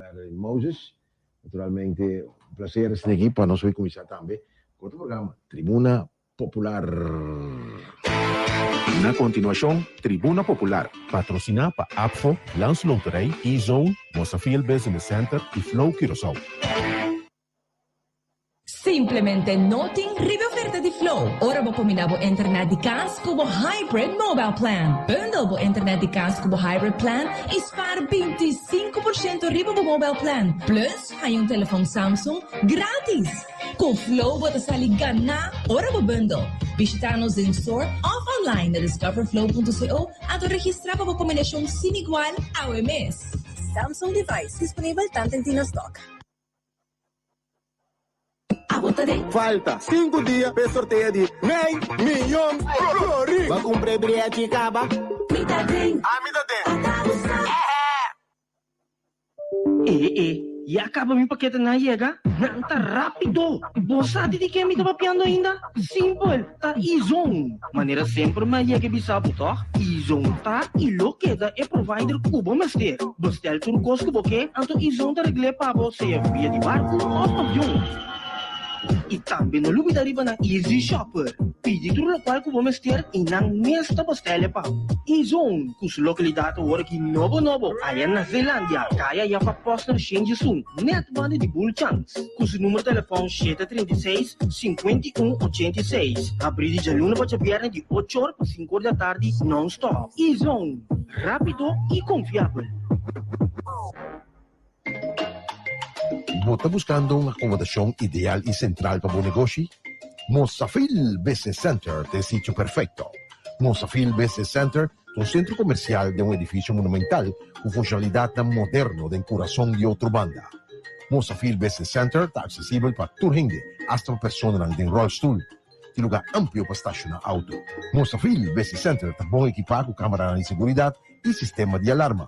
Madeline Moses. Naturalmente un placer estar aki pa nos hoy cuminsa tambe cu otro programa Tribuna Popular. Na continuacion Tribuna Popular. Patrociná pa APFO, Landsloterij, E-Zone, Mosafil Business Center y Flow Curaçao. Simplemente no tin riba e oferta di Flow ora bo kombiná bo internet di kas ku bo Hybrid Mobile Plan. Bundle bo internet di kas ku bo Hybrid Plan i spar 25% riba bo mobile plan. Plus, haña un telefòn Samsung grátis! Ku Flow bo ta sali ganá ora bo bundle. Bishitá nos den store òf online na discoverflow.co anto registrá pa bo kombinashon sin igual awe mes. Samsung device disponibel tanten tin na stock. Falta sinku dia p'e sorteo di mei miyon florin! Bo a kumpra e briachi kaba? Mi ta den! Ami ta den! E e, ya kaba mi paketenan a yega? Nan ta rápido! Bo sa di di ke mi ta papiando ainda? Simpel! Ta Izon! Manera semper mi a yega e bisa bo tòg, Izon ta i lo keda e provider ku bo mester. Bestel tur kos ku bo ke, anto Izon ta regl'é pa bo sea via di barku òf avion. I tambe no lubida riba nan Easy Shopper. Pidi tur lokual ku bo mester i nan mes ta bestel'e pa bo. Izon, ku su lokalidat awor aki nobo nobo aya na Zeelandia, kaya Jaffa Posner Shenjisun, nèt banda di Bulchans. Ku su numero telefòn 736, 51, 86. Habrí di djaluna pa djabièrnè di ocho or pa sinku or di atardi nòn-stòp. E-Zone, rápido i konfiabel. Bo ta buskando un akomodashon ideal i sentral pa bo negoshi? Mosafil Business Center ta e sitio perfekto. Mosafil Business Center ta un sentro komersial den un edifisio monumental ku funshonalidatnan moderno den kurason di Otrobanda. Mosafil Business Center ta aksesibel pa tur hende, asta pa personanan den ròlstul. Tin lugá amplio pa stashoná outo. Mosafil Business Center ta bon ekipá ku kameranan di seguridat i sistema di alarma.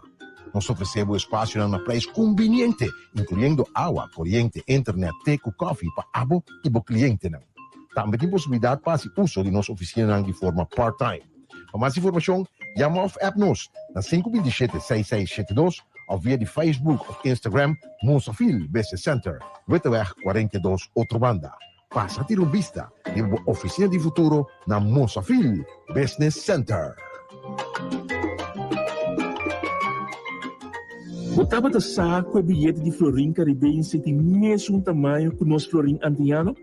Nos ta ofresé bo espasionan na preis kumbiniente, inkluyendo awa, koriente, internet, te ku kòfi pa abo i bo klientenan. Tambe tin posibilidat pa hasi uso di nos ofisinanan di forma part-time. Pa mas informashon, yama òf app nos na 527 6672 òf via di Facebook òf Instagram Mosafil Business Center, Witteweg 42, Otrobanda. Pasa tira un bista riba bo ofisina di futuro na Mosafil Business Center. Bo tabata sa ku e biyete di florin karibense tin mesun tamaño ku nos florin antiano?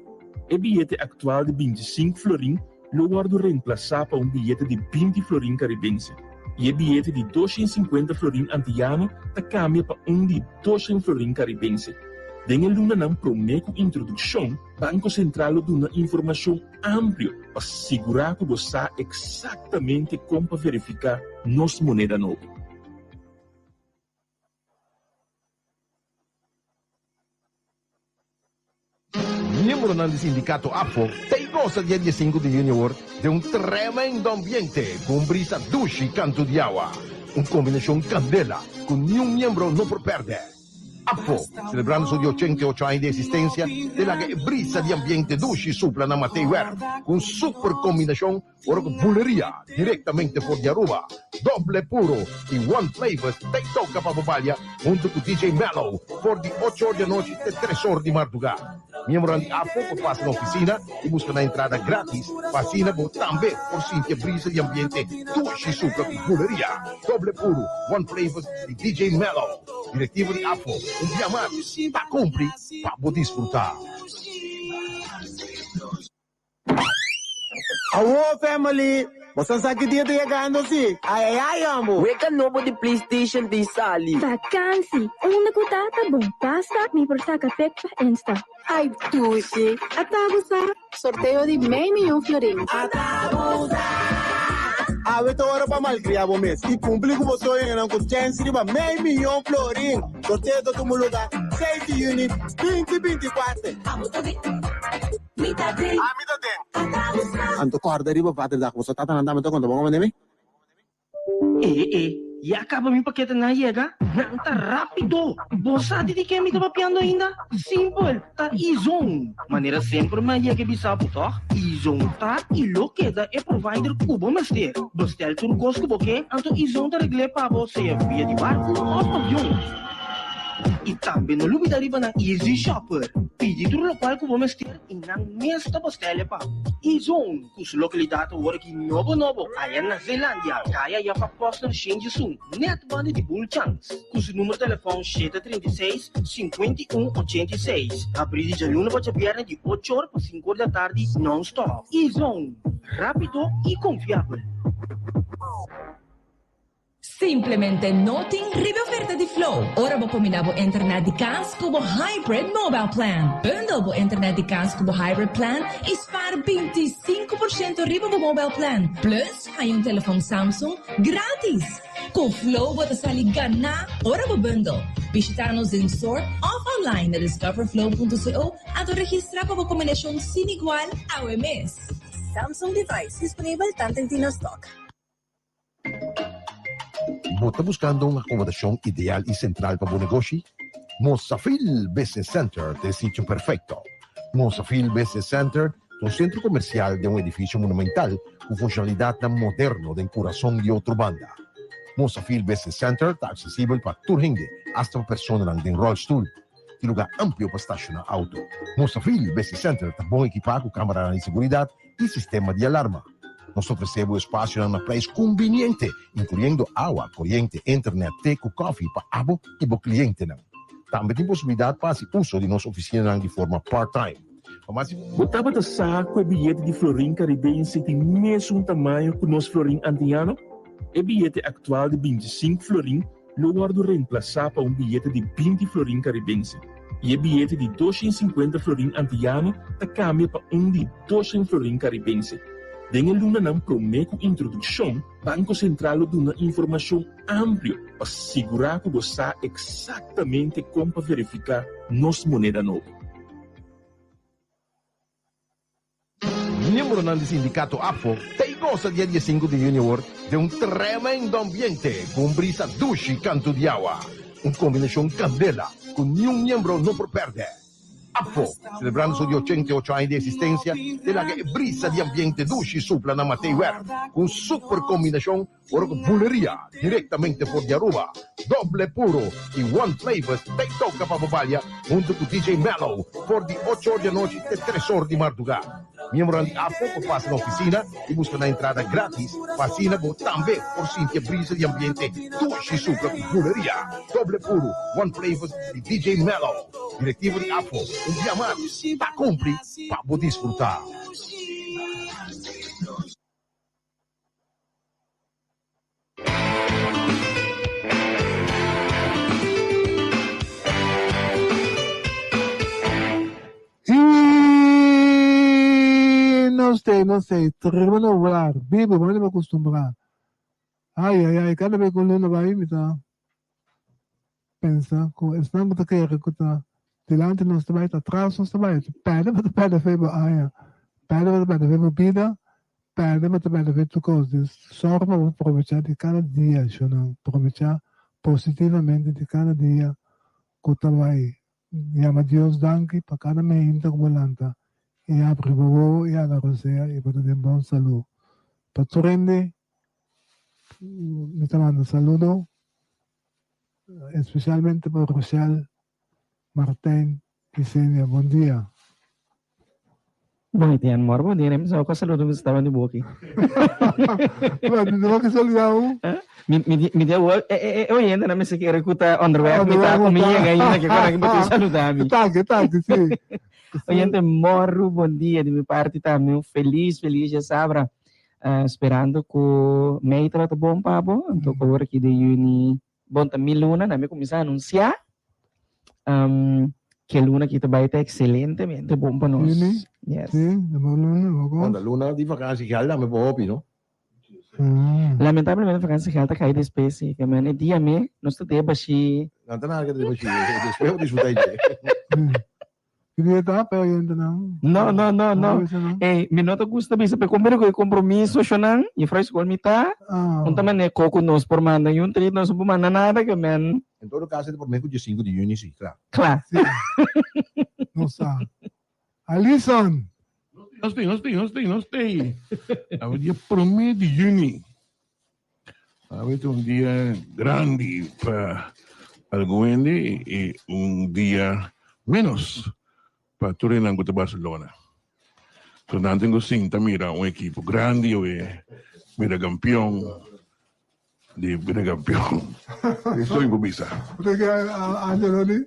E biyete aktual di 25 florin lo wòrdu remplasá pa un biyete di 20 florin karibense i e biyete di 250 florin antiyano ta kambia pa un di 200 florin karibense. Den e lunanan promé ku introdukshon, Banko Sentral lo duna informashon amplio pa sigurá ku bo sa eksaktamente kon pa verifiká nos moneda nobo. Miembronan di sindikato APFO ta i gosa dia diesinku di yüni awor den un tremendo ambiente ku un brisa dushi kantu di awa. Un kombinashon kandela ku niun miembro no por pèrdè. APFO, selebrando su di 88 aña di eksistensia, ta laga e brisa di ambiente dushi supla na Matei Werf ku un super kombinashon Ora ku buleria direktamente for di Aruba, Doble Puro i One Flavors ta i toka pa bo balia huntu ku DJ Mellow for di ocho or di anochi te tres or di mardugá. Miembronan di AFO por pasa na ofisina i buska nan entrada gratis pa asina bo tambe por sinti e brisa di ambiente dushi supla ku buleria, Doble Puro, One Flavors i DJ Mellow. Direktivo di AFO un bia mas ta kumpli pa bo disfruta. Awo family, boso sa ki dia ta yegando si? Ay ay ay hombo! Weka nobo di PlayStation tin sali. Vakansi! Unda ku ta ta bon basta mi por saka pic pa Insta. Ay dushi! Ata bo sa? Sorteo di mei miyon florin. Ata bo sa! Awe ta ora pa malkria bo mes i kumpli ku bo soñonan ku chèns riba mei miyon florin. Sorteo ta tuma lugá seis di yüni 2024. Abo ta den. Mi ta den. Ami ta den. Anto kòrda riba vaderdag boso tatanan tambe ta konta bo komo mi. E e, ya kaba mi paketenan a yega? Nan ta rápido! Bo sa di di ke mi ta papiando ainda? Simpel, ta E-Zone! Manera semper mi a yega e bisa bo tòg, E-Zone ta i lo keda e provider ku bo mester. Bestel tur kos ku bo ke, anto E-Zone ta regl'é pa bo, sea via di barku òf avion. I tambe no lubida riba nan Easy Shopper. Pidi tur lokual ku bo mester i nan mes ta bostèl'e pa bo. E-Zone, ku su lokalidat awor aki nobo nobo aya na Zeelandia, kaya Jacob Posner Shenjisun, nèt banda di Bulchans, ku su numero telefòn 736, 51 86. Habrí di djaluna pa djabièrnè di ocho or pa sinku or di atardi nòn-stòp. E-Zone, rápido i konfiabel. Simplemente no tin riba e oferta di Flow ora bo combina bo internet di cas cu bo Hybrid Mobile Plan. Bundle bo internet di cas cu bo Hybrid Plan y spaar 25% riba bo mobile plan. Plus, haña un telefon Samsung gratis! Cu Flow bo ta sali ganá ora bo bundle. Bishita nos den store of online na discoverflow.co anto registra pa bo combinacion sin igual awe mes. Samsung device disponibel tanto en Tino Stock. Bo ta buskando un akomodashon ideal i sentral pa bo negoshi? Mosafil Business Center ta e sitio perfekto. Mosafil Business Center ta un sentro komersial den un edifisio monumental ku funshonalidatnan moderno den kurason di Otrobanda. Mosafil Business Center ta aksesibel pa tur hende, asta pa personanan den ròlstul. Tin lugá amplio pa stashoná outo. Mosafil Business Center ta bon ekipá ku kameranan di seguridat i sistema di alarma. Nos ta ofresé bo espasionan na prijs kumbiniente, inkluyendo awa, koriente, internet, te ku kòfi pa abo i bo klientenan. Tambe tin posibilidat pa hasi uso di nos ofisinanan di forma part-time. Pa mas. Bo tabata sa ku e biyete di florin karibense tin mesun tamaño ku nos florin antiano? E biyete aktual di 25 florin lo wòrdu remplasá pa un biyete di 20 florin karibense i e biyete di 250 florin antiyano ta kambia pa un di 200 florin karibense. Den e lunanan promé ku introdukshon, Banko Sentral lo duna informashon amplio pa sigurá ku bo sa eksaktamente kon pa verifiká nos moneda nobo. Miembronan di sindicato APFO ta y gosa dia diesinku di juni awor den un tremendo ambiente cu un brisa dushi canto di awa. Un combinacion candela cu niun miembro no por perde. APFO, celebrando su di 88 aña di existencia, te laga e brisa di ambiente dushi supla na Matei Werf cu un super combinacion Ora cu buleria directamente for di Aruba, Doble Puro y One Flavors ta toca pa bo balia hunto cu DJ Mellow for di ocho or di anochi te tres or di marduga. Miembronan di AFO por pasa na oficina y busca nan entrada gratis pa asina bo tambe por sinti e brisa di ambiente dushi supla cu buleria, Doble Puro, One Flavors y DJ Mellow. Directiva di AFO un bia mas ta cumpli pa bo disfruta. Y nos te, nos te, tremendo hogar, bibo, mami me acostumbra. Ay, ay, ay, cada vez que luna vai, mi ta pensa ku esnan ku ta kere ku ta dilanti nos ta bai, ta atras nos ta bai. Pèrdè bo ta pèrdè fe bo aña, pèrdè bo ta pèrdè fe bo bida, pèrdè bo ta pèrdè fe tur kos. Dus sòru pa bo probechá di kada dia, shownan, probechá positivamente di kada dia ku ta bai. Yama Dios danki pa kada meinta ku bo lanta i abri bo wowo i hala rosea i bo ta den bon salú. Pa tur hende mi ta manda saludo. Especialmente pa Rochelle, Martijn y Senia. Bon dia. Bon dia, amor. Bon dia. Nem pensava que saludo me estava de boca. Bueno, no que saludar um. Mi mi mi dia o e e oyente na me se quer escutar onderweg mi ta comi llega ainda que quando que bote saludar mi. Tanke, tanke, sí. Oyente morro, bon dia de mi parte también. Un feliz, feliz dia sabra. Sperando ku mei tabata bon pa bo, anto ku awor aki den yüni bon ta mi luna, nan mi kuminsá anunsiá ke luna aki ta bai ta ekselentemente bon pa nos. Yüni? Yes. Sí, ta bon luna, bo kos. Unda luna di vakansi gel tambe por hopi, no? Lamentablemente vakansi gel ta kai despues, sí, ke men e dia me nos ta deba shi. Nan ta nada ke ta deba shi, despues bo disfruta e dje. Queria ta pe oyentenan. No, no, no, no. Ey, mi no ta gusta bisa pe kumber ku e kompromiso shonan, juffrouw school mi ta. Ah. Un ta mane koko nos por manda y un trit nos no por manda nada ke men. En todo caso e ta por mes ku diesinku di juni si, kla. Kla. Si. Nos sa. Alison! Nos tei, nos tei, nos tei, nos tei. Awe dia prome di juni. Awe ta un dia grandi pa. algun hende i un dia ménos pa tur hendenan ku ta Barcelona. So nan tin ku sinta mira un ekipo grandi awe bira kampion di bira kampion. Eso mi por bisa. Bo ke Ancelotti?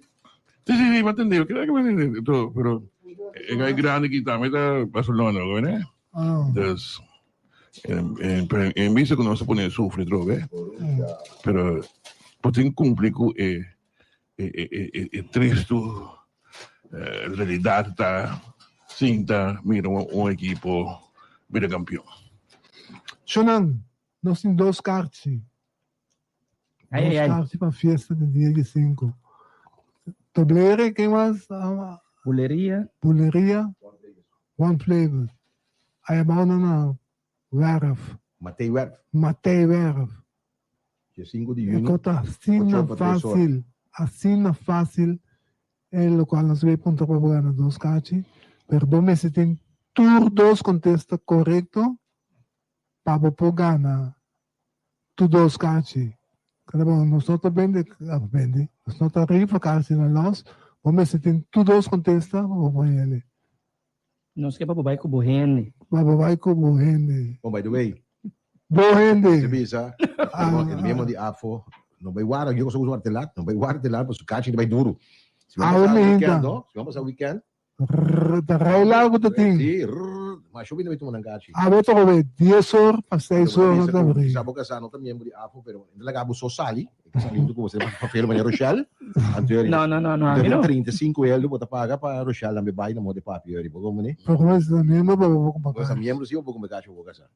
Si si si, mi a tende, keda ke mi a tende pero e gai grandi aki tambe ta Barcelona, bo wene? Dus en bisa ku nos a pone sufri atrobe, pero bo tin kumpli ku e e tristu realidat ta sinta mira un ekipo bira kampion. Shonan, nos tin dos karchi. Ai, ai, ai. Dos karchi pa fiesta di dia di sinku. Toblere, ken mas? Buleria. Buleria, One Flavor. Ai abou nan na Werf. Matei Werf. Matei Werf. Dia sinku di juni. E kota asina fácil, asina fácil, e lokual nos bay puntra pa bo gana dos kachi, pero bo mester tin tur dos kontesta korekto pa bo por gana tur dos kachi. Kada bo nos no ta bende, bende, nos no ta rifa kachi na los, bo mester tin tur dos kontesta pa bo por hende. Nos ke pa bo bai ku bo hende. Pa bo bai ku bo hende. Oh, by the way. Bo hende. Se bisa, e memo di AFO, no bai wara, yo kosa usa telat, no bai wara telat, paso kachi ta bai duru. Si bo pasa weekend, no? Si bo pasa weekend. Ta rei largo ta tin. Si, rrrr, ma sho bini bai tuma nan kachi. Abo ta kobe dies or pa seis or no ta abri. Sa bo kasa no ta miembro di AFO, pero e ta laga bo so sali. Rochelle. No, no, no, no, a mi no. 35 euro bo ta paga pa Rochelle tambe bai na modo papi eri bo como ni. Pero como es miembro pa bo bo Bo miembro si bo come cacho bo casa.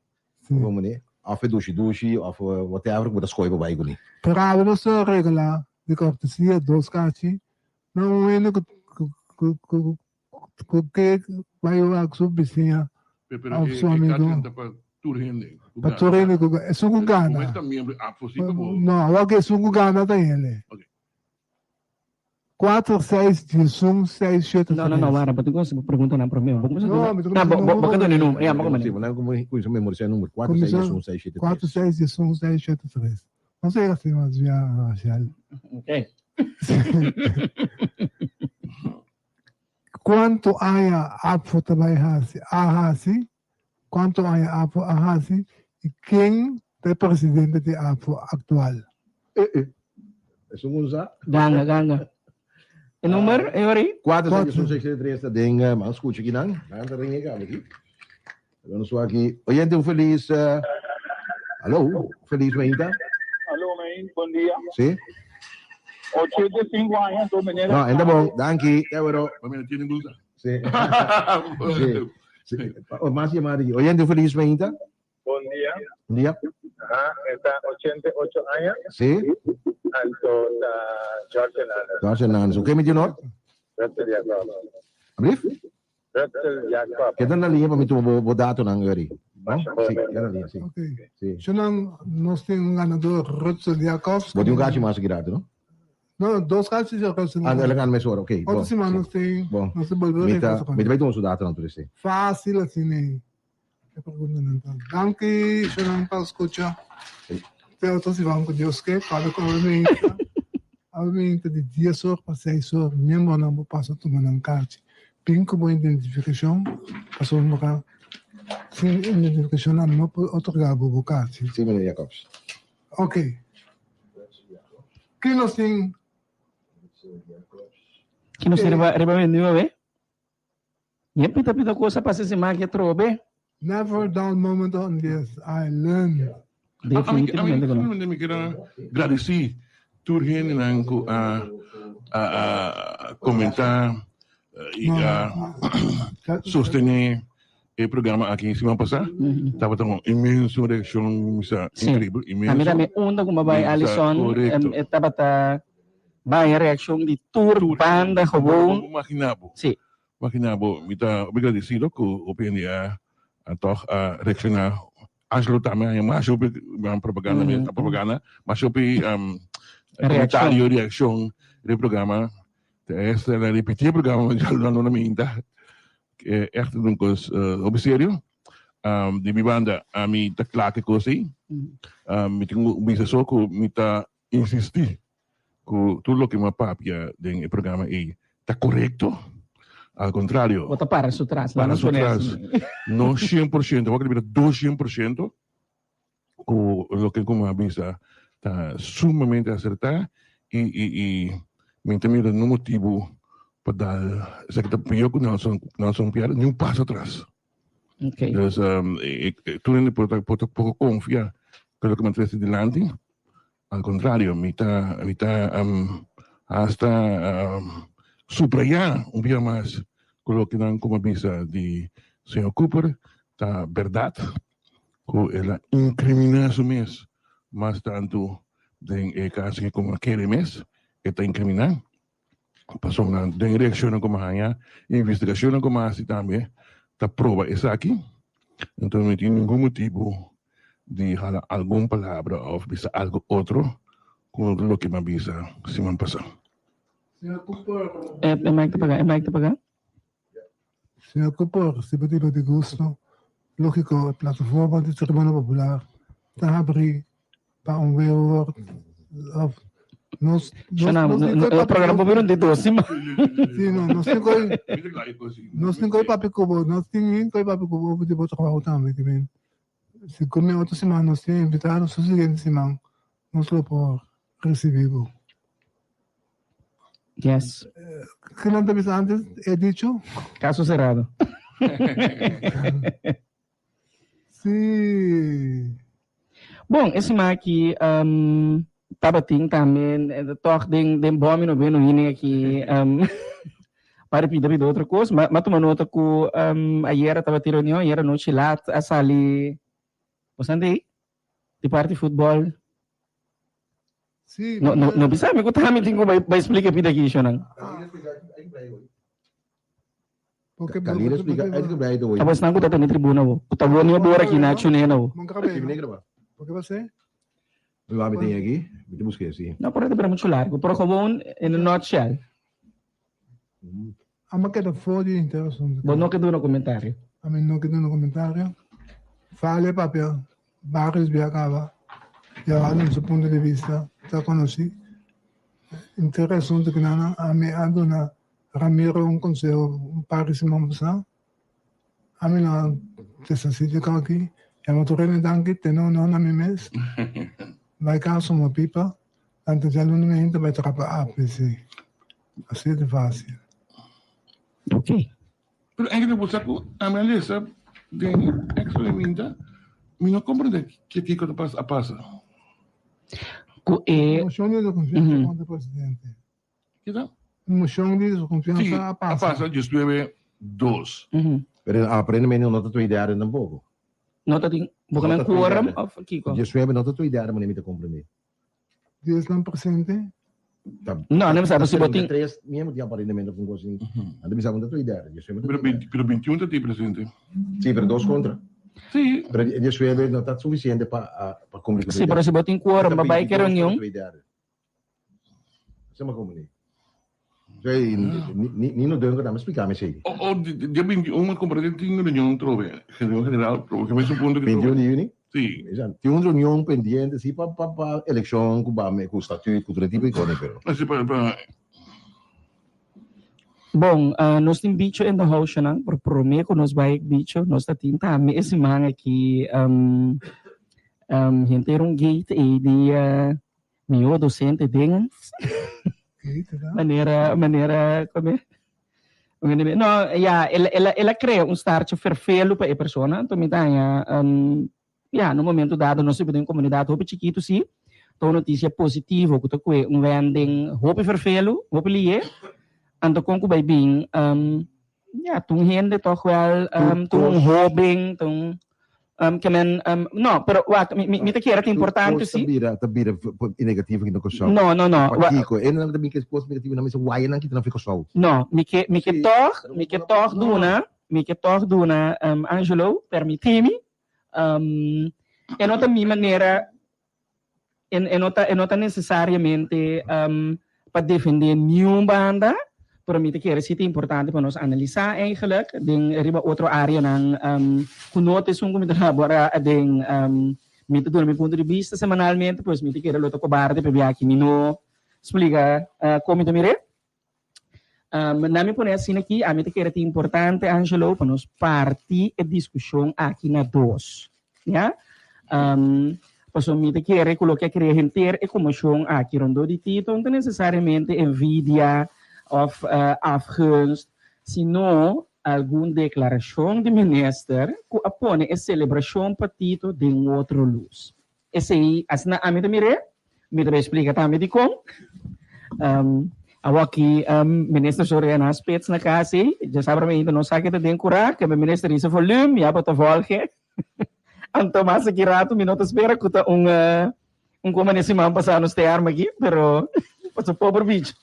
Como ni of dushi dushi of whatever bo ta scoy bo bai kuni. Pero awe nos ta regala di cortesia dos cachi na un hende cu cu cu cu ke bai wak su bisiña Pero of e su e amigo. kachi ta pa tur hende ku Pa gana. tur hende ku gana. Esun ku gana. Bo ta miembro APFO si pa bo. No, awor ku esun ku gana ta hende. Ok. Kuater, seis, diesun, seis, shete, No, no, no, tres. wara, bo tin ku hasi bo preguntanan promé. Bo kuminsá No, duna. mi ta Ah, kuminsá bo, bo, bo numero ke duna e promé. numero. Ya, bo Si, kuminsá. bo nan kuminsá memorisá e numero. Kuater, seis, Kuminsá diesun, seis, shete, tres. kuater, seis, diesun, seis, shete, tres. No sé si mas via Rachel. Ok. Kuantu aña APFO ta bai hasi, a hasi, kuantu aña APFO a hasi i ken ta e presidente di APFO aktual? Esun un sa. Ganga, ganga. E number, e ora ei? 4, 6, 1, 6, 7, 3 ta den, man skucha kinan. Nan ta ring e kaba aki. Lo nos aki. Oyente un felis, alo, felis mainta. Alo, main, bon dia. Si. 85 aña, do meneer. No, enda bon, danki. Te wero. Pa mi no tiene gusta. Si. Si. Si. O mas llamada aki. Oyente un felis mainta. Bon dia. Bon dia. Ah, esta 88 aña. Si. Anto ta George Hernandez. George Hernandez. Oké, mi honor? Rutsel Jacob. Ablief? Rutsel Jacob. Keda na liña pa mi tuma bo, bo datonan, Uri. No? Si, keda na liña, si. Ok. Si. Shonan, nos tin un ganador, Rutsel Jacobs. Bo tin un kachi mas aki rato, no? No, dos kachi ya Rutsel. Ah, el a gana mesora, ok. Otro Bon, siman si. nos tin, Bon. nos ta bolbe Mi ta, regreso con mi ta bai tuma su datonan tur esei. Fácil asina ei. E preguntanan ta. Danki, shonan, pa skucha. Si. Te otro siman ku Dios ke, pabia ku awe meinta, awe meinta di dies or pa seis or, miembronan por pasa tuma nan karchi. Bin ku bo identifikashon, pasobra sin identifikashon nan no por otorgá bo bo karchi. Si, meneer Jacobs. Ok. Ki nos tin? Ki nos tin riba riba menu awe? Yen pita pita kos a pasa siman aki atrobe. Never dull moment on this island. Definitivamente ku no. Ami mi kier gradisí tur hendenan ku a a komentá i a sostené e programa aki siman pasá. Tabata un inmenso reakshon, mi sa inkribel, inmenso. Ami tambe unda ku mi a bai Alison e tabata Baña reaccion di tur banda gewoon. Bo imagina bo. Sí. Imagina bo. Mi ta hopi gradecido cu hopi hende a a toch a reacciona. Angelo tambe a haña masha hopi propaganda, mi ta propaganda, masha hopi comentario, reaccion riba e programa. Te esta el a repeti e programa djaluna luna minta. Echt un cos hopi serio. Di mi banda ami ta cla cu e cos ey. Mi tin un bisa so cu mi ta insisti. ku tur loke mi a papia den e programa ei ta korekto. Al kontrario. Bo ta para su tras. Para su tras. No 100%, bo bira 200% ku loke ku mi a bisa ta sumamente asertá i i i mi ta mira no motibu pa dal esaki ta pió ku Nelson Nelson Pierre ni un paso atras. Okay. Dus tur hende por ta por ta poko konfia ku loke mi a trese dilanti. Al kontrario, mi ta mi ta hasta subrayá un bia mas ku loke nan ku mi a bisa di señor Cooper ta bèrdat, ku el a inkriminá su mes mas tantu den e kaso aki komo a kere mes e ta inkriminá. Pasobra den reakshonnan ku mi a haña, investigashonnan ku mi a hasi tambe ta proba esaki. Enton mi tin ningun motibu di hala algun palabra òf bisa algu otro ku loke mi a bisa siman pasá. Señor Cooper. E mic ta pagá, e mic ta pagá. Señor Cooper, si bo tin lo di gusto, lógiko e plataforma di Tribuna Popular ta habrí pa un weerwoord of nos nos Shana, nos no, tin no, koe e papia programa por bira un di dos siman. Sí, no, nos tin koe nos tin koe papia ku bo, nos tin koe papia ku bo di bo trabaho tambe, ke men si come otro siman nos tin invitado, su siguiente siman nos lo por ricibi bo. Yes. Ke nan ta bisa antes? He dicho? Caso cerrado. Sí. Bon, e siman aki um, tabatin tambe toch den den bomi no beno hine aki um, para pida pida otro kos. Ma, ma tuma nota ku um, ayera tabatin reunion, ayera nochi laat a sali, bosan dei? Di parti futbol. Sí. No, no, no bisa mi ku tami tin ku bai bai splika pida aki shonan. Porque Kalira explica, ay que blij doy. Abo esnan ku ta tene tribuna bo. Ku ta woni abor aki na chune na bo. Porque va ser? Mi va meter aquí, mi te busque sí. No, por ta mucho largo, pero gewoon in a nutshell. Ama queda for di interesante. Bo no ke duna comentario. A mi no ke duna comentario. Fale papia, varios bia caba. Ya a duna su punto di vista, ta conoci. Inter asunto cu nan a mi a duna Ramiro un conseho un par di siman pasa. A mi no a deshaci di aki. Yama tur hende danki, tene honor na mi mes. Bai cas suma pipa. Anto djaluna mi hinta bai trapa APC. Así de fácil. Ok. Pero eigenlijk bo sa ku ami a lesa den extra di minta, mi no comprende ke kiko ta pasa a pasa. Ku e. Moshon di deskonfiansa kontra presidente. Kita? Moshon di deskonfiansa Sí, a a pasa. pasa diesnuebe dos. Pero aparentemente no ta tu idea tampoco. No ta tin, bo No men ta tu quorum idea. of kiko? Diesnuebe no ta tu idea, manera mi ta comprende. Di esnan presente. No, no sa si bo tin. Tres miembro tin aparentemente of un cosa así. Antes mi sa cu ta tu idea. Pero pero 21 ta tin presente. Sí, pero dos contra. Sí. Pero diesnuebe no ta suficiente pa pa cumpli cu Sí, pero si bo tin quorum pa bai ke reunion. Asina mi a comprende. Sí, Nino Duncan tambe explica mi esey. O o dia 21 mi a comprende tin reunion trobe, reunion general trobe, ke mes un punto ke trobe. 21 di juni? Sí. Tin un reunion pendiente si pa pa pa eleccion cu ba cu statuut cu tur e tipo di cosnan pero. Así pa pa. Bon, nos tin bicho in the house nan, pero prome cu nos bai bicho nos ta tin tambe e siman aki henter un gate ey di Mihó docente den manera manera come no ya el el el a crea un startje ferfelu pa e persona anto mi ta haña ya na un momento dado nos biba den un comunidad hopi chikitu si ta un noticia positivo cu ta cue un wending hopi ferfelu hopi lihe anto con cu bay bin ya ta un hende toch wel ta un hoben ta un Ke men, no, pero wak, mi, mi, mi ta kere ta importante si. si. Ta bira, ta bira negativo aki na Kòrsou. No, no, no. Pakiko? E nan ta bin ke kos negativo nan mester waya nan kita nan fi Kòrsou. No, mi ke, mi ke tòg, mi ke tòg duna, mi ke tòg duna, Angelo, permití mi, e no ta mi manera, e no ta, e no ta necesariamente pa defende niun banda, pero mi ta kere si ta importante pa nos analisa eigenlijk den riba otro areanan ku no ta esun ku mi ta labora den mi ta duna mi punto di bista semanalmente, pues mi ta kere lo ta kobarde pabia aki mi no. splika kon mi ta mir'é. Na mi pone asina aki, ami ta kere ta importante, Angelo, pa nos parti e diskushon aki na dos. Ya? Pasobra mi ta kere ku loke a krea henter e komoshon aki rondó di Tito no ta nesesariamente envidia òf afgunst, sino algun deklarashon di minister ku a pone e selebrashon pa Tito den otro lus. Esei asina ami ta mir'é, mi ta bai splika tambe dikon. Awor aki minister Soriano a spits na kas ei, djasabra mainta nos sa ke ta den kurá, ke minister hisa volume, ya bo ta volge. Anto mas aki rato mi no ta spera ku ta un un koma den siman pasá nos te arma aki, pero paso pober bicho.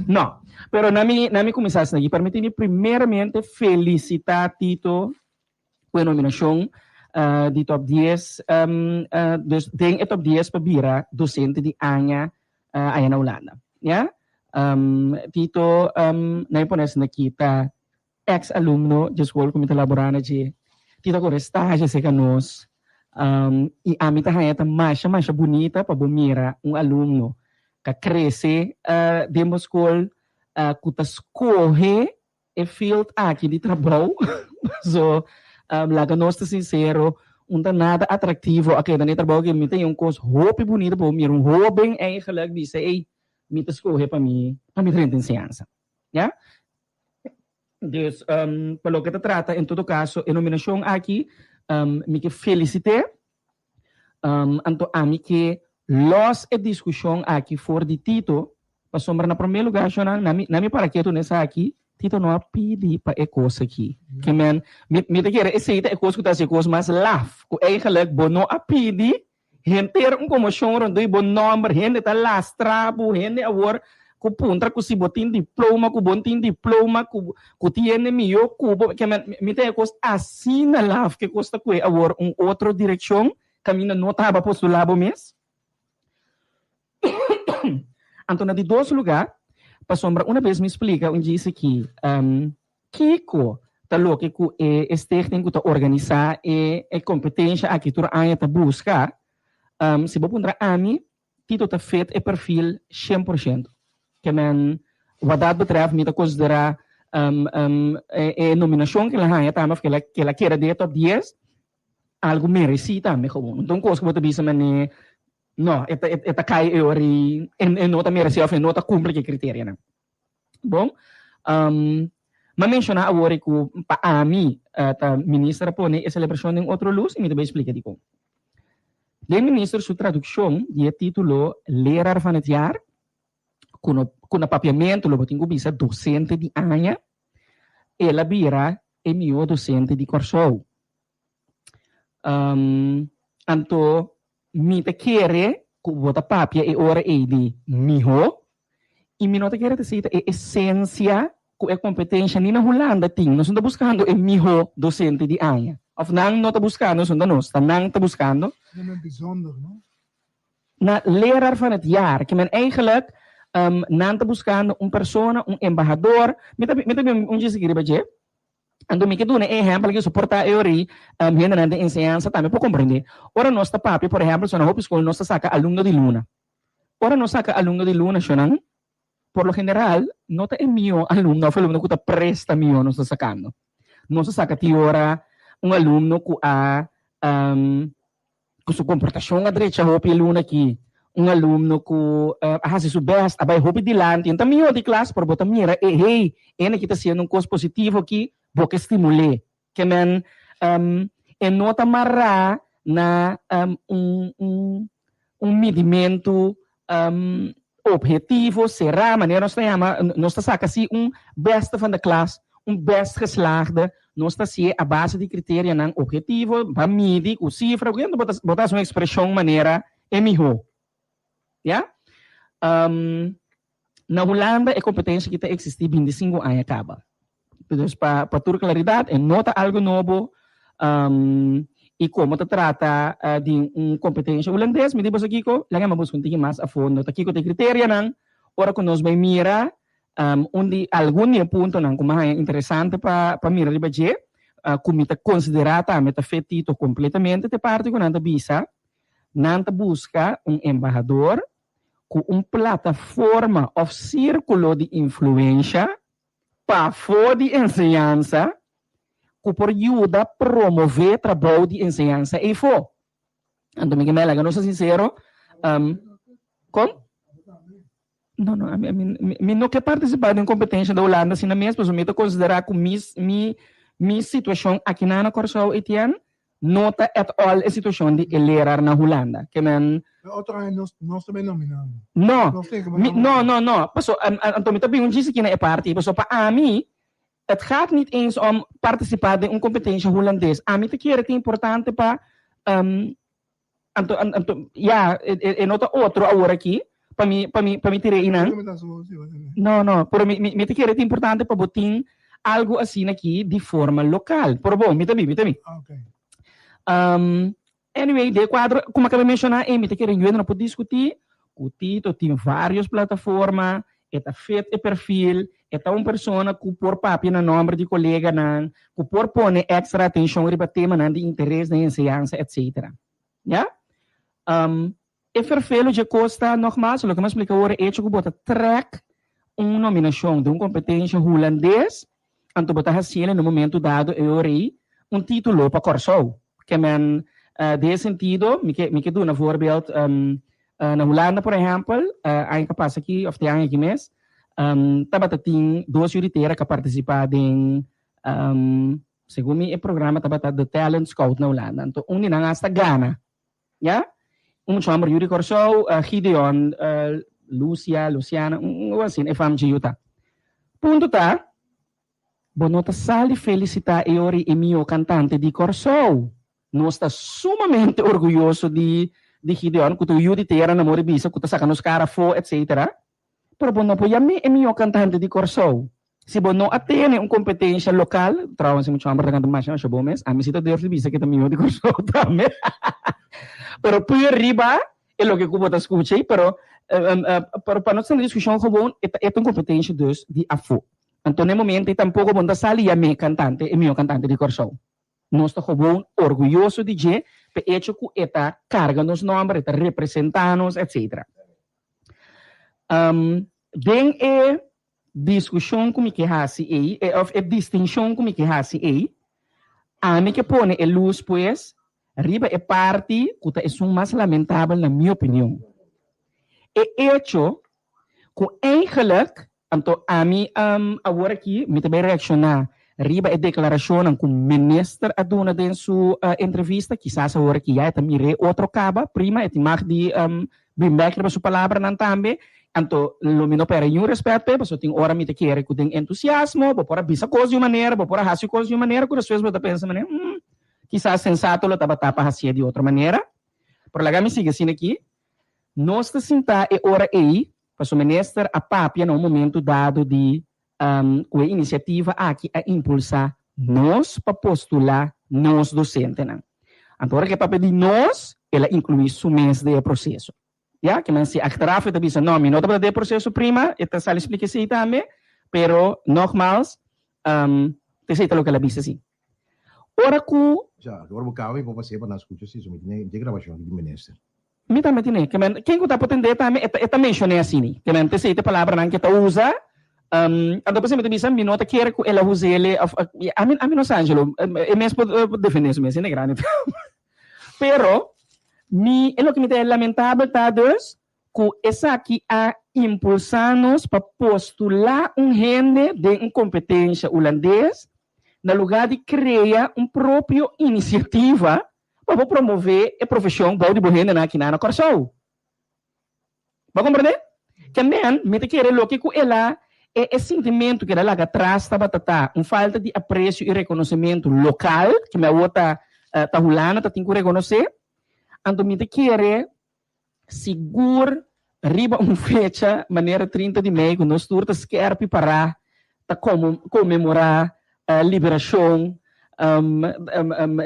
No, pero na mi na mi kuminsá asina aki, permití mi primeramente felisitá Tito ku e nominashon di top dies, dus den e top dies pa bira dosente di aña aya na Hulanda. Ya. Tito na mi pone asina aki ta ex alumno dje skol ku mi ta laborá na dje. Tito a kore stage serka nos i ami ta haña ta masha masha bunita pa bo mira un alumno ka krese den bo skol ku ta skohe E field aki di trabou, paso laga nos ta sincero, un ta nada atractivo a keda na e trabou aki. Mi ta un cos hopi bunita pa bo mira un hoben eigenlijk bisa ey mi ta scoge pa mi pa mi drenta enseñansa. Ya. Dus pa loke ta trata en todo caso e nominacion aki mi ke felicite. Anto ami ke los e diskushon aki for di Tito, pasobra na promé lugá shonnan, na mi na mi para ketu na esaki, Tito no a pidi pa e kos aki. Ke men, mi mi ta kere esei ta e kos ku ta hasi e kos mas laf, ku eigenlijk bo no a pidi, henter un komoshon rondó di bo nòmber, hende ta lastra bo, hende awor ku puntra ku si bo tin diploma, ku bo no tin diploma, ku ku tin hende mihó ku bo, ke men mi ta e kos asina laf ke kos ta kue awor un otro direkshon kaminda no taba postulá bo mes. Anto na di dos lugá, pasobra una bes mi splika un djis aki, kiko ta loke ku e stichting ku ta organisá e e kompetensha aki tur aña ta buska, si bo puntra ami, Tito ta fit e perfil 100%. Ke men, wat dat betreft mi ta konsiderá e nominashon ke el a haña tambe òf ke el a keda den e top dies algu meresí tambe gewoon. No ta un kos ku bo ta bisa manera no, e ta e ta kai e ora i e no ta meresé òf e no ta kumpli ku e kriterianan. Bon, mi a menshoná awor ku pa ami ta minister a pone e selebrashon den otro lus i mi ta bai splika dikon. Den minister su tradukshon di e título Leraar van het Jaar, ku no ku na papiamentu lo bo tin ku bisa dosente di aña, el a bira e mihó dosente di Kòrsou. Anto mi ta kere ku bo ta papia e ora ei di mihó i mi no ta kere ta esei ta e esensia ku e kompetensha ni na Hulanda tin. Nos no ta buskando e mihó dosente di aña. Òf nan no ta buskando, esun ta nos, ta nan ta buskando. Bijzonder, no? Na leraar van het jaar, ke men eigenlijk nan ta buskando un persona, un embahador. Mi ta mi ta bin un djis aki riba dje. Anto mi ke duna e ehèmpel aki soportá e ora ei hendenan den enseñansa tambe por komprendé. Ora nos ta papia, por ehèmpel, so na hopi skol nos ta saka alumno di luna. Ora nos saka alumno di luna, shonnan, por lo general no ta e mihó alumno òf alumno ku ta presta mihó nos ta sakando. Nos ta saka tin ora un alumno ku a ku su komportashon a drecha hopi e luna aki, un alumno ku a hasi su bèst, a bai hopi dilanti, no ta mihó di klas, pero bo ta mira e hey, e aki ta hasiendo un kos positivo aki, bo ke stimul'é. Ke men e no ta mará na un un un midimentu Obhetivo, será, manera nos ta yama, nos ta saka si un beste van de klas, un best geslaagde, nos ta hasié a base di kriterianan obhetivo, ba midi ku sifra, ku bo ta bo ta hasi un ekspreshon manera e mihó. Ya? Na Hulanda e kompetensia aki ta eksistí bintisinku aña kaba. Dus pa pa tur claridad e no ta algo nobo y como ta trata di un competencia Hulandes mi di boso kico laga mi busca un tiki mas a fondo ta kico ta e criterianan ora cu nos bay mira un di algun di e puntonan cu mi a haya interesante pa pa mira riba dje cu mi ta considera tambe ta fetito completamente ta e parti cu nan ta bisa. Nan ta buska un embahador ku un plataforma òf sírkulo di influensha pafó di enseñansa ku por yuda promové trabou di enseñansa eifó. Anto mi ke laga nos ta sinsero, kon? No, no, ami, ami, mi no ke partisipá den kompetensha di Hulanda asina mes, pasobra mi ta konsiderá ku mi, mi, mi situashon akinan na Kòrsou, Etienne, no ta at all e situashon di e leraar na Hulanda. Ke men. E otro aña nos, nos ta bay nominá. No, Nos tin ke mi, no, no, no, paso, anto mi ta bin un djis aki na e parti, paso pa ami, het gaat niet eens om partisipá den un kompetensha Hulandes. Ami ta kere ta importante pa, Anto, anto, ya, e, e, e no ta otro awor aki, pa mi, pa mi, pa mi tira einan. No, no, pero mi, mi, mi ta kere ta importante pa bo tin algo asina aki di forma local. Pero bon, mi ta bi, mi ta bi. Um, anyway, de cuadro, como acaba de menciona, eh, mi ta kere no por discuti, cu Tito tin varios plataforma, e ta fit e perfil, e ta un persona cu por papia na nomber di coleganan, cu por pone extra atencion riba temanan di interes den enseñansa, etc. Ya? Um, e ferfelo dje cos ta, nogmaals, loke mi a splica awor, e hecho cu bo ta trek un nominacion den un competencia hulandes, anto bo ta haciel en un momento dado e ora ei un titulo pa Corsou. Ke men, den e sentido, mi ke, mi ke duna voorbeeld, um, Na Hulanda por ehèmpel, aña ku a pasa aki òf te aña aki mes, tabata tin dos yu di tera ku a partisipá den, segun mi e programa tabata The Talent Scout na Hulanda. Anto un di nan asta gana, ya. Un mucha hòmber yu di Kòrsou, Gideon Lucia, Luciana, un asina e fam dje yu ta. Punto ta, bo no ta sali felisitá e ora e mihó kantante di Kòrsou. Nos ta sumamente orguyoso di di Gideon ku ta un yu di tera na mori bisa ku ta saka nos kara afó etcetera. Pero bo no por yam'é e mihó kantante di Kòrsou si bo no a tene un kompetensha lokal. Trouwens e mucha hòmber ta kanta masha masha bon mes. Ami si ta durf di bisa ku e ta mihó di Kòrsou tambe. Pero puur riba e loke ku bo ta skucha ei pero pero pa nos tene diskushon gewoon e ta e ta un kompetensha dus di afó. Anto na e momento ei tampoko bo no ta sali yam'é kantante e mihó kantante di Kòrsou. Nos ta gewoon orguyoso di dje p'e echo ku e ta karga nos nòmber, e ta representá nos, etsetera. Den e diskushon ku mi ke hasi ei, òf e distinshon ku mi ke hasi ei, ami ke pone e lus pues riba e parti ku ta esun mas lamentabel na mi opinion. E echo ku eigenlijk Anto ami awor aki mi ta bay reacciona riba e declaracionnan cu minister a duna den su entrevista. Kisas awor aki ya e ta mir'é otro caba, prima, e tin mag di bin bek riba su palabranan tambe. Anto lo mi no perde niun respet p'e, pasobra tin ora mi ta kere cu den entusiasmo bo por a bisa cos di un manera, bo por a haci cos di un manera cu despues bo ta pensa manera, hmm, kisas sensato lo tabata pa hacié di otro manera. Pero laga mi sigui asina aki. Nos ta sinta e ora ey Paso minister a papia na un momento dado di cu e iniciativa aki a impulsa nos pa postula nos docentenan. Anto ora cu e papia di nos, el a inclui su mes den e proceso. Ya, ke men si achteraf e ta bisa no, mi no tabata den e proceso prima, e ta sali splica esey tambe, pero nogmaals, esey ta loke el a bisa si. Ora cu. Ja, ora bo caba mi por pas'e pa nan scucha si, so mi tin e grabacion aki di minister. Mi tambe tine. Ke men, ken ku ta por tendé tambe, e ta, e ta menshoné asini. Ke men, p'esei ta e palabranan ke e ta usa. Anto p'esei mi ta bisa, mi no ta kere ku el a us'é òf, ami, ami no sa, Angelo. E mes por defendé su mes, hende grandi tambe. Pero, mi, e loke mi ta lamentabel ta dus, ku esaki a impulsá nos pa postulá un hende den un kompetensha hulandes, na lugá di krea un propio inisiativa Pa bo promové e profeshon bou di bo hendenan akinan na Kòrsou. Bo a komprendé? Ke men, mi ta kere loke ku el a, e e sintimentu ku el a laga atras tabata ta un falta di apresio i rekonosementu lokal, ke mi awor ta ta Hulanda ta tin ku rekonosé. Anto mi ta kere Sigur riba un fecha manera 30 di mei ku nos tur ta skerpi pará ta konmemorá liberashon,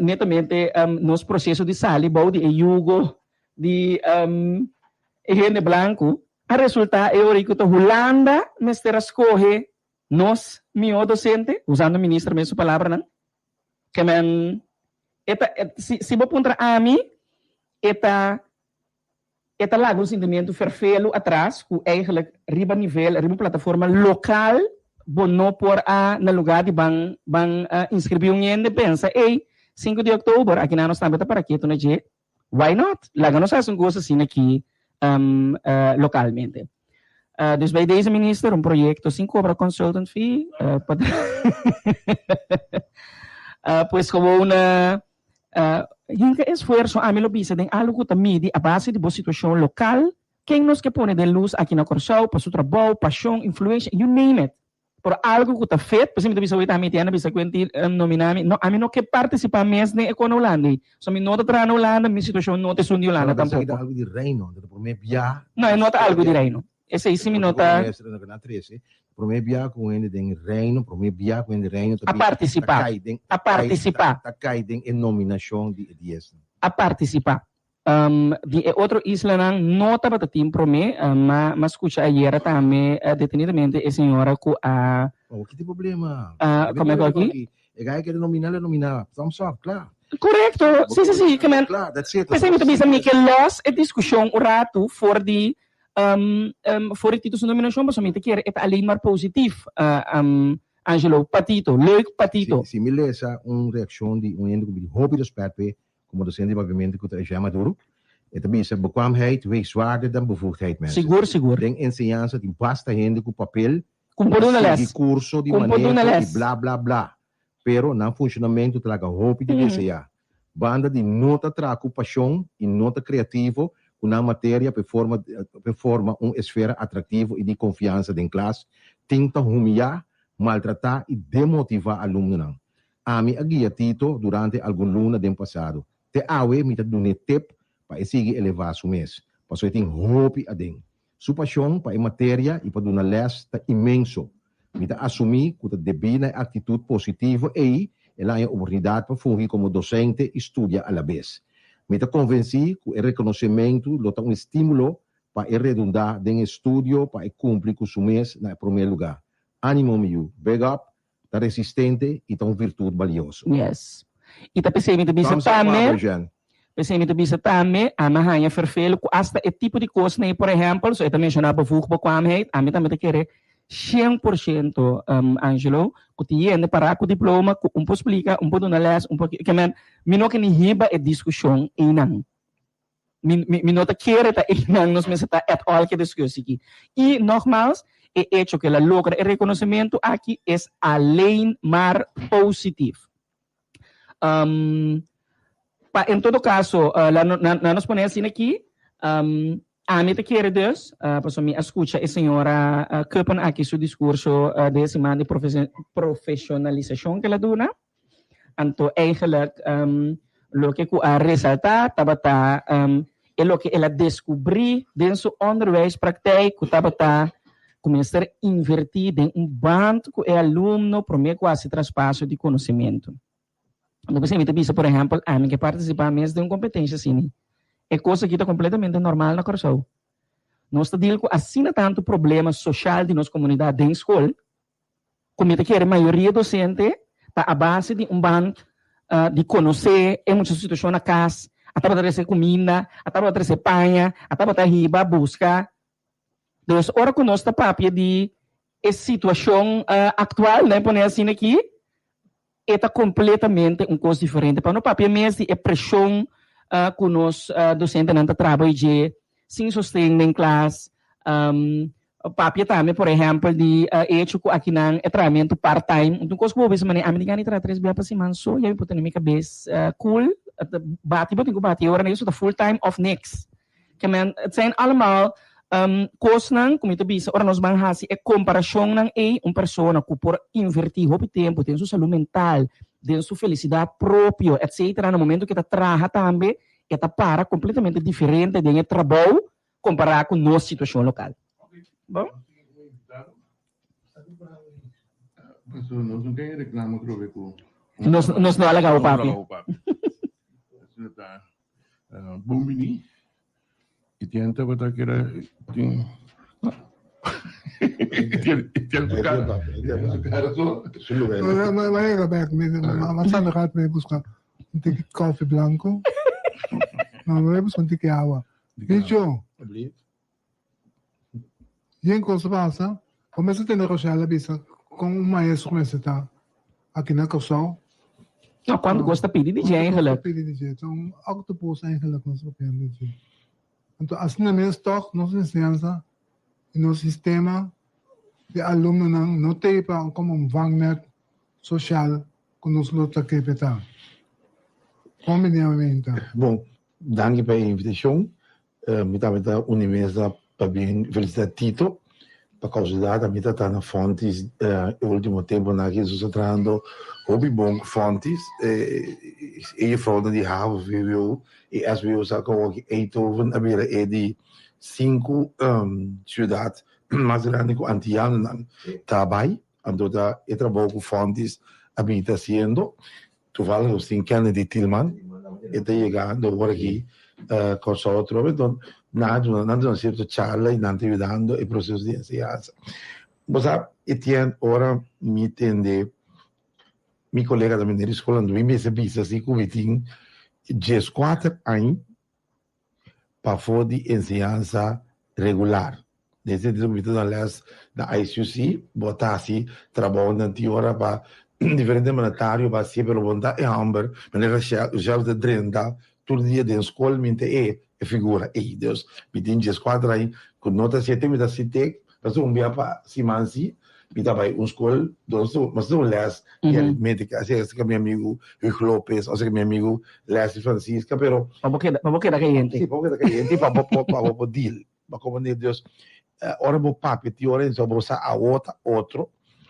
netamente nos proseso di sali bou di e yugo di e hende blanku a resultá e ora ku ta Hulanda mester a skohe nos mihó dosente, usando minister mes su palabranan. Ke men e ta si bo puntra ami e ta. E ta laga un sintimentu ferfelu atras ku eigenlijk riba nivel, riba un plataforma lokal bo no por a na lugar di ban ban inskribí un hende pensa ey sinku di oktober akinan nos tambe ta para ketu na dje why not laga nos hasi un kos asina aki lokalmente. Dus bij deze minister un proyecto sin cobra consultant fee pa pues gewoon Hinka esfuerso, ami lo bisa den algu ku ta midi a base di bo situashon lokal, ken nos ke pone den lus aki na Kòrsou pa su trabou, pashon, influensha, you name it. Pero algu ku ta fit, p'esei mi ta bisa oita ami Tiana bisa ku enti nominá mi, no, ami no ke partisipá mes den e kona Hulanda ei. So mi no ta traha na Hulanda, mi situashon no ta esun di Hulanda Pero esaki tampoko. ta algu di Reino, ta promé bia. No, e no ta algu di Reino. Esei si mi no ta. Promé bia ku un hende den Reino, promé bia ku un hende Reino ta A partisipá. kai den, A partisipá. ta kai den e nominashon di e diesnan. A partisipá. Di e otro islanan no tabata tin promé, ma m'a skucha ayera tambe detenidamente e señora ku a. Oh, ki tin problema? Kome ku aki? E gai kere nominá, lo nominá. Thumbs up, kla. Korekto, si, si, si. Ke men, Kla, that's it. p'esei mi ta bisa mi ke lòs e diskushon un ratu for di for di Tito su nominashon pasobra mi ta kere e ta alleen maar positief, Angelo. Pa Tito, leuk pa Tito. Si mi lesa un reakshon di un hende ku mi tin hopi rèspèt p'e komo dosente di papiamentu ku ta Eugène Maduro, e ta bisa, Bekwaamheid weegt zwaarder dan bevoegdheid, mensen. Sigur, sigur. Den enseñansa tin basta hende ku papel Ku por duna les. Sigui kurso di Ku por duna maneho i les. bla bla bla. Pero nan funshonamentu ta laga hopi di deseá. Banda di no ta traha ku pashon i no ta kreativo ku nan materia p'e forma p'e forma un esfera atraktivo i di konfiansa den klas, tin ta humiyá, maltratá i demotivá alumnonan. Ami a guia Tito durante algun luna den pasado. Te awe mi ta dun'é tep pa e sigui elevá su mes, pasobra e tin hopi aden. Su pashon pa e materia i pa duna lès ta inmenso. Mi ta asumí ku ta debí na e aktitut positivo ei el a haña oportunidat pa fungi komo dosente i studia alabes. Mi ta konvensí ku e rekonosementu lo ta un estímulo pa e redundá den e studio pa e kumpli ku su mes na e promé lugá. Ánimo mi yu, big up, ta resistente i ta un virtut balioso. Yes. I ta p'esei mi ta bisa Thumbs up, tambe, Abel-Jean. p'esei mi ta bisa tambe, ami a haña ferfelu ku asta e tipo di kosnan ei, por ehèmpel, so e ta menshoná bevoegd bekwaamheid, ami tambe ta kere 100%, Angelo, ku tin hende pará ku diploma ku un por splika, un por duna lès, un por ke men, mi no ke ni hiba e diskushon einan. Mi, mi, mi no ta kere ta einan nos mester ta at all ke discussie aki. I nogmaals, e hecho ku el a logra e reconocimiento aki es alleen maar positief. Um, pa en todo caso, uh, la, na, na nos pone asina aki, um, ami ta kere dus, uh, pasobra mi a scucha e señora uh, Köppen aki su discurso uh, de siman di profesionalisacion ku el a duna. Anto eigenlijk loke ku a resaltá tabata e loke el a deskubrí den su onderwijspraktijk ku tabata ku mester invertí den un band ku e alumno promé ku hasi traspaso di konosementu. Anto p'esei mi ta bisa por ehèmpel ami ke partisipá mes den un kompetensha asina. E kos aki ta kompletamente normal na Kòrsou. Nos ta deal ku asina tantu problema soshal di nos komunidat den skol ku mi ta kere mayoria dosente ta a base di un band di konosé e mucha su situashon na kas, a tabata trese kuminda, a tabata trese paña, a tabata hiba buska. Dus ora ku nos ta papia di e situashon aktual, nan pone asina aki, e ta kompletamente un kos diferente. Pa no papia mes di e preshon ku nos dosentenan ta traba i dje sin sosten den klas. Papia tambe por ehèmpel di e hecho ku akinan e trahamentu part time. Un kos ku bo bisa manera ami tin gana di traha tres bia pa siman so ya mi por tene mi kabes cool. Bati bo tin ku bati e ora nan eso ta full time òf niks. Ke men het zijn allemaal kosnan ku mi ta bisa ora nos ban hasi e komparashonnan ei un persona ku por invertí hopi tempu den su salú mental, den su felisidat propio etcetera na momento ku e ta traha tambe e ta para kompletamente diferente den e trabou kompará ku nos situashon lokal. Bon. Nos no tin reklamo atrobe ku. Nos nos no a laga bo papia. Bon bini. Etienne tabata keda tin Etienne Etienne su cara. Etienne su cara so. Ma yega bek mi ma sali rat mi buska un tiki koffie blanco. No, mi buska un tiki awa. Bicho. Yen kos a pasa, bo mester tende Rochelle a bisa kon un maestro mester ta aki na Kòrsou. No, kuantu kos ta pidi di dje eigenlijk? Kuantu kos ta pidi di dje. Ta un octopus eigenlijk nos ta papiando di dje. Anto asina mes tòg nos enseñansa i nos sistema di alumnonan no ta ei pa komo un vangnet sosial ku nos lo ta kepe ta. Kon bini awe ta? Bon, danki pa e invitashon. Mi tambe ta uni mesa pa bin felicita Tito pa causalidad ami ta ta na Fontis e ultimo temponan aki nos ta trahando hopi bon cu Fontis e juffrouwnan di havo vwo y sbo sa cu awor Eindhoven a bira e di sinku ciudad mas grandi cu Antiyanonan ta bay anto ta e trabou cu Fontis a bin ta haciendo. Toevallig nos tin Kennedy Tielman, e ta yegando awor aki Kòrsou atrobe, enton nan a duna nan duna sierto charla i nan ta yudando e proseso di enseñansa. Bo sa Etienne, ora mi tende mi kolega ta bini di skol anto mi mester bisa si ku mi tin dieskuater aña pafó di enseñansa regular. Den sentido ku mi ta duna lès na ICUC, bo ta hasi trabounan tin ora pa diferente mandatario pa hasié, pero bo no ta e hòmber manera Rochelle ta drenta tur dia den skol mi ta e figura ei. Dus mi tin dieskuater aña ku no ta hasié te mi ta hasi te Pasobra un bia pa siman si mi ta bai un skol dos mas un les di aritmetica asina esaki mi amigu Hug Lopez osea mi amigu Leslie Francisca pero Pa bo keda pa bo keda kayente. Si pa bo keda kayente y pa bo pa bo por deal pa comprende dus ora bo papia tin ora enton bo sa awo ta otro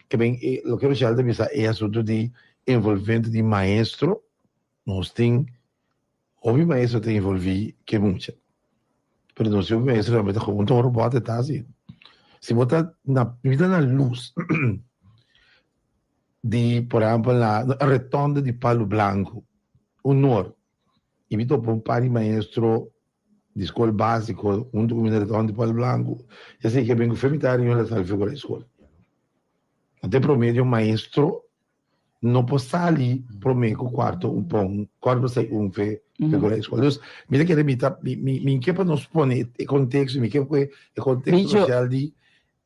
ke ben e loke Rochelle ta bisa e asunto di envolvimento di maestro nos tin Hopi maestro ta envolví ke mucha, pero nos hopi maestro tambe ta gewoon ta un robot e ta hasi. Si bo ta na mi ta na lus di por ehempel na rotonde di Palu Blanco un noor y mi topa un par di maestro di skol básiko hunto ku mi na rotonde di Palu Blanco y así ke ben ku fe mi ta riñon la sali for di skol. Anto e promedio maestro no por sali prome ku kuarto un pon, kuarto pa sai un fe fe ku skol. Dus mi ta kere mi ta mi mi mi ke pa nos pone e konteksto, mi ke ku e konteksto sosial di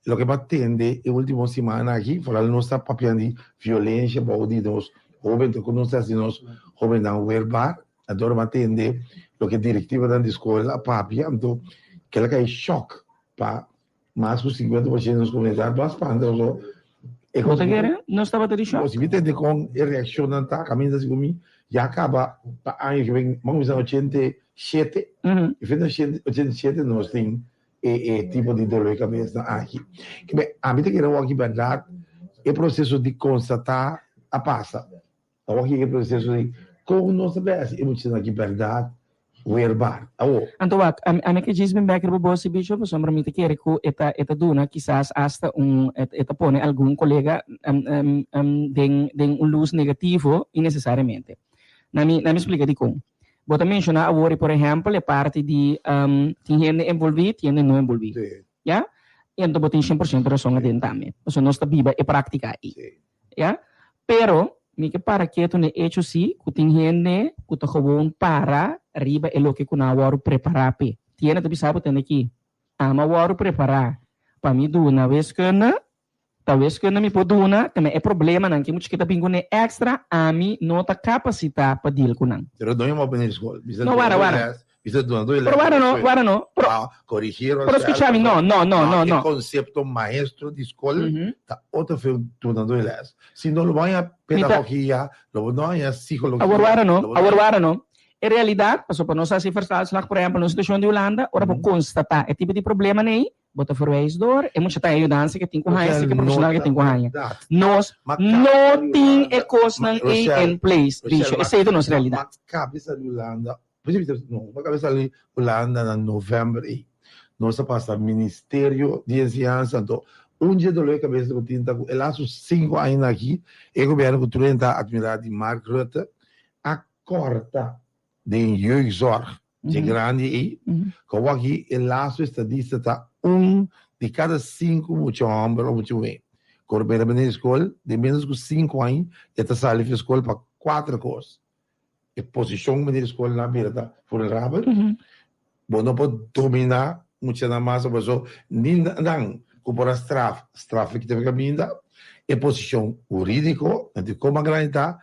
loke bo a tende e ultimo simana aki, foral nos ta papiando di violensia bou di nos hoben, ku nos ta hasi nos hobennan weerbaar, anto ora bo a tende loke direktivanan di skol a papia, anto kila kai shòk pa Mas ku 50% di nos komunidat bo a spanta so. Bo ta kere nos tabata di shòk? Si mi tende kon e reakshonnan ta kaminda si ku mi ya kaba pa aña ke bin, bo a kuminsá na 87, i fin di 87 nos tin e e tipo di dolor di kabesnan aki. Kibè ami ta kere wòk di bèrdat e proseso di konstatá a pasa. Awor ki e proceso di kon nos ta bay haci e muchanan aki berdad weerbaar? Awor. Anto wak, ami ke djis bin bek riba bo si Bishop, pasobra mi ta kere ku e ta e ta duna kisas asta un e ta pone algun kolega den den un lus negativo innesesariamente. Na mi na mi splika dikon. Bo ta menshoná awor por ehèmpel e parti di tin hende envolví, tin hende no envolví. Ya? I anto bo tin 100% rason aden tambe. Pasobra nos ta biba e práktika ei. Ya? Pero, mi ke para ketu n'e echo si ku tin hende ku ta gewoon para riba e loke ku nan a wòrdu prepará p'e. Tin hende ta bisa bo tende aki, Ami a wòrdu prepará pa mi duna wiskunde, ta wiskunde mi por duna, te e problemanan ku e mucha ke ta bin kuné èkstra, ami no ta kapasitá pa deal ku nan. Pero no yama bo na e skol. No, wara, wara. Bisa duna doy Pero wara no, wara no. Pero, Pa corrigir pero escucha mi, no, no, no, no, no. E concepto maestro di school ta otro fe duna doy les. Si no lo baña pedagogia, lo no baña psicologia. Awor wara no, awor wara no. En realidad, paso pa nos haci vertaalslag, por ehempel, nos situacion di Hulanda, ora bo constata e tipo di problema nei, bo ta verwijs door, e mucha ta e ayudansa ke tin ku haña, si ke profesional ke tin ku haña. Nos no tin e kosnan ei en place, Bicho. Esei ta nos realidad. Cabeza di Hulanda No, pa cabeza sali Hulanda na november ei. Nos a pasa Ministerio di Enseñansa, anto un dje dolor di cabeza cu tin ta cu e laatste cinco añanan aki e gobierno cu tur hende ta admira di Mark Rutte a corta den jeugdzorg dje grandi ei, cu awor aki e laatste estadista ta un di cada cinco mucha homber of mucha muher cu a bira bini school den menos cu cinco aña e ta sali for school pa cuatro cos. E posishon meneer di skol na bira ta vulnerabel. Bo no por dominá. Muchanan mas paso ni nan ku por a straf, straf ki ta kaminda, e posishon hurídiko, nan tin koma grandi ta,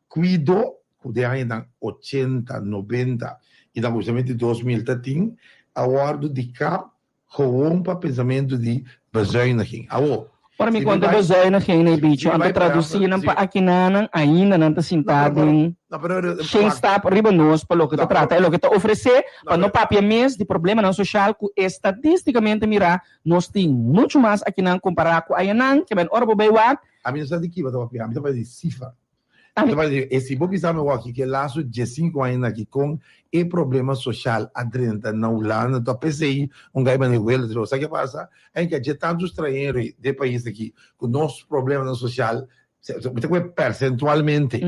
kuido ku den añanan ochenta, nobenta i na kuminsamentu di 2000 ta tin, a wòrdu diká Gewoon pa pensamentu di bezuiniging. Awo, Ora mi si mi konta bai, bezuiniging na e si bicho, mi anto bai por tradusí ehempel, nan si pa akinanan, ainda nan ta No, sintá pero, pero, den no, pero, shen wak, stap riba nos pa loke ta no, pero, trata e loke ta ofresé, no, pa no pero, papia mes di problemanan soshal ku estadístikamente mirá nos tin muchu mas akinan kompará ku ayanan, ke men ora bo bai wak. Ami no sa di ki bo ta papia, ami ta papia di sifra. Mi ta papia di, e si bo bisa mi wak ki ke laso diesinku aña aki kon e problema soshal a drenta na Hulanda, anto p'esei un gai mane wela di sa ke pasa? Ain ke dje tantu strañero den pais aki ku nos problemanan soshal, mi ta kohe persentualmente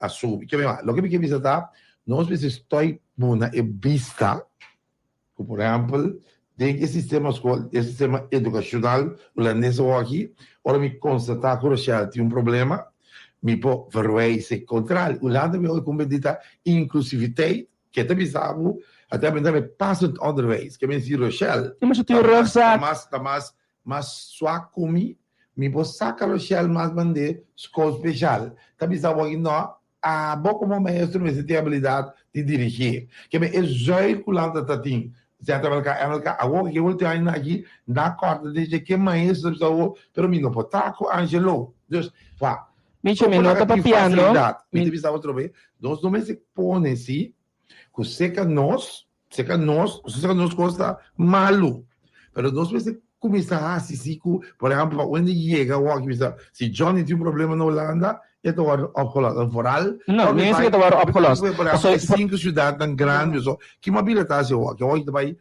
a subi. Ke mi loke mi ke bisa ta, nos mester stòi puna e bista Ku por ehèmpel, den e sistema skol, e sistema edukashonal hulandes awoki, ora mi konstatá ku Rochelle tin un problema, mi por verwijs. Kontrali, Hulanda mi hopi kumbendí ta inklusiviteit, ke ta bisa bo, a ta benta mi passend onderwijs, ke men si Rochelle ta mas, ta mas, mas swak ku mi, mi por saka Rochelle mas band'é skol speshal. Ta bisa bo aki no, Abo komo maestro mester tin abilidat di dirigí. Keme e zuil ku lan ta ta tin. ZMLK, MLK, awor ke ultimo añanan aki na kòrda den dje ke maestro ta bisa awor, pero mi no por traha ku Angelo. Dus, wak, Micho, mi no ta papiando. Mi ta bisa otro be, nos no mester pone si ku seka nos, Seka nos, seka nos kos ta malu. Pero nos mester kuminsá hasi si ku, por ehèmpel, pa wende yega wòk bisa, si Johnny tin un problema na Hulanda, e ta wòrdu opgelost. En vooral, No, mi no ke ta wòrdu opgelost. Por ehèmpel, e sinku siudatnan grandi so, ki mabila ta hasi wòk? Wòk ta bai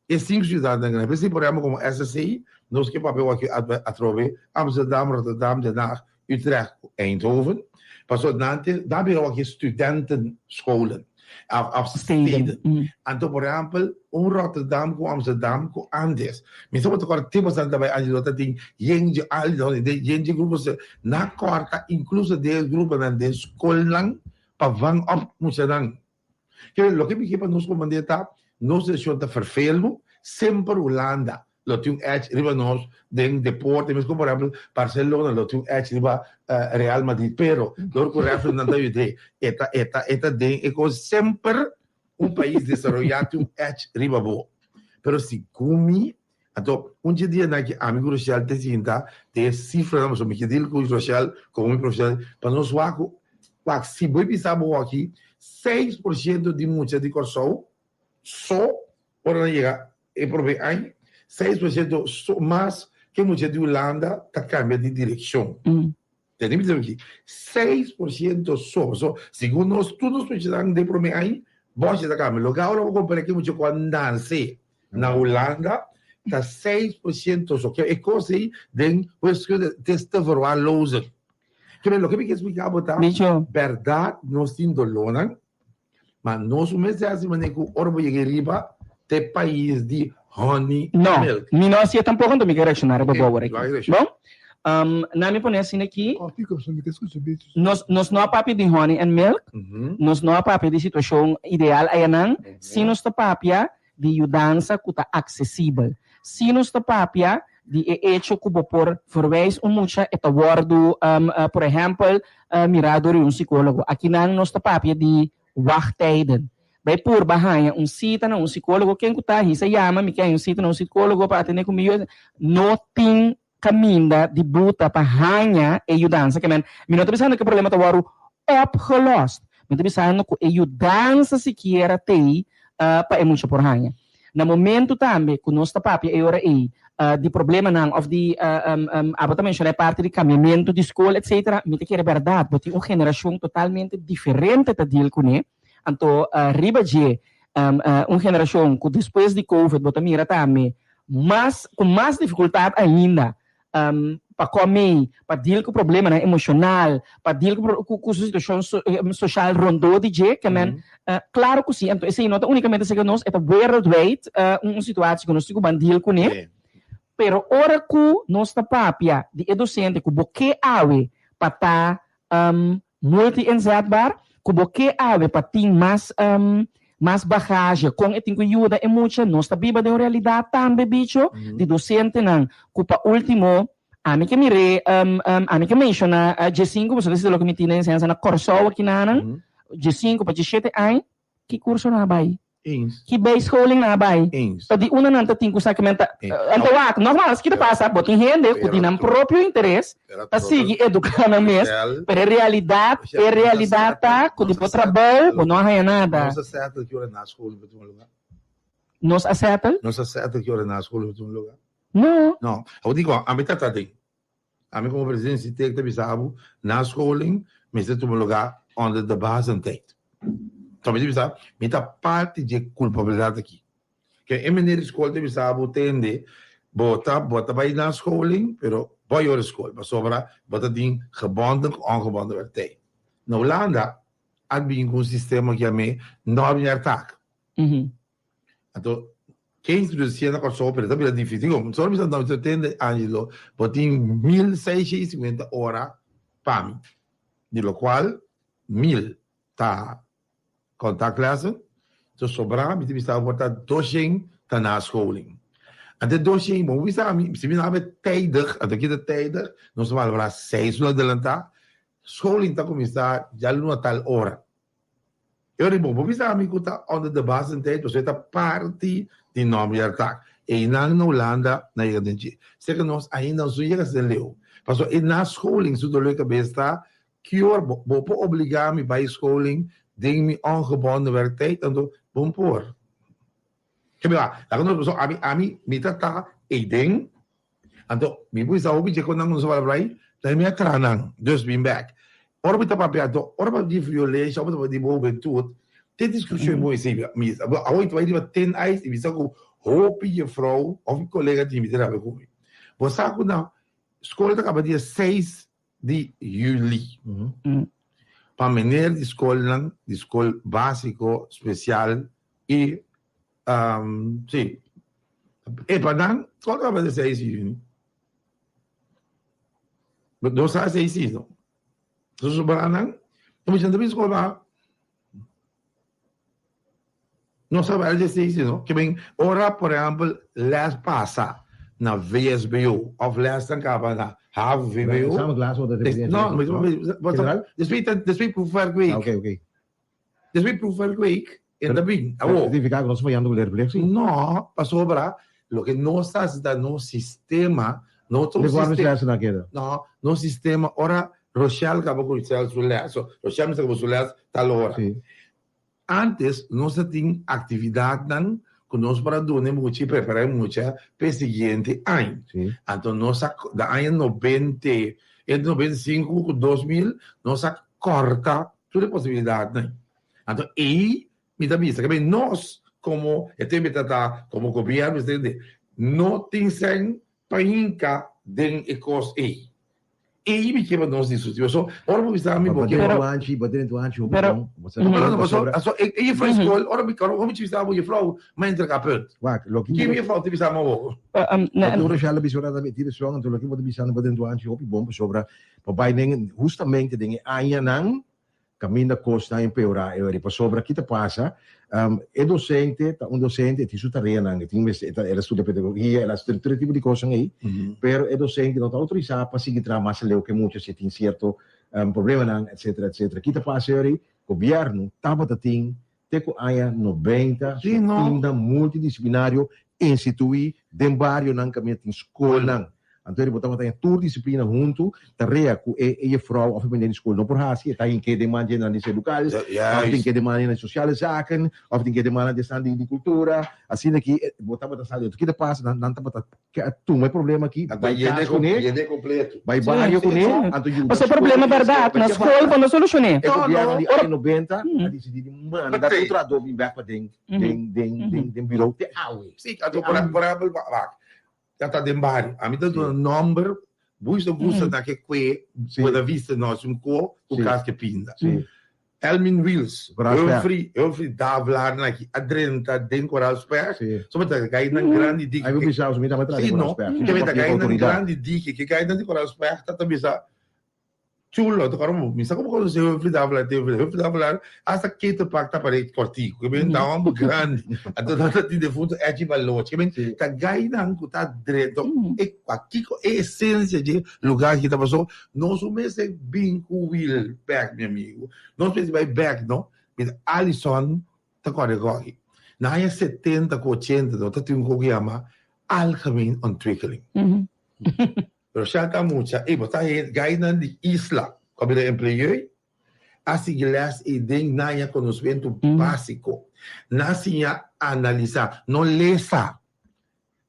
e sinku siudatnan grandi. P'esei, por ehèmpel, komo SSC, nos ke papia wòk atrobe Amsterdam, Rotterdam, Den Haag, Utrecht ku Eindhoven, pasobra nan te nan bira wak e studentenscholen of steden. Anto por ehempel un Rotterdam ku Amsterdam ku antes mi sa bo ta kòrda tempu esnan ta bai antes ta tin yen dje al yen dje grupo nan kòrta inkluso den gruponan den skolnan pa vang op muchanan. Ke loke mi ke pa nos komprendé ta, nos nashon ta ferfelu, semper Hulanda lo tin un edge riba nos den deporte, meskos por ehempel Barcelona lo tin un edge riba Real Madrid, pero dor ku refrinan ta yud'é, e ta e ta e ta den e kos, semper un pais desaroyá tin un edge riba bo. Pero segun mi, anto un dje dianan ki ami ku Rochelle ta sinta den e sifranan, pasobra mi ke deal ku Rochelle komo mi profesional, pa nos wak ku, wak si bo bisa bo aki, 6% di mucha di Kòrsou so ora nan yega e promé aña, 6% so mas ke mucha di Hulanda ta kambia di direkshon. Tende mi ta aki, 6% so, so segun nos tur nos muchanan den prome aña bòsha ta kambia. Loke awor bo kompara ki mucha ku a nanse na Hulanda ta 6% so. Ke e kos ei den wiskunde het is te verwaarlozen. Ke men loke mi ke splika bo ta bèrdat nos tin dolónan Ma nos un mester hasi manera ku ora bo yega riba te pais di honey No, milk. mi no hasié tampoko, anto mi ke reakshoná riba Ok, bo awor lo aki. reakshoná. Bon, um, na mi pone asina aki, Kòrtiku, pasobra mi ke skucha bichi. nos, nos no a papia di honey and milk, nos no a papia di situashon ideal ayanan, si nos ta papia di yudansa ku ta aksesibel. Si nos ta papia di e echo ku bo por verwijs un mucha e ta wòrdu, por ehèmpel, mirá dor di un sikólogo. Akinan nos ta papia di wachttijden. Bai purba haña un sita na un sikólogo. Ken ku ta hisa yama, mi ke haña un sita na un sikólogo pa atendé ku mi yu. No tin kaminda di buta pa haña e yudansa. Ke men, mi no ta bisando ku e problema ta wòrdu opgelost. Mi ta bisando ku e yudansa sikiera t'ei pa e mucha por haña. Na momento tambe ku nos ta papia e ora ei di problemanan òf di, abo ta menshoná e parti di kambiamentu di skol etsetera, mi ta kere bèrdat bo tin un generashon totalmente diferente ta deal kuné. Anto riba dje un generashon ku despues di covid bo ta mira tambe mas ku mas difikultat ainda pa kòmei, pa deal ku problemanan emoshonal, pa deal ku ku su situashon soshal rondó di dje, ke men klaro ku si. Anto esei no ta únikamente serka nos, e ta wereldwijd un situatie ku nos tin ku ban deal kuné. Pero ora ku nos ta papia di e dosente ku bo ke awe pa ta multi-inzetbaar, ku bo ke awe pa tin mas. Mas bagage, kon e tin ku yuda e mucha, nos ta biba den un realidat tambe bicho di dosentenan ku pa ultimo ami ke mir'é ami ke menshoná djesinku pasobra esei ta loke mi tin den enseñansa na Kòrsou akinanan djesinku pa djeshete aña ki kurso nan a bai? Eens. Ki bijscholing nan a bai? Eens. Ta di unda nan ta tin ku sa kimen ta anto wak nogmaals ki ta pasa bo tin hende ku di nan propio interes ta sigui eduká nan mes pero e realidat e realidat ta ku di bo trabou bo no a haña nada. Nos a settle ki ora nascholing pa tuma lugar? Nos a settle? Nos a settle ki ora nascholing pa tuma lugar? No. No. Awor di kon ami ta ta den. Ami komo presidente si tek ta bisa bo nascholing mester tuma lugar onder de basentijd. So mi ta bisa mi ta parti dje kulpabilidat aki. Ke e meneer di skol ta bisa bo tende bo ta bo ta bai nascholing pero bo yora skol pasobra bo ta tin gebonden ku ongebonden werktijd. Na Hulanda a bin ku un sistema ku yam'é normjaartaak. Anto ke introdusié na Kòrsou pero ta bira difísil. Digo, solo bisa no bisa tende Angelo bo tin 1650 ora pa mi, di lokual 1000 ta contactlessen, so sobrá mi ta bisa bo ta 200 ta nascholing. Anto e 200 bo bisa mi, si mi no habi tijdig, anto kita tijdig, nos ta valorá seis luna adelantá, scholing ta kuminsá djaluna tal ora. E ora bo bisa mi ku ta onder de basentijd pasobra e ta parti di normjaartaak. Einan na Hulanda nan yega den dje. Serka nos ainda nos no yega asina leu. Pasobra e nascholing su dolor di kabes ta ki ora bo bo por obliga mi bai scholing den mi ongebonden werktijd anto bo no por. Ke mi laga nos pasobra ami ami mi ta ta eiden Anto, mi por bisa hopi dje ku nan kuminsá papia ei, ta mi a traha nan, dus bin bèk. Ora mi ta papia anto, ora papia di violensia, ora papia di hubentut, te diskushon bo esei, mi awor mi ta bai riba thin ice i bisa ku hopi jefrou òf kolega di mi ta rabia ku mi. Bo sa ku na skol ta kaba dia seis di yüli. Pa meneer di skolnan, di skol básiko, spesial i si, e pa nan skol ta kaba dia seis di yüni. Nos sa esei si no. Nos sobra nan, no ta bin skol baha. Nos sa bai dia seis di no. Ke men ora por ehèmpel lès pasa na VSBO òf lès ta kaba na havo VBO. No, despues despues proefwerkweek. Despues proefwerkweek e ta bin. Awor. Significa cu nos fayando cu leerplicht si? No, pasobra loke nos ta haci ta nos sistema no ta un sistema. No, nos sistema ora Rochelle caba cu su les, Rochelle mester caba su les tal ora. Antes nos ta tin actividadnan cu nos por a duna e mucha y prepara e mucha pa e siguiente aña. Anto nos a da aña noventa, entre 95 cu 2000 nos a corta tur e posibilidadnan. Anto ey mi ta bisa ke nos como e tempo ta ta como gobierno mester no tin sen pa hinka den e kos ey. Ey mi ke pa nos diskuti paso ora bo bisa mi bo ke. Pero bo tene tu hanchi hopi bon. Paso paso e juffrouw skol ora mi ora mi bisa bo juffrouw mi a entrega punt. Wak loke Ki juffrouw ta bisa mi awor? Loke Rochelle a bisa ora ta meti reson anto loke bo ta bisa bo tene tu hanchi hopi bon pasobra bo bai den hustamente den e añanan Kaminda kosnan empeorá e ora pasobra ki ta pasa? E dosente ta un dosente, e tin su tareanan, e tin mester, el a studia pedagogia, el a studia tur e tipo di kosnan ei, pero e dosente no ta outorisá pa sigui traha mas aleu ku e mucha si e tin sierto problemanan, etcetera, etcetera. Ki ta pasa e ora ei? Gobièrnu tabata tin te ku aña 90 su timnan multidisiplinario instituí den barionan kaminda tin skolnan. Anto bo tabata haña tur disiplina huntu, tarea ku e e jefrou òf e meneer di skol no por hasi, e ta hink'é den man dje nan di sedukal, òf tin ke den man dje nan di sosiale zaken, òf tin ke den man dje esnan di kultura. Asina ki bo tabata sa di otro. Ki ta pasa? Nan nan tabata ke a tuma e problema aki, bai kas kuné, bai bario kuné, anto yuda Pasobra e problema bèrdat, na skol bo no solushon'é. E gobièrnu di aña 90 a disidí di manda tur trahadó bin bèk paden den den den birou te awe. Sí, anto por ehèmpel, wak, Ta ta den bario. Ami ta duna nomber, Buis no gusta na ke kue Buena Vista no, es un ko ku kas ke pinda. Elmin Wiels, Humphrey, Humphrey Davelaar nan aki a drenta den Koraalsberg, so ta kai nan grandi diki. Ai bo bisa, mi tambe traha den Koraalsberg. Si no, ke ta kai nan grandi diki, ke kai nan di Koraalsberg ta ta bisa. Chulo, ta kòrda mi sa komo konosé Humphrey Davelaar te Humphrey Davelaar hasta Ketelpark ta parei kòrtiku, ke men ta hòmber grandi. Anto nan ta tin defunto Edgy Baloch, ke men ta gainan ku ta drenta e pakiko e esensia dje lugar aki ta pasó. Nos no mester bin ku wil bèk mi amigu, nos mester bai bèk no. Mi Alison ta kòrda e kòki. Na aña setenta ku ochenta no ta tin un kos ku yama Algemeen Ontwikkeling. Rochelle ta mucha, ey bo ta he gainan di isla cu a bira empleoe, a sigui les ey den naña conocimento basico, na siña analisa, no lesa.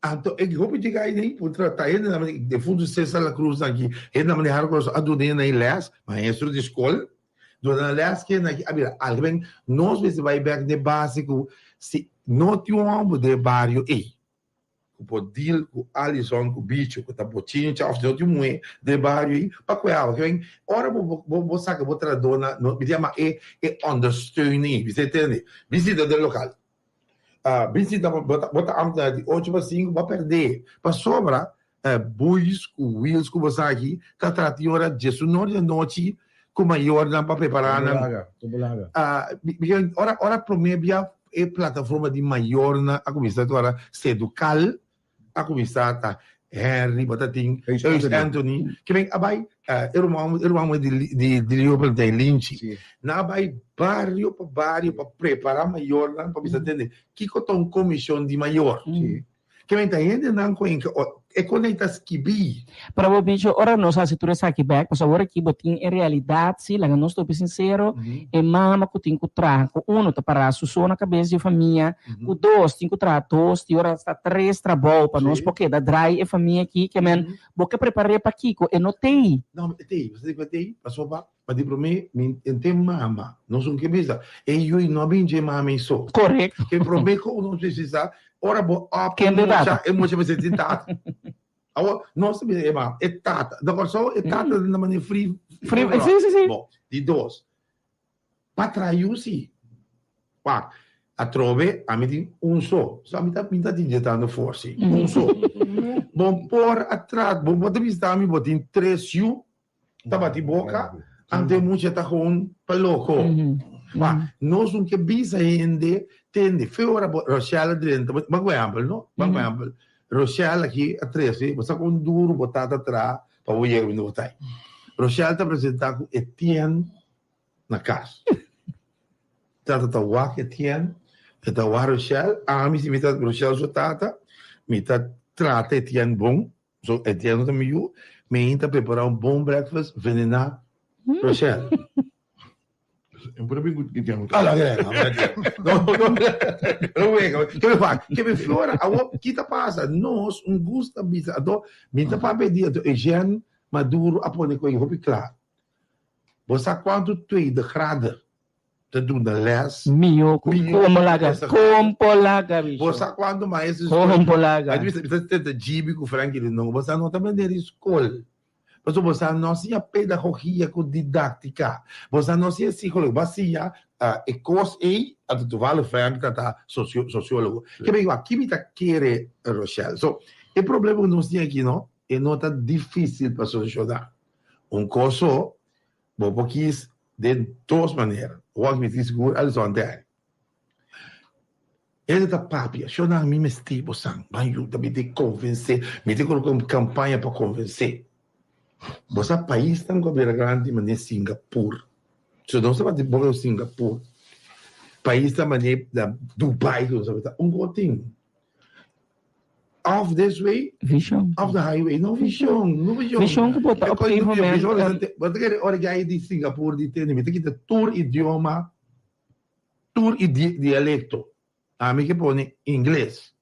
Anto e hopi di gainan por trata hende nan mane defunto Cesar La Cruz nan aki, hende nan mane Harold Corazon a duna hende nan les, maestro di scol, duna nan les ke nan aki a bira algemeen. Nos mester bay bek den base cu si no tin un homber den e bario ey, ku por deal ku Alison ku bicho ku ta bochincha of si no tin muhé den bario ei pa kue awa ke wen ora bo bo bo saka bo trahadónan no mi ta yama e e ondersteuning mi sa entende bisita den lokal bisita bo ta bo ta ambtenaar di ocho pa sinku bo a pèrdè pasobra boeis ku wheels ku bo sa aki ta trata di ora diesunor di anochi ku mayornan pa prepará nan ora ora promé bia e plataforma di mayornan a kuminsá ta ora Seducal a kuminsá ta Henry bo ta tin Eus Anthony ke men a bai e ruman e ruman muhé di di Leopold ta e Linchi nan a bai bario pa bario pa prepará mayornan pa bisa tende kiko ta un komishon di mayor. Ke men ta hendenan ku en e kon ei ta skibí. Pero bo bicho, ora nos hasi tur esaki bek, pasobra awor aki bo tin e realidat si, laga nos topi sinsero, e mama ku tin ku traha, ku uno ta para su so na kabes di e famia, ku dos tin ku traha dos, tin ora asta tres trabou pa nos por keda drai e famia aki, ke men bo ke prepar'é pa kiko? E no t'ei. No, e t'ei, bo sa di ku e t'ei? Pasobra Pa di promé, mi ente mama. Nos un ke bisa, e yui no a bin dje mama ei so. Korekto. Ke promé ku nos bisa, ora bo op Ken de mucha, tata? e mucha mester tin tata. Awor, nos ta bisa e mama, e tata. Na Kòrsou e tata ta na manera free. Free, si, si, si. Bon, di dos, pa traha yu si. Wak, atrobe ami tin un so. So ami ta mi ta inyetando for si. Un so. Bon por a traha, bo bo ta bisa ami bo tin tres yu. ta bati boka, anto e mucha ta gewoon pa loko. Ma nos no ke bisa hende tende. Fe ora bo Rochelle a drenta, ban ku ehèmpel no, ban ku ehèmpel. Rochelle aki a trese, bo sa kon duru bo tata traha pa bo yega winda bo ta ei. Rochelle ta presentá ku Etienne na kas. Tata ta wak Etienne, e ta wak Rochelle, ami si mi ta Rochelle su tata, mi ta trata Etienne bon. So Etienne ta mi yu, mi ta prepara un bon breakfast venená Rochelle. Pero bin ku Etienne. Ala que no, no, no. Pero wega, ke me fa, ke me flora, awo kita pasa, nos un gusta bisa, anto mi ta papia di anto Eugène Maduro a pone ku hopi kla. Bo sa kuantu tweede grader ta duna les. Mihó ku komo laga, kon por laga bicho. Bo sa kuantu maestro di skol. Kon por laga. Mi ta tenta djibi ku Frankie di no, bo sa no ta manera di skol. Pasobra bo sa no siña pedagogia ku didáktika. Bo sa no siña psikologia. Bo a siña e kos ei, anto toevallig Frank ta ta sosiólogo. Ke mi wak, ki mi ta kere Rochelle? So, e problema ku nos tin aki no, e no ta difísil pa solushoná. Un kos so, Bo por kis den dos manera. Wak mi tin sigur Alison te. Hende ta papia, Shonnan mi mester bo san, ban yuda mi te konvensé, mi te koloka un kampaña pa konvensé. Bo sa paisnan ku a bira grandi manera Singapur. So nos tabata boka Singapur, paisnan manera Dubai ku nos tabata un gotin. Off this way, Vision. off the highway. No vision, no vision. Vision ku bo ta op gegeven moment. Bo ta kere ora jai di Singapur di tende, mi ta kita tur idioma, tur dialecto. Ami ke pone ingles.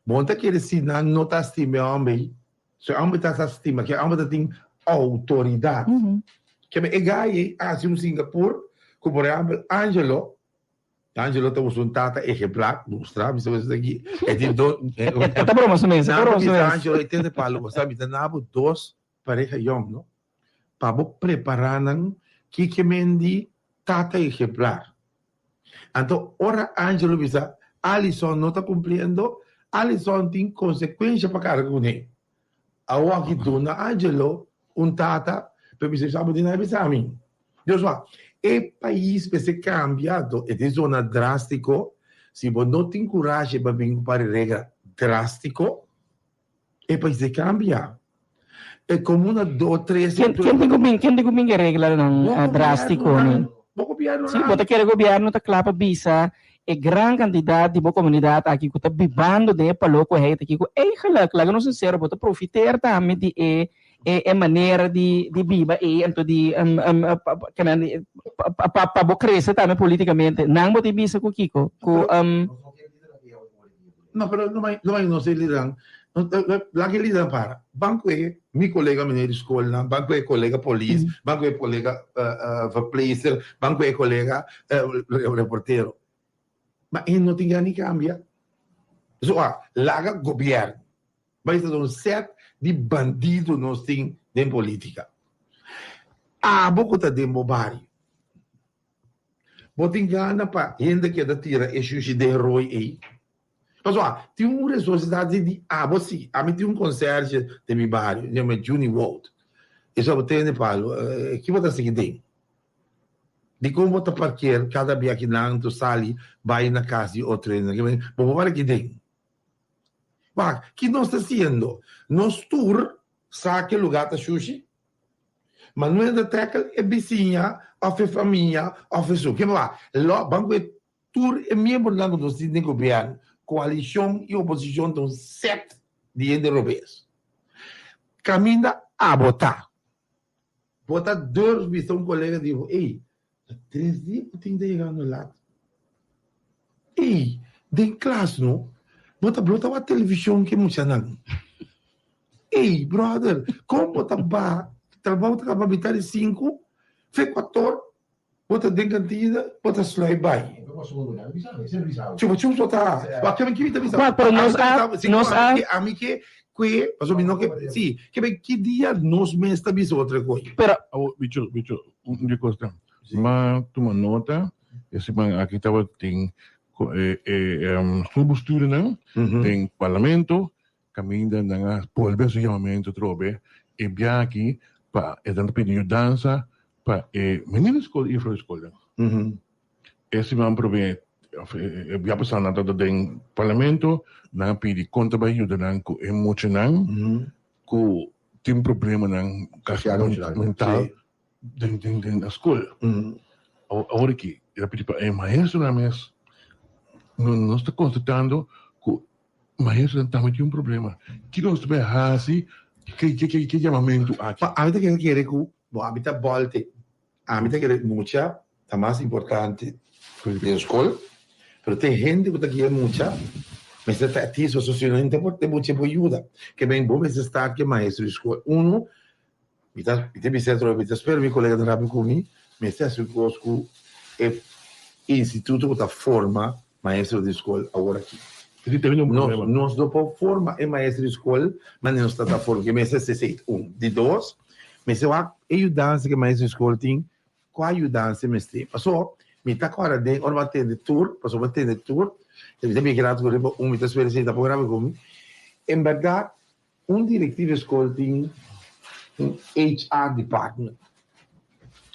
Bo ta kere si nan no ta stima e homber, si e homber ta sa stima, ke homber ta tin autoridad. Ke e gai ei hasi un Singapur ku por ehempel Angelo Angelo ta usa un tata ejemplar, mustra, mi sabe aki. E tin dos. E ta broma su mes, e ta broma su mes. Angelo e tende palo, bo sa mi ta nabo dos pareha yong, no? Pa bo prepara nan kiko men di tata ejemplar. Anto ora Angelo bisa Alison no ta cumpliendo, Alison tin consecuencia pa carga cune. Awor aki duna Angelo un tata. Pero mi sa bo tin na bisa mi. Dios wak, e pais mester cambia do e tin zona drastico, si bo no tin curashi pa bin cu par di regla drastico, e pais ta cambia. E comuna do tres. Ken ken tin cu bin ken tin cu bin e reglanan drastico ni? Bo gobierno Si, bo ta kere gobierno ta cla pa bisa e gran cantidad di bo comunidad aki cu ta bibando den e palocoheid aki cu eigenlijk, laga nos sincero, bo ta profiteer tambe di e e e manera di di biba ei anto di pa pa bo crece tambe politicamente. Nan bo tin bisa cu kico? Cu No, pero no mai no mai nos e lidernan. Laga e lidernan para. Ban cu e mi colega meneer di scolnan, ban cu e colega polis, ban cu e colega verpleegster, ban cu e colega reportero. Ma e no tin gana di cambia. So, laga gobierno. Bai ta un set di bandido nos tin den politica. Abo cu ta den bo bario. Bo tin gana pa hende keda tira e shushi den rooi ey? Pasobra tin un responsabilidad di abo si. Ami tin un conserge den mi bario, yama Juni Wout. E sa bo tende palo, ki bo ta sigui den? Dikon bo ta parkeer kada bia ki nan to sali bai na cas di otro hende? Bo por para ki den? Wak, ki nos ta hasiendo? Nos tur sa ke lugar ta shushi, ma no ta tackle e bisiña of e famia of esun. Ke wak, lo ban ku e tur e miembronan ku nos tin den gobièrnu, koalishon i oposishon ta un sèt di hende robes. Kaminda abo ta. Bo ta durf bisa un kolega di bo, ey, Ta tres dia bo tin ta yegando lat. Ey, den klas no, bo ta blo ta wak television ku e muchanan. Ey, brother, kon bo ta ba, trabou ta kaba mitad di sinku, fe kuator, bo ta den kantina, bo ta sluip bai. Chupa chups bo ta. Wak ke mi ta bisa? Wak, pero nos a, nos a. Ami ke kue, pasobra mi no ke, si, ke ki dia nos mes ta bisa otro koe. Pero. Awo, bicho, bicho. Un di kosnan. Ma tuma nota, e siman aki tabatin e schoolbestuurnan den parlamento kaminda nan a bolbe hasi yamamentu atrobe e bia aki pa e nan ta pidi yudansa pa e meneer di skol i juffrouw di skolnan. E siman prome of e bia pasá nan tabata den parlamento nan a pidi kon ta bai yuda nan ku e muchanan ku tin problemanan kasi mental den den den na skol. Awor aki e ta pidi pa e maestronan mes no nos ta konstatando ku maestronan tambe tin un problema. Kiko nos ta bai hasi ke ke ke ke yamamentu aki? Pa ami ta kere kere ku bo ami ta bòlte ami ta kere mucha ta mas importante den skol pero tin hende ku ta guia mucha mester ta atiso so si no hende por te mucha por yuda ke men bo mester start ke maestro di skol uno Mi ta mi ta bisa atrobe, mi ta spera mi kolega ta rabia ku mi, mester hasi un kos ku e instituto ku ta forma maestro di skol awor aki. Nos nos no por forma e maestro di skol manera nos ta ta forma, ke mester hasi esei un. Di dos, mester wak e yudansa ku e maestro di skol tin, kua yudansa e mester. Paso mi ta kòrda den ora mi a tende tur, pasobra mi a tende tur, mi ta bin rato ku riba un, mi ta spera esei ta por rabia ku mi. En bèrdat Un directiva school tin un HR department.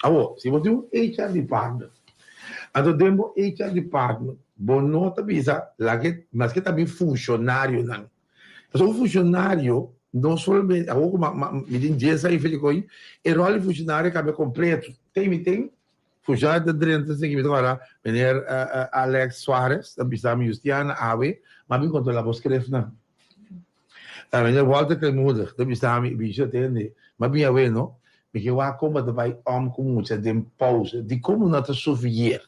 Awor, si bo tin un HR department, anto den bo HR department bo no ta bisa laga e, maske ta bin funcionarionan. Pasobra un funcionario no solamente, awor ku mi tin dies aña feliz ko'i, e rol di funcionario a cambia completo. Ten mi tin funcionario ta drenta esaki mi ta wara meneer Alex Suarez ta bisa mi Justiana awe, m'a bin controla bo schriftnan. Meneer Walter Kleinmoedig ta bisa mi, Bicho tende, m'a bin awe no, mi ke wak kon bo ta bai om ku mucha den pauze, dikon bo no ta sufier?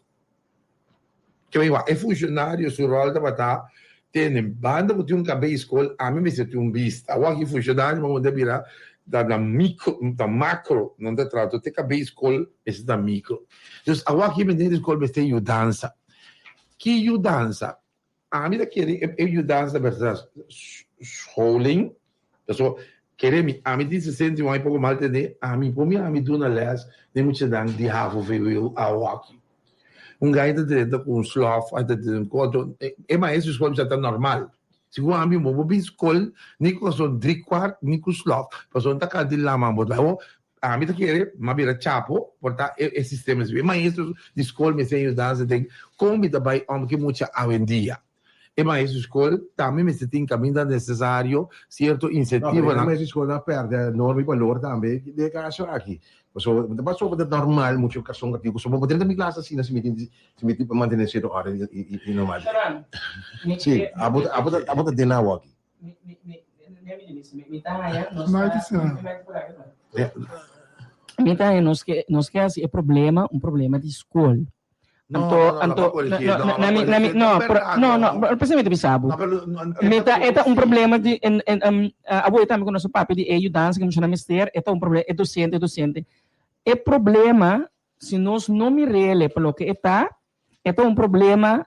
Ke bai wak, e funshonario su ròl tabata, tende, banda bo tin un kabei skol, ami mester tin un bista. Awor aki funshonario bo ta bira ta na mikro, ta makro nan ta traha, te kabei skol mester ta mikro. Dus awor aki meneer di skol mester yudansa. Ki yudansa? Ami ta kere e yudansa berdad scholing, pasobra kere mi, ami tin 61 aña poko mal tende, ami por mi ami duna les den muchanan di havo, vwo, awo aki. Un gai ta drenta ku un slof, a ta drenta ku otro, e maestro di skol bisa ta normal. Segun ami bo por bin skol ni ku kason driekwart ni ku slof, pasobra ta kanta di lama bo ta. Ami ta kere m'a bira chapo por ta e e sistema esei. E maestro di skol mester yudansa den kon mi ta bai om ku e mucha awendia. E maestro di skol tambe mester tin kaminda nesesario sierto No, pero e insentivonan. maestro di skol a pèrdè norma i balor tambe den e kaso aki. Pasobra ta pasobra ta normal mucha okashon ku tin ku bo drenta mi klas asina si mi tin si mi tin pa mantené sierto órden i normal. Sharon, mi Sí, ke abo ta abo ta abo ta den awa aki. Mi mi mi mi mi ta haña nos ta mi ta haña nos ke nos ke hasi e problema un problema di skol. No, Anto no, no, anto no, corrigir, no no, no mi corrigir, no no, pero verdad, no no no. p'esei mi ta bisa bo. No, pero no, Mi ta e ta un sí. problema di en en um abo e tambe ku nos a papia di e yudansa ku muchanan mester e ta un problema e dosente e dosente. E problema si nos no mir'ele pa loke e ta E ta un problema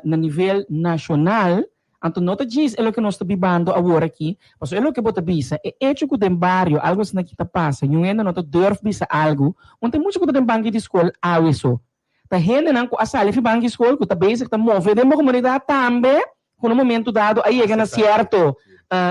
na nivel nashonal, anto no ta djis e loke nos ta bibando awor aki, pasobra e loke bo ta bisa, e echo ku den bario algu asina aki ta pasa, niun hende no ta durf bisa algu, un ta e mucha ku ta den banki di skol awe so. Ta hendenan ku a sali fi banki di skol ku ta bezig ta move den bo komunidat tambe, ku na un momento dado a yega na sierto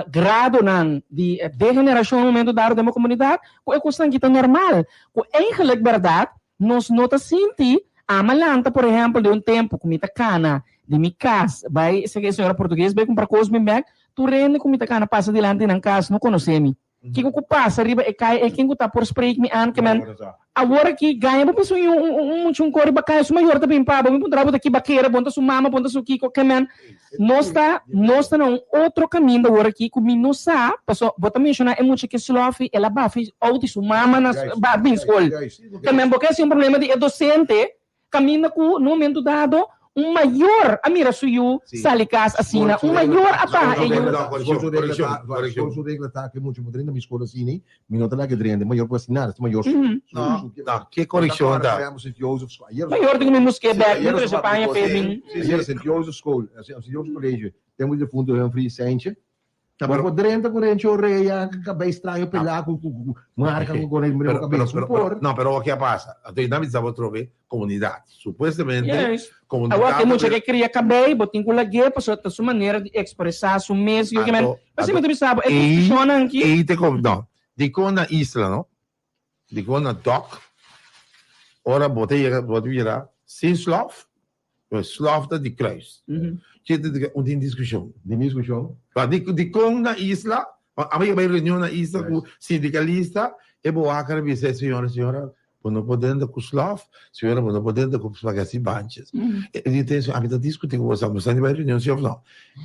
gradonan di degenerashon na un momento dado den bo komunidat, ku e kosnan aki ta normal, ku eigenlijk bèrdat Nos no ta sinti ama lanta por ehempel den un tempu ku mi ta kana di mi kas bai esaki e señora portugues bai kumpra kos bin bek tur hende ku mi ta kana pasa dilanti nan kas no konosé mi kiko ku pasa riba e kai e ken ku ta por spreek mi aan ke men awor aki gaña bo bisa un un mucha un kor riba kai su mayor ta bin pa bo mi puntra bo ta ki bakera bon ta su mama bon ta su kiko ke men nos ta nos ta na un otro kaminda awor aki ku mi no sa paso bo ta menshoná e mucha ke slòfi el a bafi out di su mama na ba bin skol. También bo ke hasi un problema di e docente caminda cu na un momento dado un mayor a mira su yu sali cas asina, un mayor a baha e yu. Scol su regla ta, scol su regla ta ke mucha por drenta mi scol asina, mi no ta laga drenta, mayor por hasi nada, si mayor su No, no, ke correccion ta? Mayor tin cu mi muske bek, mi trece paña p'e bin. Ayer Sint Jozef School, Sint Jozef College, tempo di defunto Humphrey Seintje, Bo por drenta ku renchi orea, kabei straño pelá ku ku marka ku kore mira bo kabes. Bo por. No, pero wak a pasa? Anto i nan bisa bo trobe komunidat. Supuestamente Yes. komunidat Awor e mucha ta ke kria kabei, bo tin ku lag'é pasobra ta su manera di ekspresá su mes. Yo ke men, Anto, pasobra anto mi ta bisa bo e ei diskushonnan aki. ei te kom no, dikon na isla no, dikon na dòk, ora bo ta yega bo ta bira sin slòf, Slof ta di kruis. Ke ta di un tin diskushon. Di diskushon. Pa di dikon na isla, amo yega bai reunion na isla ku sindikalista, e bo wak a bisa e señora, señora bo no por drenta ku slof, señora bo no por drenta ku spaghetti banches. E di ten ami ta diskuti ku boso, boso ta bai reunion si of no.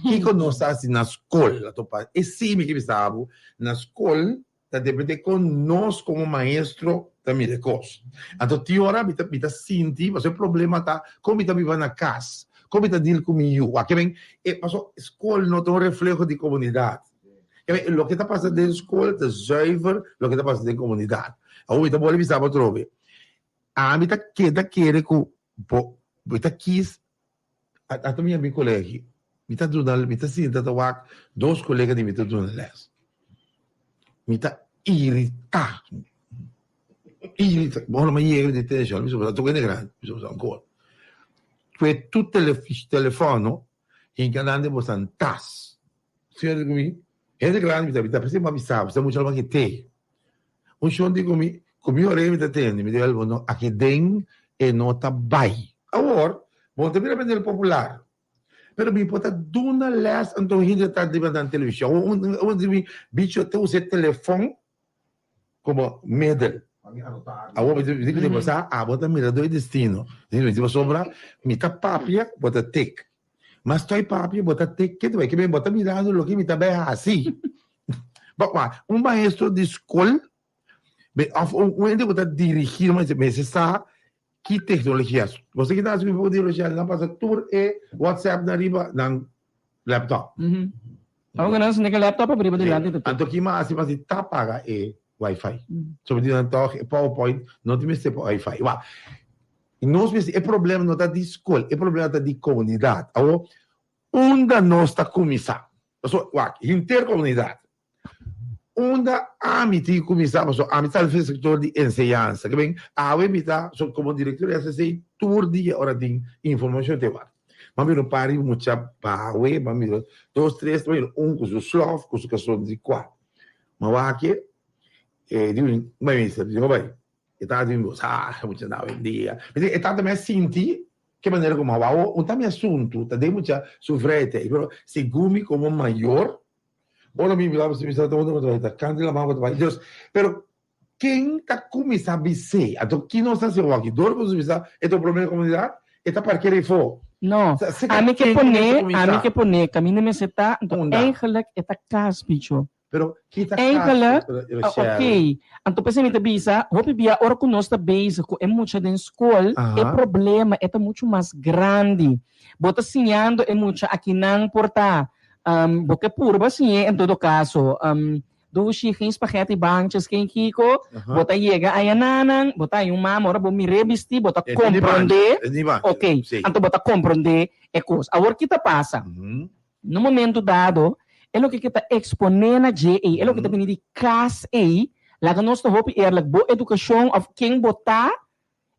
Kiko nos ta hasi na skol? E si mi ke bisa bo, na skol Ta depende kon nos komo maestro ta mira e kos. Anto tin ora mi ta mi ta sinti pasobra e problema ta kon mi ta biba na kas, kon mi ta deal ku mi yu. Wak men e pasobra skol no ta un refleho di komunidat. Ke men loke ta pasa den skol ta zuiver loke ta pasa den komunidat. Awor mi ta bolbe bisa bo atrobe, ami ta keda kere ku bo bo ta kis Ata mi a mi kolegi, mi ta duna, mi ta sinta ta wak dos kolega di mi ta duna les. Mi ta iritá, iritá. Bon, mi a yega di tenshon, mi a toka hende grandi, mi a ankor. Kue tur telefono hinka nan den boso tas. Señor di ku mi, hende grandi mi ta mi ta pensé mi a bisa bo, mucha alma ke te. Un shon di ku mi, ku mi orea mi ta tende, mi di el bo no, aki den e no ta bai. Awor, bo ta bira manera popular, pero mi por ta duna les anto hende ta riba nan televishon. Un di mi bicho ta usa e telefon komo middel. Awor mi di ku bo sa, abo ta mirador di destino. Mi di pasobra mi ta papia, bo ta tek. Mas toi papia, bo ta tek ke ta bai. Ke bo ta mirando loke mi ta bai hasi. Un maestro di skol òf un hende ku ta dirigí mester sa Ki teknologia? Bo sa ki ta hasi ku teknologia? Nan pasa tur e WhatsApp nan riba nan laptop. Awor ku nan sende ku laptop ap riba dilanti ta tur. Anto ki mas hasi mas di ta paga e wifi. So mi di nan tòg e powerpoint no tin mester pa wifi. Wak, nos mester e problema no ta di skol, e problema ta di komunidat. Awor unda nos ta kuminsá? Pasobra wak, henter komunidat Unda ami tin kuminsá pasobra ami ta den sektor di enseñansa. Ke ben awe mi ta so komo direktor di SSC tur dia ora tin informashon te wak. M'a mira un par di mucha bawe, m'a mira dos tres, m'a mira un ku su slòf ku su kason di kua. M'a wak e. E di un minister, di bai, e tata di mi ah, mucha na awendia. Mi di, e tata mi a sinti ke manera ku mi a wou, un ta mi asuntu, ta den mucha su vrijheid, pero segun mi komo mayor, ora mi mira mi sa ta unda bo ta bai, ta kanta di laman bo ta bai. Dus, pero ken ta kuminsá bis'é? Anto ki nos ta hasi awor? Dor ku nos bisa e ta un problema di komunidat, e ta parker efo. No, ami ke pone, ami ke pone, kaminda mester ta, anto eigenlijk e ta kas, bicho. Pero kita Eigenlijk, ah, ok. Anto p'esei mi ta bisa, hopi bia ora ku nos ta bezig ku e mucha den skol, e problema e ta muchu mas grandi. Bo ta siñando e mucha akinan por ta, bo ke purba siñ'é en todo kaso, dushi, geen spaghetti bankjes, geen kiko, bo ta yega ayananan, bo ta haña un mama, ora bo mir'é bistí, bo ta komprondé, ok, anto bo ta komprondé e kos. Awor ki ta pasa? Na un momento dado, e loke ke ta eksponé na dje ei, e loke ta bini di kas ei, laga nos ta hopi eerlijk, bo edukashon òf ken bo ta,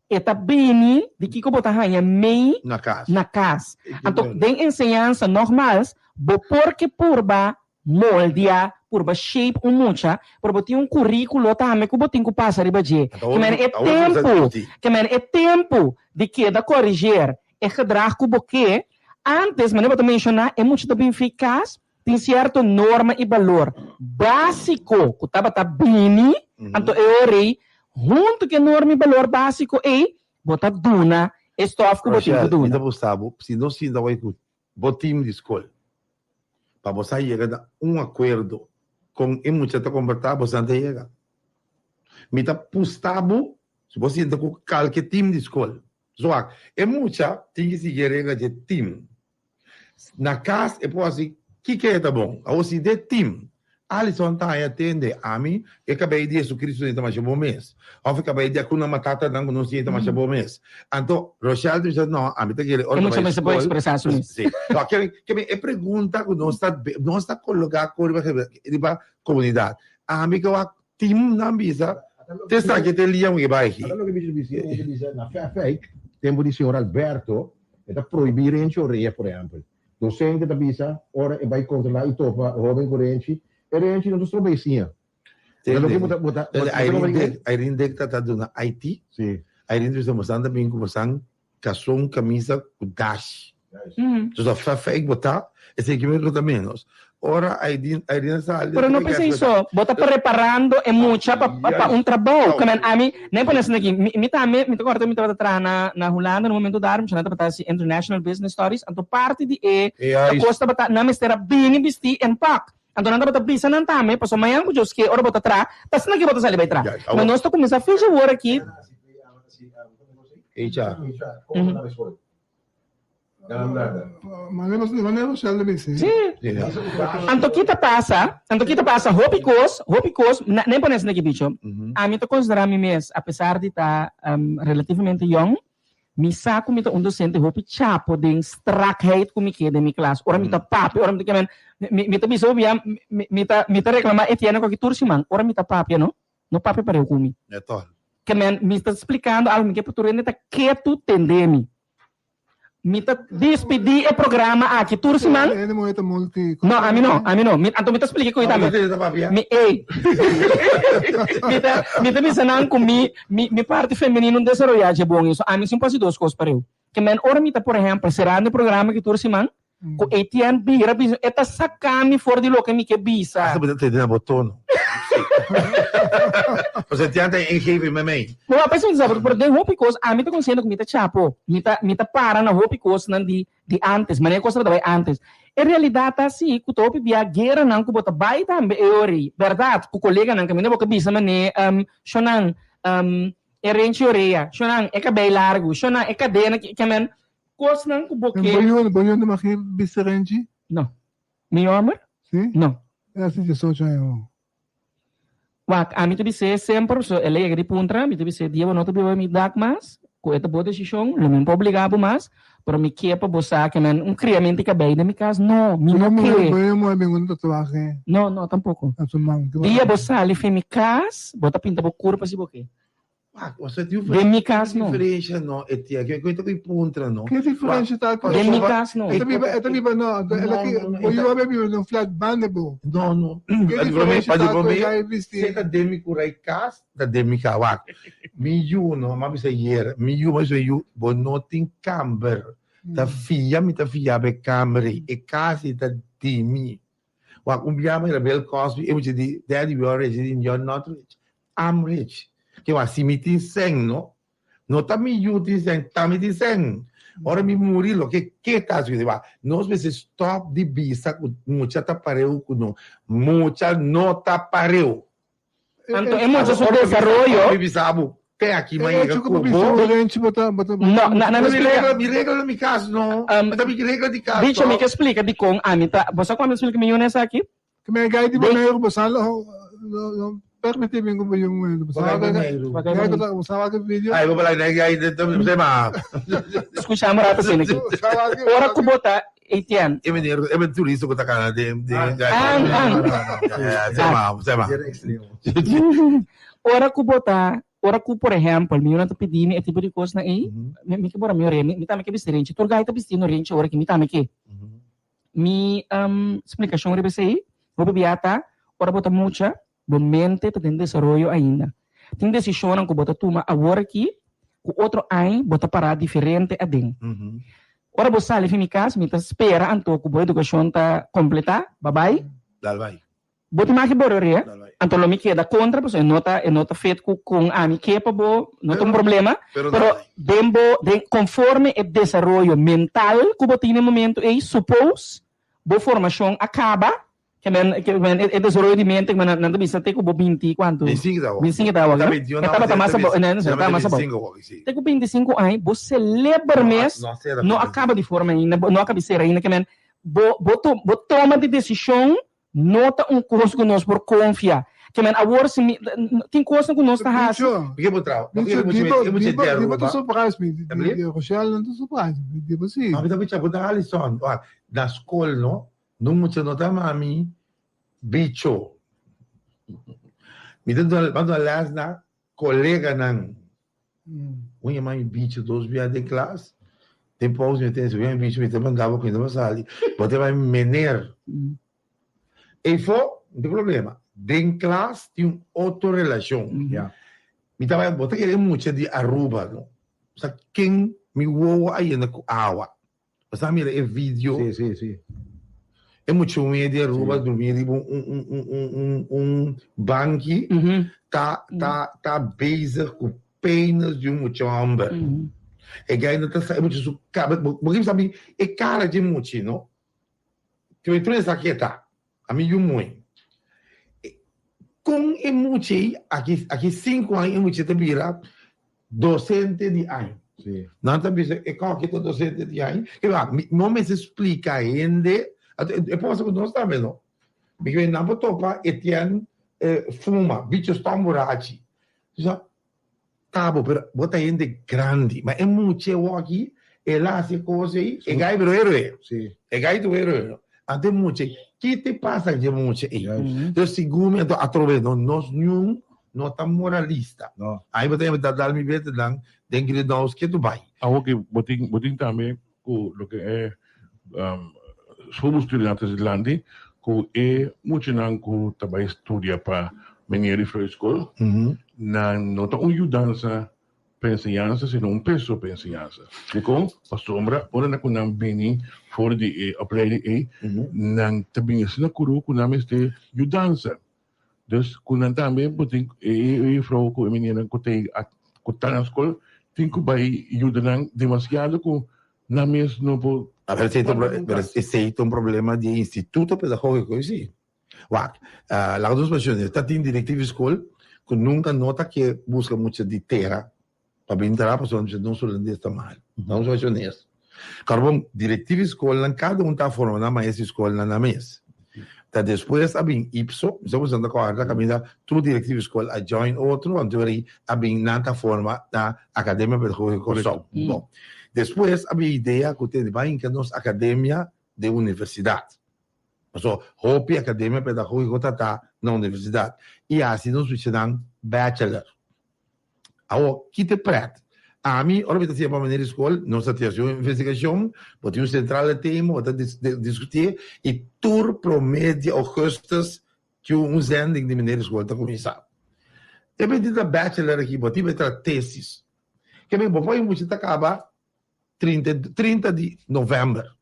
e ta bini di kiko bo ta haña mei Na kas. na kas. Anto den enseñansa nogmaals, bo por ke purba moldia, purba shape un mucha, pero bo tin un kuríkulo tambe ku bo tin ku pasa riba dje. Anto Ke men e awor bo ta tempu, diskutí. ke men e tempu di keda koriger e gedrag ku bo ke, antes, manera bo ta menshoná, e mucha ta bin fi kas, tin sierto norma i balor básiko ku tabata bini, anto e ora ei, huntu ku e norma i balor básiko ei, bo ta duna e stòf ku bo tin ku Rochelle, mi duna. ta gusta bo si no sinta awor ku bo team di skol pa bo sa yega na un akuerdo kon e mucha ta komportá, bo sa ta yega. Mi ta pusta bo si bo sinta ku kalke team di skol. Zwak, e mucha tin ki sigui e regla dje team. Na kas e por hasi kiko e ta bon. Awor si den team, Alison ta haña tende, ami e kabei di Jesucristo tin ta masha bon mes. Of e kabei di Hakuna Matata nan ku nos tin ta masha bon mes. Anto Rochelle ta bisa no, ami ta kere E ora mucha ta bai mester por skol. expresá su mes. Si. No, ke ke e pregunta ku nos ta nos ta koloká ku riba riba komunidat. Ami ke wak Team nan bisa, te esaki te lia un e bai aki. Ata loke mi bisa, mi ta bisa na Fafijk, tempu di señor Alberto, e ta prohibí renchi orea, por ehèmpel. Dosente ta bisa, ora e bai kontrolá i topa hóben ku renchi, e renchi no ta stroba e siña. Ta loke bo ta, bo ta, bo ta Irene Dick, Irene Dick ta ta duna IT. Sí. Irene ta bisa, bosan ta bin ku bosan kason, kamisa ku dash. Dus a Fafijk bo ta, esei ki mi ta menos. Ora Irene, Irene sali. Pero no pensa eso, bo ta preparando e mucha pa pa un trabou. Ke men ami, nen pone asina aki, mi mi tambe, mi ta korda mi tabata traha na na Hulanda na un momento dado, mi tabata hasi international business studies, anto parti di e kos tabata nan mester a bini bisti en pak. Anto nan tabata bisa nan tambe, pasobra mañan ku Dios ke ora bo ta traha, ta asina ke bo ta sali bai traha. Ma nos ta kuminsá ficha awor aki. Sí. Anto ki ta pasa? Anto ki ta pasa? Hopi kos, hopi kos, nen pone asina ki bicho. Ami ta konsiderá mi mes, apesar di ta relativamente yòn, mi sa ku mi ta un dosente hopi chapo den strakheid ku mi ke den mi klas. Ora mi ta papia, ora mi ta kiamen, mi mi ta bisa hopi bia, mi mi ta mi ta reklamá Etienne ku aki tur siman, ora mi ta papia no, no papia pareu ku mi. Ke men mi ta splikando algu, mi ke pa tur hende ta ketu tende mi. Mi ta despedí e programa aki tur siman. Hende muhé ta multi. No, ami no, ami no. Mi, anto mi ta splika ku tambe. Mi, ey. mi ta, mi ta bisa nan ku mi, mi, mi parti femenino no desaroyá dje bon eso. Ami sin por hasi dos kos pareu. Ke men ora mi ta, por ehèmpel, serando e programa aki tur siman, ku Etienne bira bisa, e ta saka mi for di loke mi ke bisa. Asta bo ta tende na bo tono. Pasobra Etienne ta ingeven mei mei. Bo a pensa mi ta sa, pero den hopi kos ami ta konsiente ku mi ta chapo. Mi ta mi ta para na hopi kosnan di di antes, manera kos tabata bai antes. E realidat ta si ku ta hopi bia gueranan ku bo ta bai tambe e ora ei. Bèrdat ku koleganan kaminda bo ka bisa manera shonan e renchi orea, shonan e kabei largu, shonan e kadena ki ke men Kosnan ku bo ke. Bo yun, bo yun ta maki bisti renchi? No. Mi homber? Si? No. E hasi diesocho aña awor. Wak, ami ta bis'é semper, so el a yega di puntra, mi ta bis'é, dia bo no ta biba mi dak mas, ku e ta bo desishon, lo mi no por obligá bo mas, pero mi ke pa bo sa ke nan un kriamento di kabei den mi kas, no, mi no ke. Bo yun muhé bin ku un tatuahe? No, no, tampoko. Na su man. Dia bo sali fi mi kas, bo ta pinta bo kurpa si bo ke. Den mi kas no. Diferensha no e tia ke ku ta puntra no. Ke diferensha ta ku Den mi kas no. E ta biba e ta biba no el aki bo yu a biba den un flat banda bo. No no. Ke diferensha ta ku e gai bisti. Se ta den mi kurai kas ta den mi ka wak. Mi yu no m'a bisa ayer mi yu m'a bisa mi yu bo no tin kamber ta fia mi ta fia bo e kamber ei e kas ei ta di mi. Wak un bia mira Bill Cosby e mucha di daddy we are rich e di you're not rich I'm rich ke wak si mi tin sèn no no ta mi yu tin sèn ta mi tin sèn ora mi muri loke ke ta hasi wak nos mester stop di bisa ku mucha ta pareu ku no mucha no ta pareu. Anto e mucha su desaroyo. Mi bisa bo, te aki mi a yega ku bo. No, na na mi splika. Mi regla na mi kas no. Mi ta mi regla di kas. Bicho mi ke splika dikon ami ta, bo sa kon ami ta splika mi yuna esaki? Ke mi a gai di Boneiru bo sa lo lo permiti mi ku bo yu un bo sa bo sa wak e video. Ai bo bala gai se ma. Skucha mi rato asina aki. Ora ku bo ta Etienne. E meneer, e ben turista ku ta kana den den. An an. Sema, sema. Ora ku bo ta, ora ku por ehèmpel mi yunan ta pidi mi e tipo di kosnan ei, mi mi ke bora mi orea, mi tambe ke bisti renchi. Tur gai ta bistiendo renchi ora ki mi tambe ke. Mi splikashon riba esei, hopi bia ta ora bo ta mucha, Bo mente ta den desaroyo ainda. Tin desishonnan ku bo ta tuma awor aki ku otro aña bo ta pará diferente aden. Ora bo sali fi mi kas, mi ta spera anto ku bo edukashon ta kompletá. Babai. Dal bai. Bo tin maki boro ria, anto lo mi keda kontra pasobra e no ta e no ta fit ku kon ami ke pa bo, no ta un problema. Pero den bo den konforme e desaroyo mental ku bo tin na e momento ei, suppose bo formashon a kaba, Ke men, ke men, e desaroyo di mente, ke men nan ta bisa te ku bo binti kuantu? Bintisinko ta awor. Bintisinko ta awor, Ta no? bintiun E tabata mas abou, ta no, no, tabata mas abou. bintisinko awor, si. Te ku bintisinko aña, bo seleber mes No a sera no a kaba di forma ainda, bo no a kaba di sera ainda, ke men bo, bo to, bo toma di desishon no ta un kos ku nos por konfia. Ke men awor si mi, tin kosnan ku nos ta hasi. Bicho, Ke bo trao? bicho, Ke mucha, di bo, ke mucha di bo, di di bo ta Aruba. surprise mi, di, di, di Rochelle no ta surprise mi, di bo si. Ma mi ta bicha bo ta Alison, wak, na skol no, No mucha no ta mami bicho. Mi ta duna duna les na coleganan. Un yama mi bicho dos bia den klas. Den pausa mi ta un yama mi bicho mi ta manda bo cu mi ta sali. Bo ta yama mi meneer. Eyfo no tin problema. Den klas tin un otro relacion. Mi ta bay bo ta kere mucha di Aruba no. Sa ken mi wowo a yena cu awa. Bo sa mira e video. Sí, sí, sí. E mucha muhé di Aruba durmi riba un un un un un un banki ta ta ta bezig ku penis di un mucha hòmber. E gai no ta sa e mucha su kabe bo bo kiba sabi e kara dje muchi no. Tur tur esaki e ta. Ami yu muhé. Kon e mucha ei aki aki sinku aña e mucha ta bira docente di aña. Nan ta bisa e kòki ta docente di aña. Ke mi no mester splika hende, e por pasa ku nos tambe no. Mi ke nan por topa Etienne fuma, bicho stòm burachi. Ta bo, pero bo ta hende grandi. Ma e mucha awor-aki, el a hasi e kos ei, e gai bira héroe. E gai ta un héroe. Anto e mucha ei, ki ta pasa ku e mucha ei? Entonces, segun mi, anto atrobe no, nos niun no ta moralista. Ai bo ta yama ta dal mi bete nan den greenhouse ke tu bai. Awor ki bo tin, bo tin tambe ku loke e schoolbestuur nan ta dilanti ku e muchanan ku ta bai studia pa Meneer di Vleugelschool nan no ta un yudansa pa enseñansa sino un peso pa enseñansa. Dikon? Pasobra ora nan ku nan bini for di e opleiding ei nan ta bini asina kuru ku nan mester yudansa. Dus ku nan tambe bo tin e juffrouw ku e meneernan ku ta ku ta na skol tin ku bai yuda nan demasiado ku nan mes no por. A ver esei ta un pero esei ta un problema di e instituto pedagógiko si. Wak, laga nos menshona ta tin direktiv di skol ku nunka no ta ke buska mucha di tera Pa bin traha pasobra nos nos hulandes ta mal. Nos a haci honesto. Carbon, directiva di scolnan cada un ta forma nan maestro di scolnan nan mes. Ta despues a bin IPSO, mi sa cu ta corda caminda tur directiva di scol a join otro, anto ora a bin nan ta forma na Academia Pedagogico Corsou. Bon, despues a bin idea cu tende ban hinca nos academia den universidad. Pasobra hopi Academia Pedagogico ta ta na universidad y haci nos bichanan bachelor. Awor, ki ta e pret? Ami, ora mi ta siña pa manera di skol, nos ta hasi un investigashon, bo tin un sentral di tema, bo ta diskutié, i tur promé di ougùstùs tin un zending di manera di skol ta kuminsá. E bendita bachelor aki, bo tin pa e traha tesis. Ke men bo por e mucha ta kaba 30, 30 di novèmber.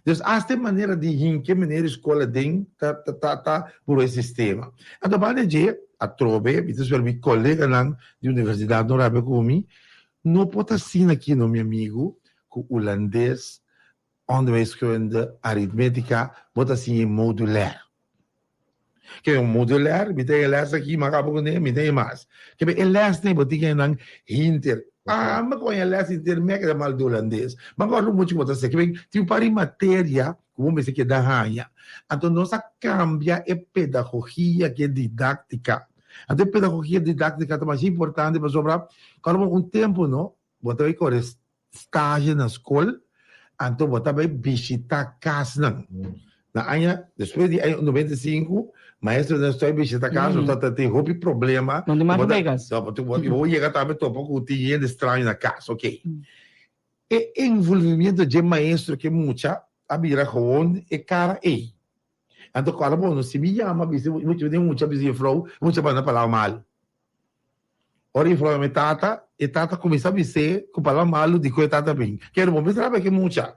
Dus asta e manera di hinka e manera di skol aden ta ta ta ta puru e sistema. Anto banda dje, atrobe, mi ta spera mi koleganan di universidat no rabia ku mi, no por ta asina aki no mi amigu, ku hulandes, onderwijskunde, aritmetika, bo ta siña e modulair. Ke un modulair, mi ta e les aki, mi a kaba kuné, mi ta e mas. Ke e les nei bo tin ke nan hinter. Ah, mi koña les hinter, mi a keda mal di hulandes. Mi a kòrda muchu ku bo ta seki. Ke tin un par di materia ku bo mester keda haña. Anto nos a kambia e pedagogia ku e didáktika. Anto e pedagogia didáktika ta masha importante pasobra kòrda bo un tempu no, bo ta bai kore stage na skol, anto bo ta bai bishita kasnan. Na aña, despues di aña 95, maestronan stoi bishita kas, bo ta tin hopi problema. No tin mas begas. No, bo yega tambe topa ku tin hende straño na kas, ok. E envolvimiento dje maestro ku e mucha a bira gewoon e kara ei. Anto kòrda bo, si mi yama bisa mucha, mucha bisa jefrou, mucha manda palabra malu. Ora e fala mi tata, e tata kuminsá bis'é ku palabra malu di ku e tata bin. Kere bo mester habla ku e mucha.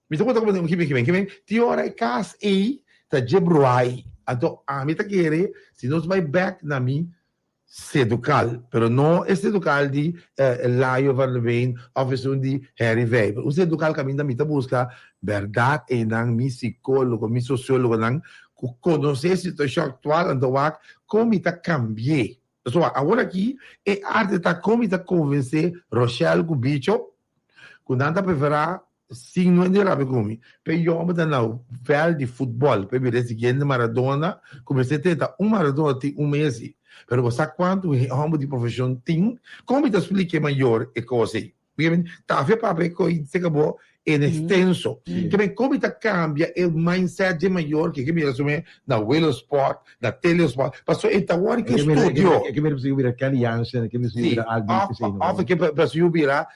Mi ta konta ku bo kimen kimen kimen tin ora e kas ei ta dje bruai. Anto ami ta kere si nos bai bèk na mi sedukal, pero no e sedukal di Layo van der Veen òf esun di Harry Vijver. Un sedukal kaminda mi ta buska bèrdat einan mi sikólogo, mi sosiólogonan ku konosé e situashon aktual anto wak kon mi ta kambi'é. Pasobra awor aki e arte ta kon mi ta konvensé Rochelle ku Bicho ku nan ta preferá sin no hende rabia ku mi p'e yòmber ta na vèlt di futbòl p'e bira e siguiente Maradona ku mester tenta un Maradona tin un Messi pero bo sa kuantu hòmber di profeshon tin? Kon mi ta splik'é mayor e kos ei? Tafia papia e koi se kabo en extenso. Ke men komi ta kambia e mindset dje mayor ke ke mira sume na Willow Sport, na Tele Sport, paso e ta wòrdu ke studio. E ke mira pasobra bira Kelly Jansen, e ke mira bira Albi Sí, òf e ke pasobra bira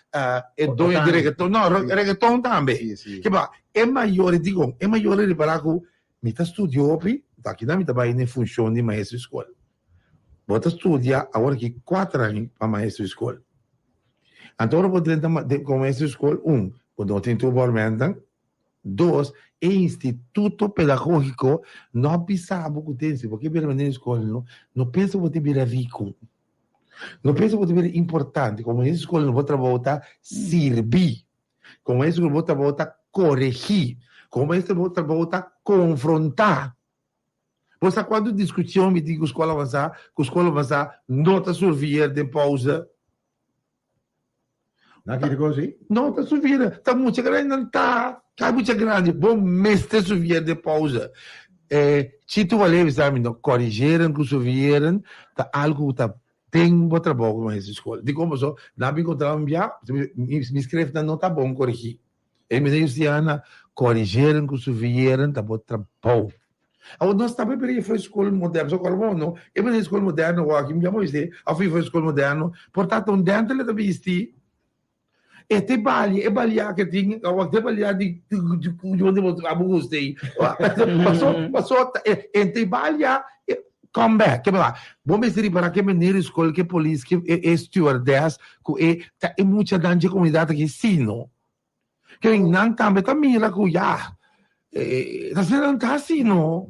e doño di reggaeton, no, reggaeton tambe. Ke ba, e mayor e digo, e mayor e ripara ku mi ta studio hopi, aki nan mi ta bai den funshon di maestro di skol. Bo ta studia awor aki kuater aña pa maestro di skol. Anto ora bo drenta komo maestro di skol, un, bo no tin tur bo hermentan. Dos, e instituto pedagógiko no a bisa bo ku ten, si bo ke bira maestro di skol, no, no pensa bo ta bira riku. No pensa bo ta bira importante. Komo maestro di skol bo trabou ta sirbi. Komo maestro di skol bo trabou ta koregí. Komo maestro bo trabou ta konfrontá. Bo sa cuanto discusion mi tin cu Scola Avanzá, cu Scola Avanzá no ta survier den pauze? Na ki cosa ei? No ta survier, ta mucha grandi nan ta, ta mucha grandi, bo mester survier den pauze. Eh, Chito Walevi bisa mi no, corrigeren cu survieren ta algo cu ta den bo trabou como maestro di school. Dicon paso, nan bin contra mi bia, mi schriftnan no ta bon corrigi. E mester Justiana, corrigeren cu survieren ta bo trabou. Awor nos ta prepara e for skol moderno, so kòrda bo no, e mester skol moderno wou aki mi a moisé a fui for skol moderno, por ta ta un denter le ta bisti, e te balia, e balia ke tin, awor te balia di di bo abo gusta ei, paso paso e te balia come back, ke ba, bo mester ripara ke meneer di skol, ke polis, ke e stewardess ku e ta e muchanan dje komunidat aki si no. Ke nan tambe ta mira ku ya, ta asina nan ta hasi no.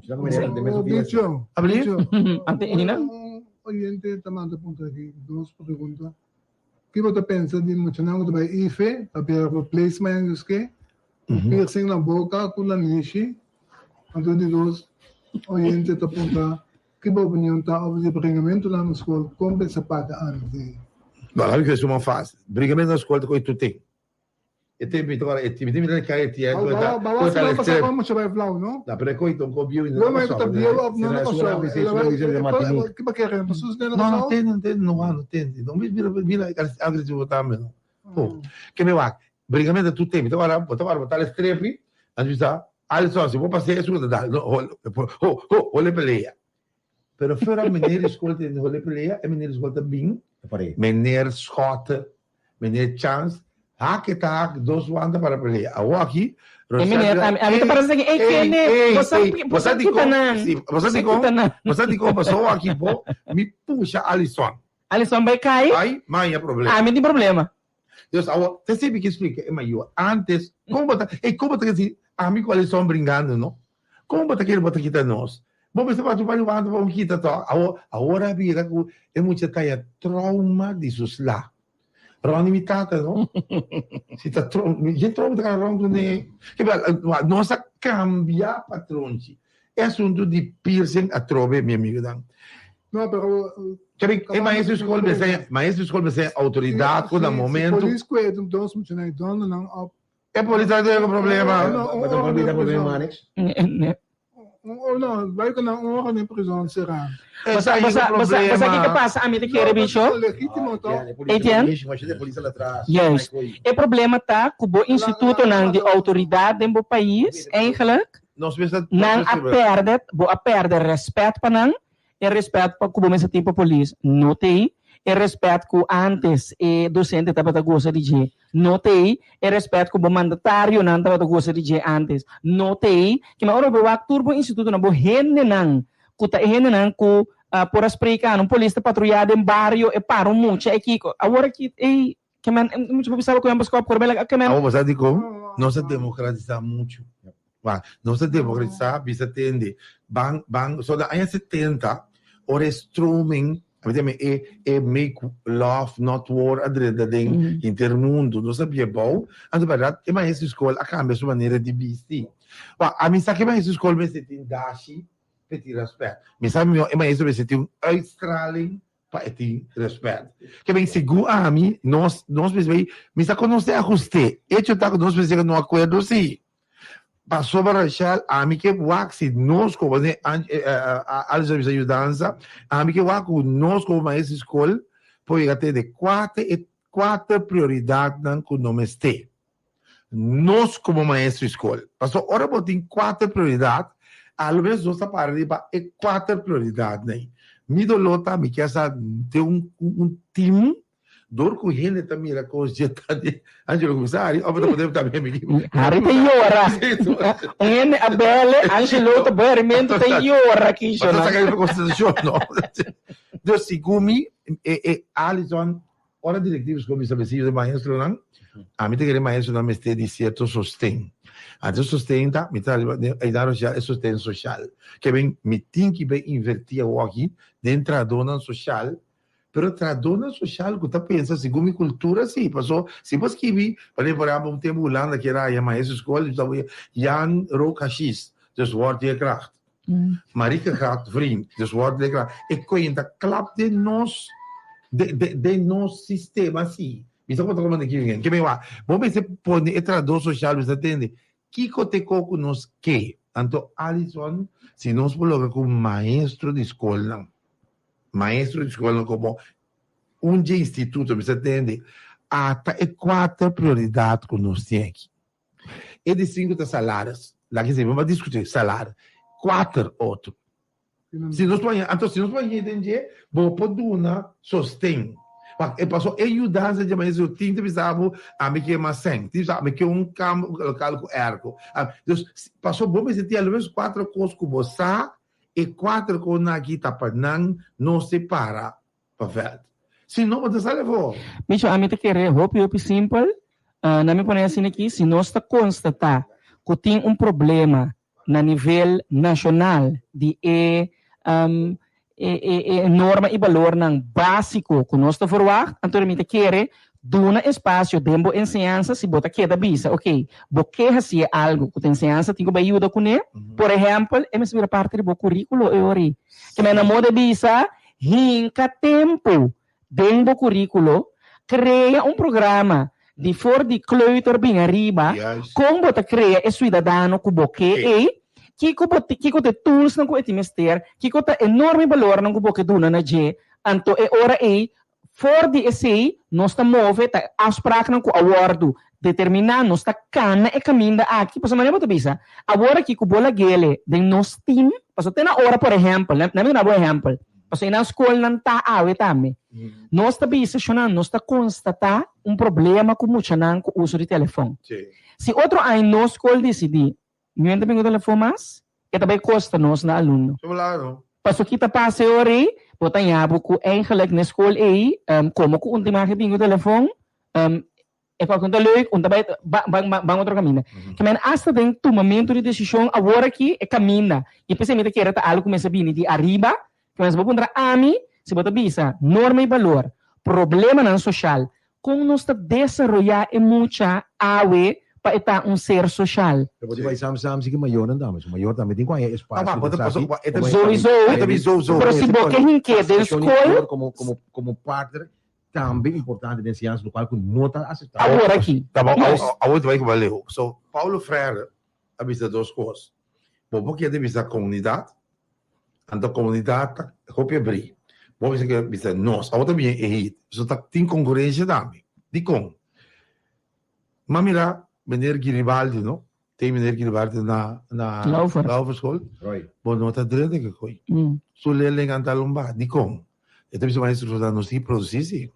Bicho, Abri? bicho. Ante ina? Un oyente ta manda puntra aki dos pregunta. Ki bo ta pensa di muchanan ku ta bai IFE pa bira replacement yuske ku piercing na boka ku nanishi? Anto di dos oyente ta puntra ki bo opinion ta over di bringamentunan na skol kon pensa paga antes di. Bon, laat mi kere suma fásil. Bringamentu na skol ta koe tur ten. E tempu mi tabata e mi tin mira kai e tia ku ta ku ta extremo. Mucha bai flauw no? Na pero e koi ton ko bieu no na pasou. No no tende no tende no no tende no mira mira agresivo tambe no. Po ke mi wak brinkamento tur tempu mi tabata bo tabata bo tal strepi anto mi sa al so si bo pas'e esun ta dal ho ho ho ho le pelea. Pero fuera meneer di school tin hole pelea, e meneer di school ta bin, meneer Schotte, meneer Chans, hak e ta hak, dos wanta para pelea. Awo aki, E meneer, a mi, a mi ta parece que, ey, kende, bo sa, bo sa kita nan. Si, bo sa dikon, bo sa dikon, paso aki bo, mi pusha Alison. Alison bai kai. Bai, maya problema. Ami tin problema. Dus awo, te sibi ki splika e mayor. Antes, kon bo ta, ey, kon bo ta kere ami ku Alison bringando, no? Kon bo ta kere bo ta kita nos? Bo mester papia pa levanta pa bo kita to. Awo, awor a bira ku e mucha ta haya trauma di su sla. Ronnie mi tata, no? Si ta trauma, dje trauma ta kara rond kuné. Nos a kambia patronchi. E asuntu di piercing atrobe, mi amigonan. No, pero Kebé, e maestro di skol mester, maestro di skol mester outoridat ku na momento. Polis ku e dos muchanan e dondernan op. E polis ta tin problema. Bo ta por bita problema Manix? No, bai ku nan un ora den prizon será. Bo sa, bo sa, bo sa, bo sa kiko pasa ami ta kere bicho? Legítimo to. Etienne? Juist. E problema ta ku bo institutonan di outoridat den bo pais eigenlijk nan a perde, bo a perde respet pa nan E respet pa ku bo mester tin pa polis no t'ei, e respet ku antes e dosente tabata gosa di dje no t'ei, e respet ku bo mandatarionan tabata gosa di dje antes no t'ei. Kimen ora bo wak tur bo institutonan, bo hendenan ku ta e hendenan ku por a spreka un polis ta patruyá den bario e para un mucha e kiko. Awor aki ei kimen mucha bo bisa bo ku nan bo skòp kor bela kimen. Awor bo sa dikon? Nos a demokratisá muchu. Wak, nos a demokratisá bisa tende. Ban, ban, so na aña 70, ora e stroming, a mi e, e make love not war a drenta den henter mundu. Nos a bia bou, anto bèrdat e maestro di skol a kambia su manera di bisti. Wak, a mi sa ku e maestro di skol mester tin dashi pa e tin rèspèt. Mi sa mihó e maestro mester tin un uitstraling pa e tin rèspèt. Ke ben segun ami, nos, nos mester bai, mi sa ku nos ta ahust'é. Echo ta ku nos mester yega na un akuerdo si. Pasobra Rachel, ami ke wak si nos komo ne Alice a bisa yudansa, ami ke wak ku nos komo maestro di skol por yega tene kuater e kuater prioridatnan ku no mester. Nos komo maestro di skol. Pasobra ora bo tin kuater prioridat, a lo mes nos ta para riba e kuater prioridatnan. Mi doló ta mi kier sa den un un tim Dor ku hende ta mira kos dje ta di Angelo Komisari of ta podemos tambe mi Harry ta yora. Un hende a bele, Angelo ta berimentu ta yora aki Mas ta saka riba konsentrashon no. Dus segun mi e e Alison ora direktivo skol bisa besi e maestronan ami ta kere maestronan mester di sierto sosten. Anto sosten ta mi ta riba ayuda sosial e sosten sosial. Ke ben mi tin ki bai inverti awoki den trahadónan sosial Pero trahadónan sosial ku ta pensa segun mi kultura si, paso si bo skibi, por ehempel un tempu Hulanda kier a haña maestro skol, Jan rook hashish, dus word leerkracht. Marieke gaat vriend, dus word leerkracht. E kuenta klap den nos, den nos sistema si. Mi sa konta komo aki bien. Ke mi wak, bo mester pone e trahadó sosial mester tende kiko te ko ku nos ke. Anto Alison, si nos por logra ku maestro di skolnan. Maestro di skolnan komo un dje instituto mester tende ata e kuater prioridat ku nos tin aki. E di sinku ta salaris. Laga esei bo a diskutí salaris. Kuater otro. Si nos por haña, anto si nos por haña den dje, bo por duna sosten. Pa e paso e yudansa dje maestro tin ta bisa bo ami ke mas sèn, tin bisa ami ke un kamber lokal ku airco. Dus paso bo mester tin alomenos kuater kos ku bo sa E kuater konan aki ta pa nan no separa pa vèlt. Si no, bo ta sali afó. Micho, ami ta kere hopi hopi simpel. Na mi pone asina aki, si nos ta konstatá ku tin un problema na nivel nashonal di e e norma i balornan básiko ku nos ta verwagt, anto mi ta kere duna espasio den bo enseñansa si bo ta keda bisa, ok, bo ke hasié algu ku ta enseñansa tin ku bai yuda kuné, por ehèmpel, e mester bira parti di bo kuríkulo e ora ei. Ke men a moda bisa, hinka tempu den bo kuríkulo, krea un programa di for di kleuter bin ariba, kon bo ta krea e suidadano ku bo ke ei, kiko bo kiko ta e toolsnan ku e tin mester, kiko ta e norma i balornan ku bo ke duna na dje, anto e ora ei. For di esei nos ta move, ta afspraaknan ku a wòrdu determiná, nos ta kana e kaminda aki, pasobra manera bo ta bisa, awor aki ku bo lag'ele den nos tim, pasobra te na ora por ehèmpel, na mi duna bo ehèmpel, pasobra e nan skolnan ta awe tambe, nos ta bisa shonnan, nos ta konstatá un problema ku muchanan ku uso di telefòn. Si otro aña nos skol disidí Niun ta bin ku telefon mas, e ta bai kosta nos na alumno. Paso ki ta pasa e ora ei, bo ta ña bo ku eigenlijk na e skol ei, komo ku un tin mag bin ku telefon, e kòke un ta leuk, un ta bai ban otro kaminda. Ke men asta den tumamentu di desishon awor aki e kaminda, i p'esei mi ta kere ta algu ku mester bini di ariba, ke men si bo puntra ami, si bo ta bisa norma i balor, problemanan soshal, Kon nos ta desaroyá e mucha awe pa e ta un ser soshal? Pero bo tin bai sam sam si ki mayornan tambe. Su mayor tambe tin ku haña espasio pa esaki. Sowieso, pero si bo ke hink'é den skol. Komo komo partner tambe importante den enseñansa lokual ku no ta aseptá. Awor aki. Awor ta bai ku baleu. So Paulo Freire a bisa dos kos. Bo por keda bisa komunidat, anto komunidat ta hopi abrí. Bo mester keda bisa nos. Awor ta bien e hit. So ta tin konkurensia tambe. Dikon? M'a mira meneer Giribaldi no, tin meneer Giribaldi na na Lauverschool. Bo no ta drenta ke koi. Su leerlingnan ta lomba. Dikon? E ta bisa maestro nos tin produsí si.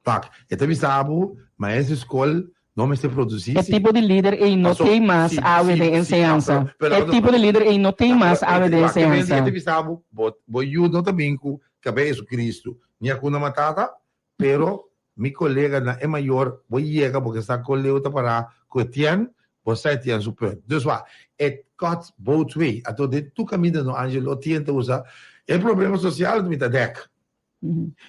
Pak, e ta bisa bo maestro di skol no mester produsí E si. tipo di lider ei no Paso, tin mas si, awe si, den si, enseñansa. pero, pero, E tipo di lider ei no tin mas pero, awe den wak, e enseñansa. ta bisa bo, bo, bo yu no ta bin ku kabei Jesucristo, ni Hakuna Matata, pero mi kolega na e mayor, bo yega bo ke sa kon leu ta pará ku Etienne, bo sa Etienne su punt. Dus wak, it cuts both way. Anto den tur kaminda no Angelo Etienne ta usa e problema sosial mi ta dèk.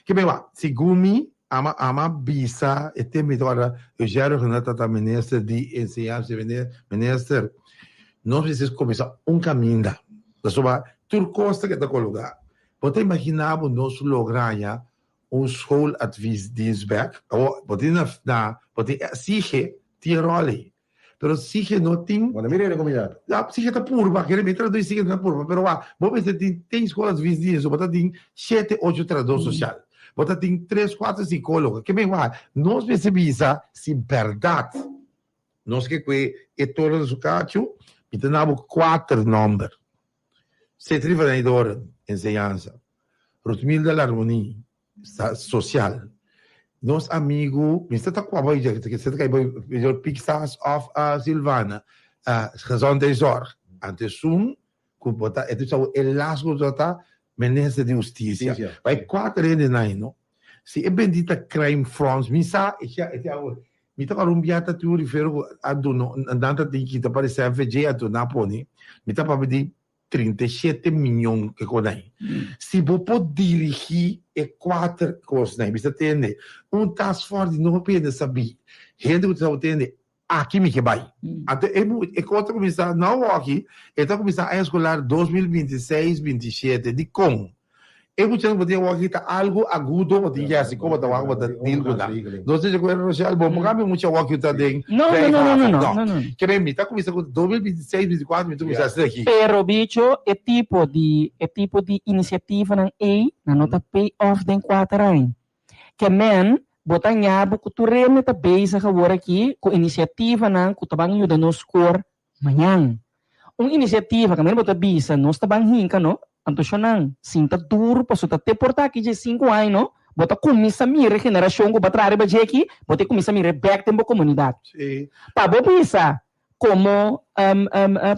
Ke men wak, segun mi, ama ama bisa e tempu mi ta wòrdu Eugenio Rhuggenaath ta minister di enseñansa, minister, nos mester kuminsá un kaminda, pasobra tur kos ta keda kologá. Bo ta imaginá bo nos logra haña un schooladviesdienst bèk? Awor, bo tin na na bo tin SIGE tin e ròl ei, Pero SIGE no tin. Bueno, mira e recomendat. Ja, SIGE ta purba, kere mi traduci SIGE ta purba, pero wak, bo mester tin ten scholadviesdienst, bo ta tin shete, ocho trahador social, bo ta tin tres, kuater psicólogo, ke men wak, nos mester bisa si berdad nos ke kue e toro na su kachu, mi ta na bo kuater nomber, Cetri van Eydoren, enseñansa, Ruthmilda Larmonie, Social. Nos amigu, mi sa ta kua bai dje, sa ta kai bai Pixas of Silvana, gezondheidszorg. Anto esun ku bo ta, e ta bisa bo e las ku bo ta minister di hustisia. Bai kuater hende nan no. Si e bendita crime fronts, mi sa, e kia, e kia, mi ta kòrda un bia ta tin un rifero ku a duna, nan ta tin kita pa di CNVG anto nan a pone, mi ta papia di 37 miyon ke konai. Si bo por dirigí e kuater kosnan, mi ta tende un task force di no hende sabí, hende ku ta sabo tende, aki mi ke bai. Anto e e kos ta kuminsá no awoki, e ta kuminsá aña eskolar 2026, 27. Dikon? E muchanan ku bo tin awoki ta algu agudo bo tin yasi kon bo ta wak bo ta deal ku nan. Nos ta ku Rochelle bo por kambia mucha awoki ku ta den No, no, no, no, no, no, no. Ke men mi ta kuminsá ku 2026, 24 mi ta kuminsá asina aki. Pero bicho e tipo di e tipo di inisiativanan ei nan no ta pay off den kuater aña. Ke men bo ta ña bo ku tur hende ta bezig awor aki ku inisiativanan ku ta ban yuda nos skor Mañan. Un inisiativa kaminda bo ta bisa nos ta ban hinka no, anto shonan sinta duru paso ta te por ta aki dje sinku aña no, bo ta kuminsa mira e generashon ku bo a traha riba dje aki, bo ta kuminsa mira e bèk den bo komunidat. Pa bo bisa komo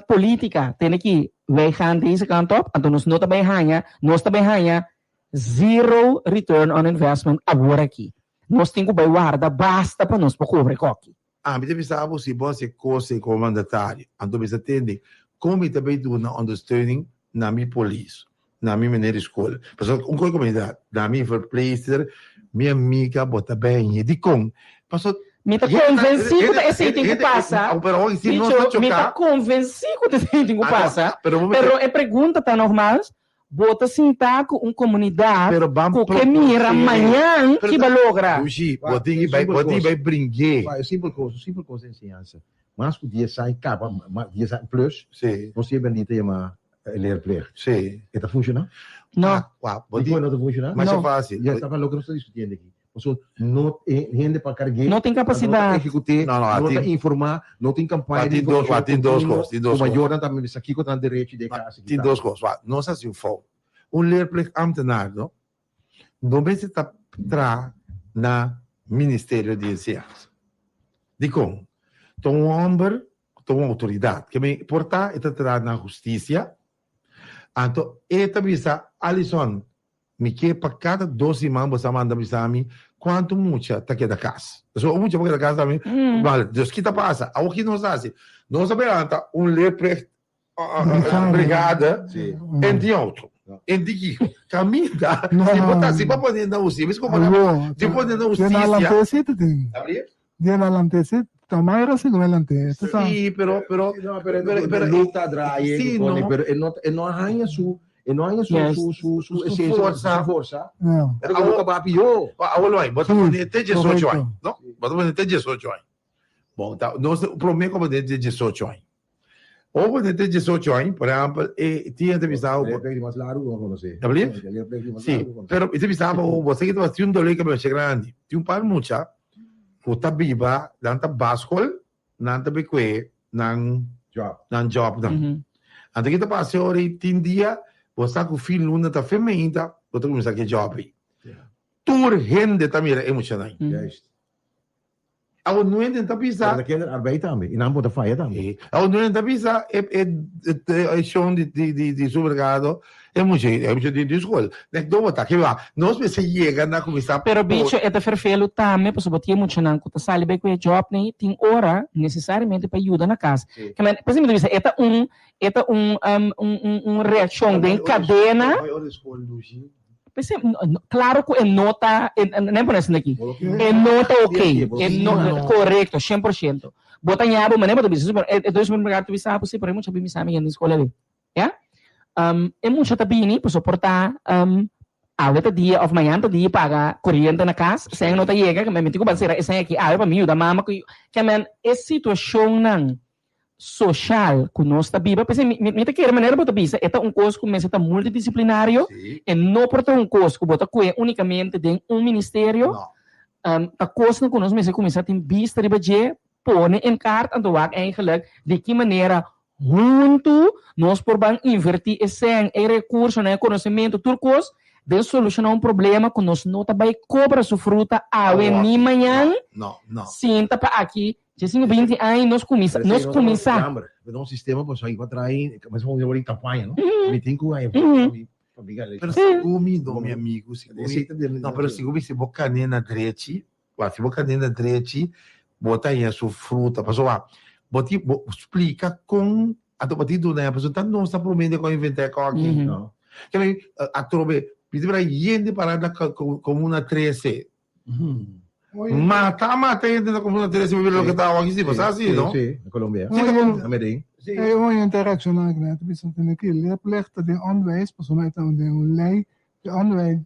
politika tene ki wij gaan deze kant op, anto nos no ta bai haña, nos ta bai haña zero return on investment awor aki. Nos tin ku bai warda basta pa nos por kobra e koki. Ami ta bisa bo si bo hasi e kos ei komo mandatario, anto mi sa tende kon mi ta bay duna ondersteuning na mi polis, na mi meneer di skol. Pasobra un kos komunidat, na mi verpleegster, mi amiga bo ta bay añe. Dikon? Pasobra Mi ta konvensí ku ta esei tin ku pasa. Dicho, mi ta konvensí ku ta esei tin ku pasa. Pero e pregunta ta nogmaals, Bo ta sintá ku un komunidat ku ke mira mañan ki bo logra. Dushi, bo tin ki bai, bo tin ki bai bring'é. Wak, e simpel kos, un simpel kos di enseñansa. Mas ku dies aña kaba, mas dies aña plus, nos tin e bendita yama. Leerplicht. Sí. E ta funciona? No. Wak, bo di no ta funciona? Masha fácil. Ya estaba loke nos ta discutiendo aki. Paso no hende pa cargué. No tin capacidad. No ta ejecuté, No, no, no ta tin- informa, no tin campaña Tin di dos, informacion tin dos continuo, cos, tin dos ku cos. mayornan tambe mester sa kiko ta nan derecho den cas aki Tin ta. dos cos. Wak, nos haci un fout. Un leerplichtambtenaar, no? No mester ta traha na Ministerio di Enseñansa. Dikon? Ta un homber ku ta un outoridat. Ke men por ta e ta traha na hustisia, anto e ta bisa, Alison, mi ke pa kada dos siman bo sa manda bisa mi kuantu mucha ta keda kas. Pasobra un mucha por keda kas tambe, bale, dus ki ta pasa? Awor ki nos hasi? Nos a lanta un leerplicht brigada en di auto. En di kiko? Kaminda, si bo ta, si bo pone na hustisia, mis komo si bo pone na hustisia. Di adelante sí, toma era así como adelante. Sí, pero, pero, no, pero, pero, pero, Luke ta draai, sí, no. pero e no, e no haña su, e no haña su, su, su, su, su forsa. Su forsa. No. Pero como ka papi yo. Awor lo hay, bo ta pone te 18 años, correcto. no? Bo ta pone te 18 años. Bon, ta, nos prome como te 18 años. O pone te 18 años, por ehempel, e tin entrevistado Leerplicht di mas largo ku konosé. Alsjeblieft? Leerplicht di mas Sí, largo ku konosé. pero e entrevistado bo sa ki ta tin un dolor di cabeza grandi. Tin un par mucha ku ta biba, nan ta baschool, nan ta bekwe nan Job. nan job nan. Anto ki ta pasa e ora ei tin dia bo sa ku fin luna ta fin meinta bo ta kuminsá ku e job ei. Tur hende ta mira e muchanan. Juist. Awor no hende ta bisa. Pero ta kinderarbeid tambe y nan por ta faya tambe. Awor no hende ta bisa e e e shon di di di di supermercado e mucha e mucha di di school. Nek do bo ta ke ba nos mester yega na kuminsá Pero bicho e ta ferfelu tambe pasobra bo tin e muchanan ku ta sali bai ku e job nei tin ora nesesariamente pa yuda na kas. Ke men por esei mi ta bisa e ta un e ta un un un reakshon den kadena. Ora di school Lushi. P'esei, claro cu e no ta, nen pone asina aki, e no ta ok, e no, corecto, cien por ciento. Bo ta ña bo manera bo ta bisa, e dos supermercado ta bisa bo si, pero e mucha bin bisa mi hende escola li, ya. E mucha ta bini pasobra por ta awe ta dia of mañan ta dia paga coriente na cas, esei no ta yega, mi tin cu ban cera esei aki awe pa mi yuda mama cu, ke men e situacionnan social ku nos ta biba, p'esei mi mi ta kere manera bo ta bisa e ta un kos ku mester ta multidisiplinario, e no por ta un kos ku bo ta kohe únikamente den un ministerio, ta kosnan ku nos mester kuminsá tin bista riba dje, pone en kaart anto wak eigenlijk di ki manera huntu nos por ban invertí e sèn, e rekursonan, e konosementu, tur kos den solushoná un problema ku nos no ta bai kobra su fruta awe ni mañan, sinta pa aki Djesinku 20 aña nos kuminsá, nos kuminsá. Jammer, pero un sistema pues ahí va traer, mas vamos a campaña, ¿no? Mi tin ku ahí pa mi gana. Pero segun mi no, mi amigo, segun mi, no, pero segun mi si bo kane na drechi, wa si bo kane na drechi, bo ta haña su fruta. Pasobra bo tin bo splika kon anto bo tin duna, pasobra ta nos ta promete ku a inventá e kòki. No. Kende atrobe, mi ta mira yende pará na komuna 13. Mata mata hende na Comuna 13 pa mira loke ta awa aki si, bo sa si no? Si, na Colombia. Si ta Na Medellin. E un interaccion aki na ta bisa tene ki leerplicht ta den onderwijs pasobra e ta den un ley di onderwijs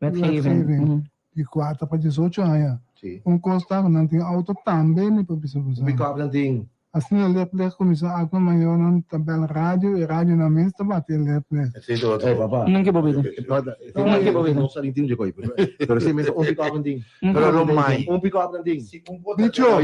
Wetgeving. di kuater pa diesocho aña. Un kos ta ku nan tin auto tambe mi por bisa bo sa. Mi kòp nan tin. Asina leerplicht kuminsá aktua mayornan ta bel radio i radionan mes ta bati e leerplicht. Ey papa. Nunca bo bida. Nunca bo bida. No sa ni tin dje koi. Pero si mester un pick-up nan tin. Pero lo mai. Un pick-up nan tin. Bicho,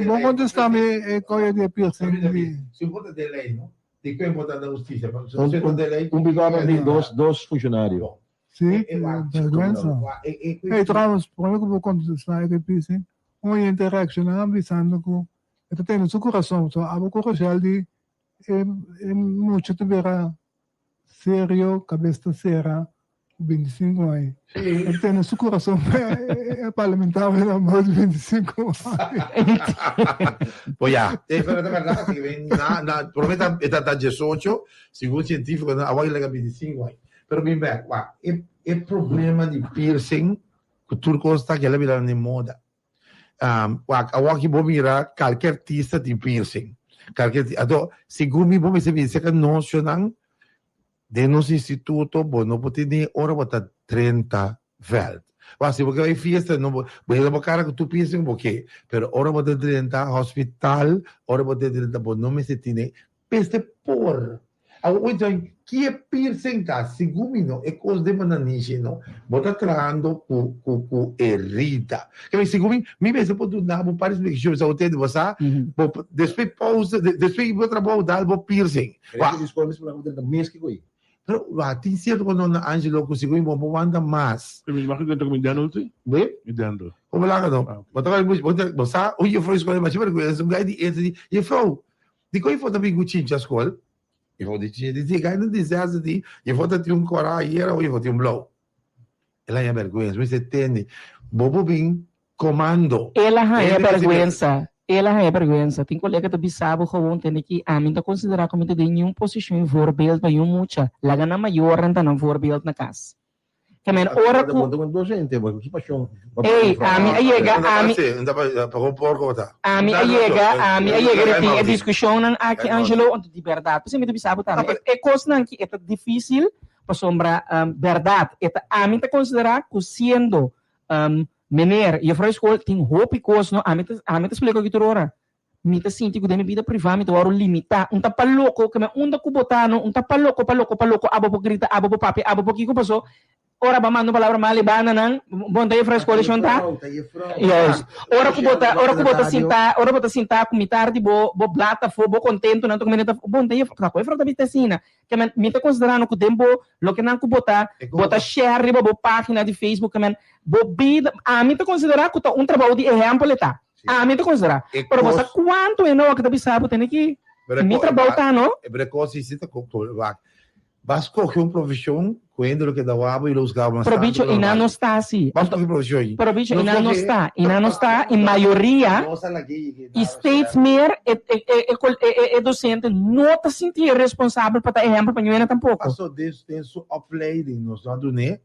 bo contesta mi e koyo di e piercing di. Si un bota den ley no? Di ku e bota na hustisia? Un pick-up nan tin dos funcionario. Si, vergüenza. Ey trouwens, prome ku bo contesta e piercing, Un oyente a reacciona bisando cu e ta tene su curason, so abo cu Rochelle di e e mucha ta bira serio, cabes ta cera cu 25 aña. E ta tene su curason pa e parlamentario na mas di 25 aña. Bo ya, e pero ta berdad, si ven na na prome ta e ta ta 18, segun cientificonan awor a yega 25 aña. Pero bin bek, wak, e e problema di piercing Ku tur kos ta kela bira den moda. Wak, awor ki bo mira kalke artista tin piercing. Kalke artista. Anto, segun mi bo mester bisa ku noshonnan den nos instituto bo no por tene ora bo ta 30 vèlt. Wak, si bo ke bai fiesta no bo bo hela bo kara ku tur piercing ku bo ke. Pero ora bo ta drenta hospital, ora bo ta drenta bo no mester tene. Mester por. Awor oe djan ki e piercing ta? Segun mi no, e kos den bo nanishi no, bo ta trahando ku ku ku herida. Ke segun mi, mi mester por duna bo un par di splikashon, sa bo tende, bo sa, bo despues pausa, despues bo trabou dal bo piercing. Wak. Di skol mes por laga bo drenta mes kiko ei. Pero wak, tin sierto ku no na Angelo ku segun mi bo por wanta mas. Mi mag drenta ku mi dendel si? Be? Mi dendel. Bo por laga no. Bo ta bo ta bo sa un jefrou di skol e masha bergwensa, un gai di ete di, jefrou, Dikon e for ta bin ku chincha skol? E for di chincha di si gai no disaster di e for ta tin un kora ayera o e for tin un blou. El a haña bèrgwensa. Mi mester tende bo por bin komando. El a haña bèrgwensa. El a haña bèrgwensa. Tin kolega ta bisa bo gewoon tende ki ami no ta konsiderá ku mi ta den niun posishon i voorbeeld pa niun mucha. Laga nan mayornan ta nan voorbeeld na kas. Ke men ora ku. Ey, ami a yega, ami. Ami a yega, ami a yega di tin e diskushonnan aki, Angelo, anto di bèrdat, p'esei mi ta bisa bo tambe, e kosnan aki e ta difísil, pasobra bèrdat, e ta, ami ta konsiderá ku siendo meneer, juffrouw skol, tin hopi kos, no, ami ta, ami ta splika aki tur ora, Mi ta sinti ku den mi bida privá mi ta wòrdu limitá. Un ta pa loko, ke men unda ku bo ta no, un ta pa loko, pa loko, pa loko, abo por grita, abo por papia, abo por kiko, paso ora bo a manda un palabra mal e banda nan, bon ta jefrou e skol shon ta? Juist. Ora ku bo ta, ora ku bo ta sintá, ora bo ta sintá ku mitar di bo, bo blat afó, bo kontentu nan ta kuminda ta, bon ta jefrou, ta ku jefrou ta bisa asina? Ke men mi ta konsiderá no ku den bo, loke nan ku bo ta, bo ta share riba bo página di Facebook, ke men bo bida, ami ta konsiderá ku ta un trabou di ehèmpel e ta. Ami ta considera. Pero bo sa cuanto hende awor ta bisa bo tene ki mi trabou ta no. Pero e cos si ta wak. Ba scoge un profesion cu hende lo keda wak bo y lo busca bo mas Pero bicho y nan no sta asi. Ba scoge profesion ayi. Pero bicho y nan no sta. Y nan no sta y mayoria y steeds meer e docente no ta sinti responsabel pa ta ehempel pa ñuena tampoco. Paso den su opleiding nos no a dun'e.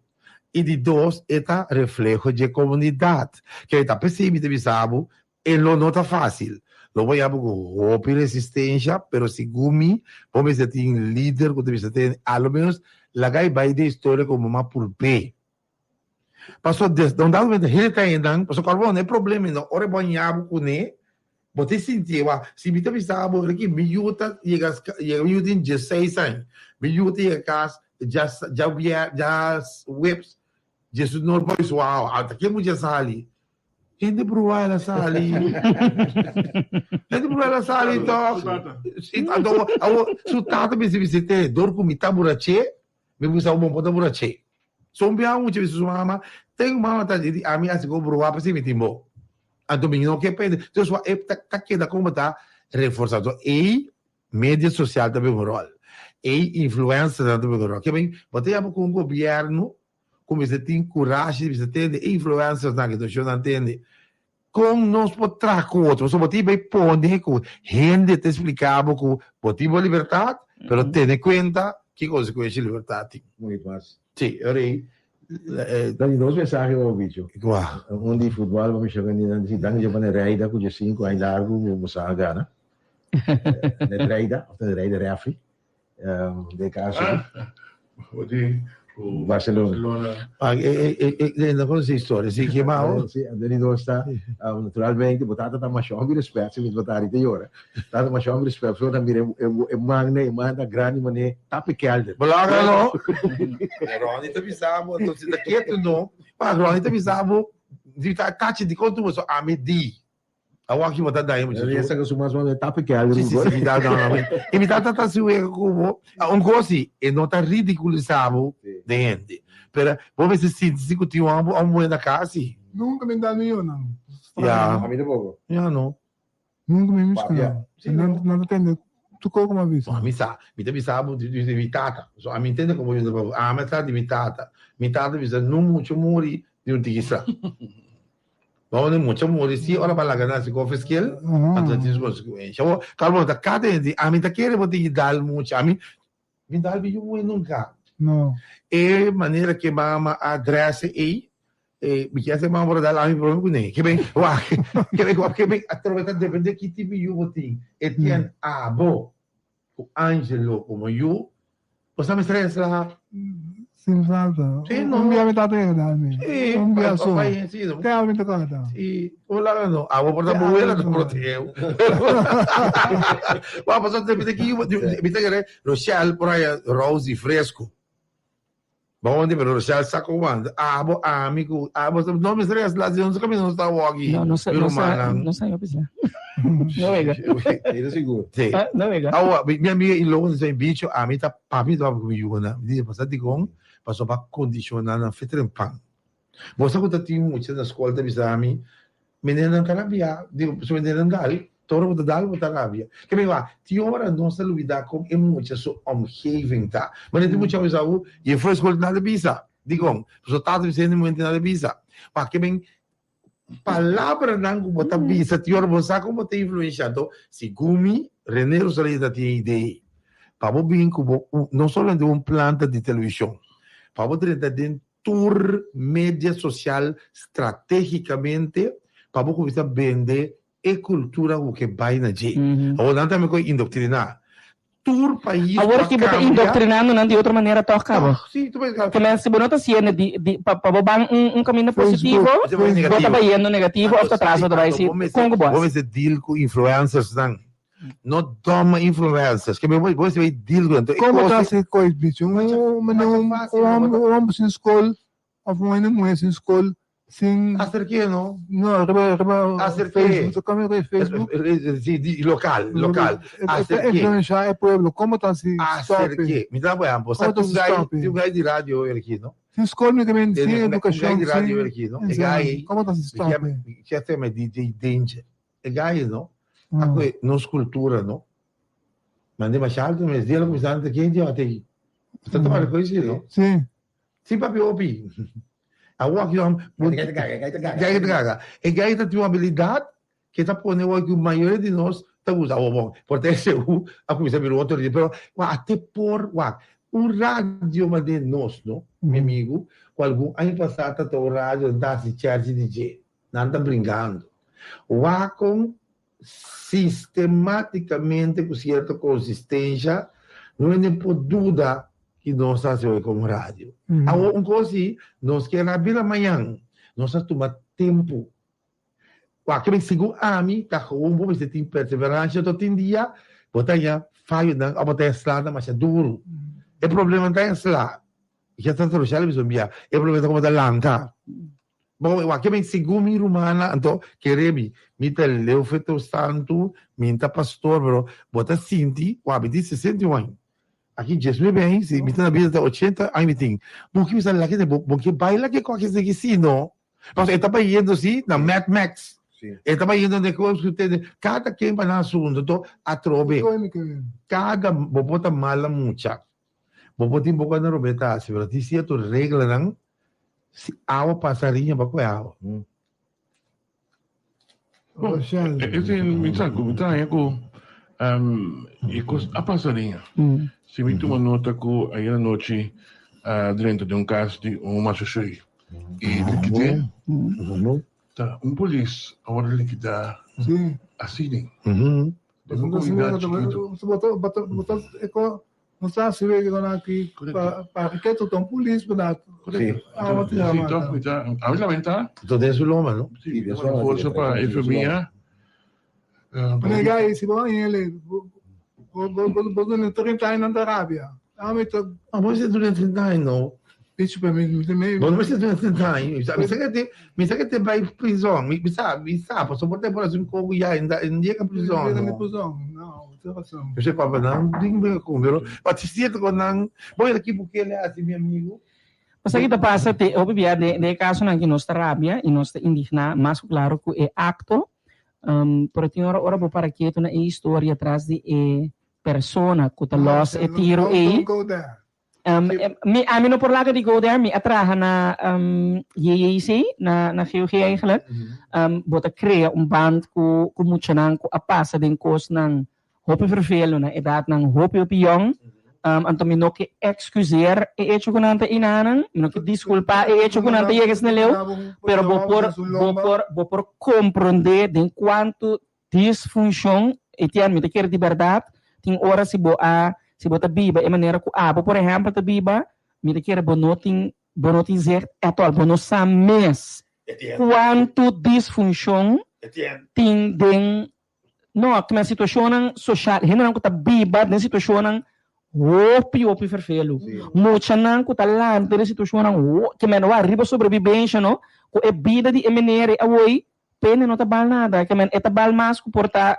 I di dos, e ta refleho dje komunidat. Ke ta p'esei mi ta bisa bo, e lo no ta fásil. Lo bo yama ku hopi resistensha, pero segun mi, bo mester tin lider ku ta bisa tene, a lo ménos laga e bai den historia komo mas purb'é. Pasobra des un dado momento hende ta hendan, pasobra kòrda bo, e problema no ora bo a ña bo kuné, Bo ta sinti e wak. Si mi ta bisa bo Ricky, mi yu ta yega yega mi yu tin diesseis aña. Mi yu ta yega kas dja dja bier dja weps Jesus no boys wow ata ke mucha sali. Hende bruha el a sali. Hende bruha el a sali tòg. Si anto awor su tata mester bisit'é dor ku mi ta buraché Mi bisa un bon ta burache. So un biaha mucha bisa su mama, ten mama ta di ami hasi ku bruha p'esei mi tin bo. Anto mi no ke pende. Entonces wak e ta ta keda komo ta reforsa. Anto ei media sosial ta bin un ròl. Ei influencernan ta bin un ròl. Ke men bo ta yama ku un gobièrnu ku mester tin kurashi di bisa tende e influencersnan ke ta nan tende kon nos por traha ku otro. Pasobra bo tin bai pone ku hende ta explica bo ku bo tin bo libertad, pero tene kuenta ki konsekuensha libertad tin. Muy mas. Sí, ora ei. Dan di dos mensahe bo bicho. Kua? Un di futbal bo misha ku nan di danki pa Nereida ku dje sinku aña largu bo sa a gana. Nereida of Nereida refri. Den caso di Barcelona. Ah, no conoce historia, sí, que mau. Sí, Anthony dos ta, naturalmente, bo tata ta masha hopi respet, si mi bo tata ta yora. Tata masha hopi respet, so ta mira e man e man ta grandi mane tapi kelder. Belaga no. Ronnie ta bisa bo, entonces ta ketu no. Pa Ronnie ta bisa bo, di ta kachi di kontu bo so ami di. Awor aki bo ta daña mucha tu. Esa su mas mano tape ke algo. Sí, sí, sí, mi ta, no, no. I mi tata ta si wega ku bo. Un kos si, e no ta ridikulisa bo den hende. Pero bo mester sinti si ku tin un un muhé na kas si. Nunka mi da mi yonan. Ya. A mi tampoco. Ya no. Nunka mi miskuna. Papia. Nan nan ta tende tur kos ku mi a bisa. Mi sa, mi ta bisa bo di mi tata. So ami ntende komo mi ta papia. Ami sa di mi tata. Mi tata bisa no mucha muri di un tiki sa. Bo no mucha muri si ora ba laga nan si kofe skill, anto tin su konsekuensha. Bo kalma ta kada hende, ami ta kere bo tin ki dal mucha, ami mi dal mi yu muhe nunka. No. E manera ke mama a dresse ei, e mi kier se mama por a dal ami prome kuné. Ke ben wak, ke ben wak, ke ben atrobe ta depende ki tipo yu bo tin. E tien abo ku Angelo komo yu, bo sa mester esla. Sin falta. Sí, no. Un bia mi tata yega dal mi. Sí, Un bia so. pa- pa- sí, no. Te awe mi ta kòrda. Sí, hola no. Awo por ta buena ta protege. Wa pasó te pide ki mi ta kere Rochelle por ahí Rosie fresco. Bon di pero Rochelle sa ko wan. Abo ami ku abo no mi stress la si no sa kami no sta walkie. No, no sa, no sa, no sa yo bisa. No wega. Era sigur. Sí. Ah, no wega. Awa, mi amiga y logo dice bicho a mi ta papi ta ku mi yuna. Mi dice pasa dikon paso pa kondishona nan fetren pan. Bo sa ku ta tin mucha na skol ta bisa mi, meneer nan ta rabia, digo pasobra meneer nan dal, ta ora bo ta dal bo ta rabia. Ke mi wak, tin ora nos ta lubida kon e mucha su omgeving ta. Manera tin mucha a bisa bo, juffrouw skol nada bisa. Dikon? Pasobra tata bisa hende muhé nada bisa. Wak, ke men palabranan ku bo ta bisa tin ora bo sa kon bo ta influensha. Anto, segun mi, Rene Rosalía ta tin e idee pa bo bin ku bo, no solamente un planta di televishon, pa bo drenta den tur media sosial stratégikamente pa bo kuminsá bende e kultura ku ke bai na dje. Awor nan tambe ku indoktriná tur pais ku Awor a ki bo ta kambia. indoktrinando nan di otro manera tòg kaba. Tòg, sí, tur pais Ke men si bo no ta hasiendo di di pa pa bo ban un un kaminda positivo, Bo ta bai bo ta negativo. bayendo negativo òf ta tras bo ta bai si kon ku bo Bo hasi. mester deal ku influencersnan. No doma influencers. Ke bo bo mester deal ku nan. Como ta hasi koe bichi? Un un un homber sin skol of un hende muhe sin skol sin. Aserke no? No, riba riba Aserke. Facebook. Ta kome riba Facebook. Si, di lokal, lokal. Aserke. Influencia e pueblo. Como ta hasi stop? Aserke. Mi ta por ehempel, sa Como ta tin un hasi guy, stop? tin un guy di radio aki, no? Sin skol mi ta men, sin Un guy edukashon, di radio sin aki, no? E guy, enseñansa. Como ta hasi stop? mi kier sema DJ Danger. E gai no, a koe nos kultura no. Mande masha alto mes dia lo kuminsá anta kenti ota ei. Ta toma koe si no? Si. Si papi hopi. Awor aki no. Gai ta gaga, gai ta gaga. Gai ta gaga. E gai ta tin un abilidat ke ta pone awor ku mayoria di nos ta gusta. Awor bon, por ta SU a kuminsá bira un otro dia, pero wak a te por wak un radio mande nos no, mi amigu, ku algun aña pasá ta ta un radio nan ta hasi chèrchi di dje. Nan ta bringando. Wak kon sistematicamente cu cierto consistencia no hende por duda ki nos ta haci hoy como radio. Awor un cos si nos kier a bira mañan nos a tuma tempo. Wak ke segun ami ta gewoon bo mester tin perseverancia tot tin dia bo ta haña fayonan of bo ta haña slanan masha duro. E problema no ta haña sla. Ya ta Rochelle bisa un bia e problema ta como ta lanta. Bo wak ke men segun mi rumannan anto kere mi mi ta leu fe teu santu mi ta pastor pero bo ta sinti wak mi tin 61 aña aki 19 aña si mi ta na bida ta 80 aña mi tin bo ke bisa laki bo bo ke baila ke koke esaki si no pasobra e ta bayendo si na Mad Max e ta bayendo na kos ku tene kada ken pa nan asuntu anto atrobe kada bo por ta mala mucha bo por tin boko na robes ta hasi pero tin sierto reglanan Si awa pasa riña pa koe awa. Bon, ese mi sa ku mi ta haña ku e kos a pasa riña. Si mi tuma nota ku ayer anochi a drenta den un kas di un mashoshui i likid'é, ta un polis a wòrdu likidá asina. Den un komunidat chikitu. No sa si wega con aki pa pa keto ta un polis pero na Sí. awa tira Sí, mata. toch, mi ta, a mi lamenta. Tot den su loma, no? Sí, mi ta manda forsa pa e famia. Pero gai si bo haña bo bo bo bo duna 30 aña nan ta rabia. Ami ta Ah, bo mester duna 30 aña no. Bicho pa mi mi ta mi Bo no mester duna 30 aña. Mi sa mi sa ke te mi sa ke te bai prizon. Mi mi sa mi sa pasobra bo ta por hasi un koko ya en en yega prizon Yega no. prizon. No, bo tin rason. Yo sé papa nan tin bega con pero pa si cierto con nan bo mira ki Bukele haci mi amigo. Pasobra ki ta pasa te hopi bia den den e kasonan ki nos ta rabia i nos ta indigná mas ku klaro ku e akto pero tin ora ora bo para ketu na e historia tras di e persona ku ta lòs e tiro ei. Don't go there. Mi, ami no por laga di go there. Mi a traha na JJC, na, na GOG eigenlijk. Bo ta crea un band cu, cu muchanan cu a pasa den cosnan hopi vervelo na edadnan hopi hopi yong. Anto mi no ke excuseer e hecho cu nan ta inanan, mi no ke disculpa e hecho cu nan ta yega esne leu, pero bo por, bo por, bo por compronde den cuanto Disfunshon, Etienne, mi ta kere di bèrdat, tin ora si bo a, si bo ta biba e manera ku abo por ehèmpel ta biba, Mi ta kere bo no tin bo no tin zicht at all, bo no sa mes kuantu disfunshon tin den no, kmen situashonnan soshal, hendenan ku ta biba den situashonnan hopi hopi ferfelu, muchanan ku ta lanta den situashonnan ho kmen wak riba sobrebibensha no, ku e bida di e meneer ei awoi pende no ta bal nada, kmen e ta bal mas ku por ta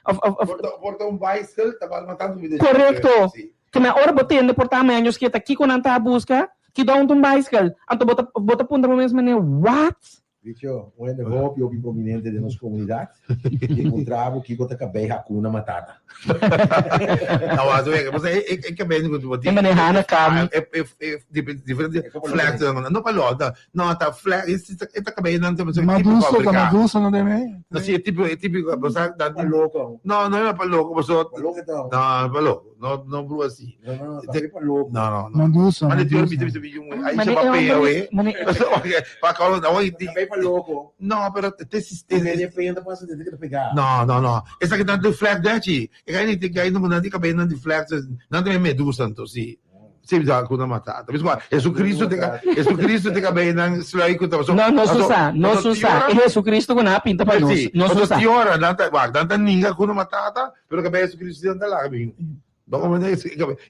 of of of. Por ta un bicycle ta bal mas tantu bida. Korekto, kmen ora bo tende por ta menos ke ta kiko nan ta buska, ki don ta un bicycle, anto bo ta bo ta puntra bo mes meneer what? Bicho, un hende hopi hopi prominente den nos comunidad y puntra bo kico ta cabey Hakuna Matata. No, wacht even, bo sa e e cabey cu bo E maneha na cam. E e e diferente flex no pa lo, no ta flex e ta cabey nan ta típico Maduso, ta africano. maduso no den e? No, si e típico e típico bo sa Pa loco. No, no e pa loco, bo so Pa loco ta. No, pa loco. No, no bro así. No, no, no, también pa loco. No, no, no. Mandusa, Mane tío, mandusa. mi mi mi ahí Mane se e papea, hombre, güey. mane Pa cabo, no, güey. También pa loco. No, pero te Te medio feo, pasa desde que te pega. No, no, no. Esa que tanto flag de aquí. E kai ni te kai no nan di kabei nan di flag, nan te medusa anto sí. Sí, bisa kuna matata. Bisa Jesucristo te Jesucristo te kabei nan sluik ku ta. No, no susa, no susa. E Jesucristo ku nan a pinta pa nos, no susa. Tiora, nan ta, wak, nan ta ninga kuna matata, pero kabei Jesucristo nan ta laga bin. Bo komende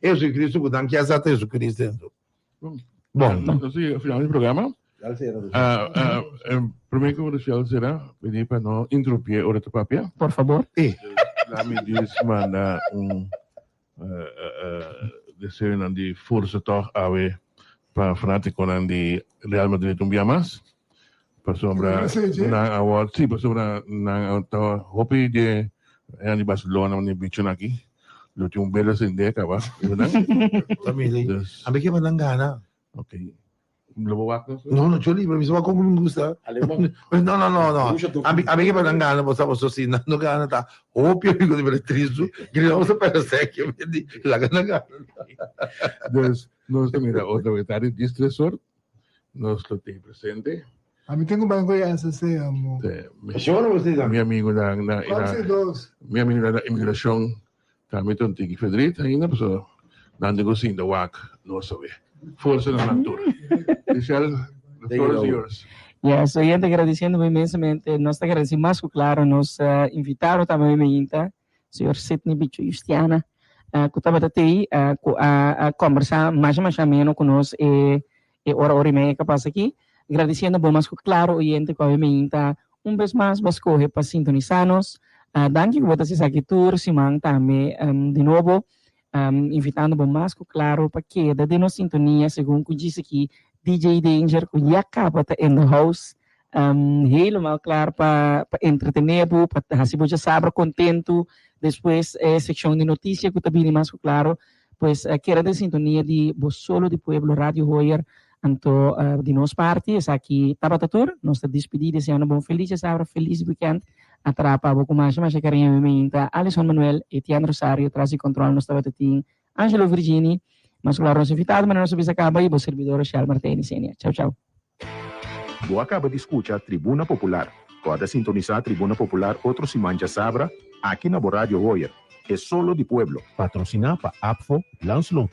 Jesucristo ku nan kia sa ta Jesucristo anto. Bon. Nos a final di programa. Prome ku Rochelle sera, pidi pa no interrumpie ora ta papia. Por fabor. Lami dis manda un deseonan di forsa tòg awe pa fanátikonan di Real Madrid un bia mas. Pasobra nan awor, sí, pasobra nan ta hopi di hende di Barcelona di bichonan aki lo tin un bela sende kaba nan. A mi ke pa nan gana. Ok. Lo bo wak nos? No, no, yo libre, mi sa wak como mi gusta. Alemán. No, no, no, no. Borussia Dortmund. A mi, a mi ke pa nan gana, bo sa, bo so si nan no gana ta hopi amigo di Beatriz, gritamos a pera seque, mi di, laga nan gana. Dus nos ta mira otro vez tardi 13 or, nos lo tin presente. A mi tin ku bai ku e SSC, amo. Mi amigo na na Cuatro y dos. mi amigo na inmigracion Tambe ta un tiki verdriet ainda pasobra nan tin ku sinta wak nos awe. Forsa na nan tur. Michelle, the floor is yours. Yes, oyente agradeciendo bo inmensamente. Nos ta agradeci mas cu claro nos invitado tambe hoy mainta, señor Sidney Bicho Justiana, cu tabata tey, cu a combersa masha masha ameno cu nos e e ora, ora y media cu a pasa aki. Agradeciendo bo mas cu claro oyente cu awe mainta Un bes mas bo a scoge pa sintonisa nos. Danki cu bo ta haci esaki tur siman tambe. Di nobo invitando bo mas cu claro pa keda den nos sintonia segun cu djis aki DJ Danger cu ya caba ta in the house helemaal klaar pa pa entretene bo, pa haci bo djasabra contento. Despues e seccion di noticia cu ta bini mas cu claro. Pues keda den sintonia di bo Solo di Pueblo Radio Hoyer. Anto di nos parti esaki tabata tur. Nos ta dispidí deseando bo un felis djasabra, felis weekend. Atrapa bo ku masha masha kariño mi mainta Alison Manuel, Etienne Rosario, tras di control nos tabata tin Angelo Virgini. Mas klaro nos invitado manera nos a bisa kaba i bo servidor Rochelle Martijn Isenia. Chau chau. Bo a kaba di skucha Tribuna Popular. Kòrda sintonisá Tribuna Popular otro siman djasabra aki na bo Radio Hoyer, e solo di pueblo. Patrosiná pa APFO, Lanslot.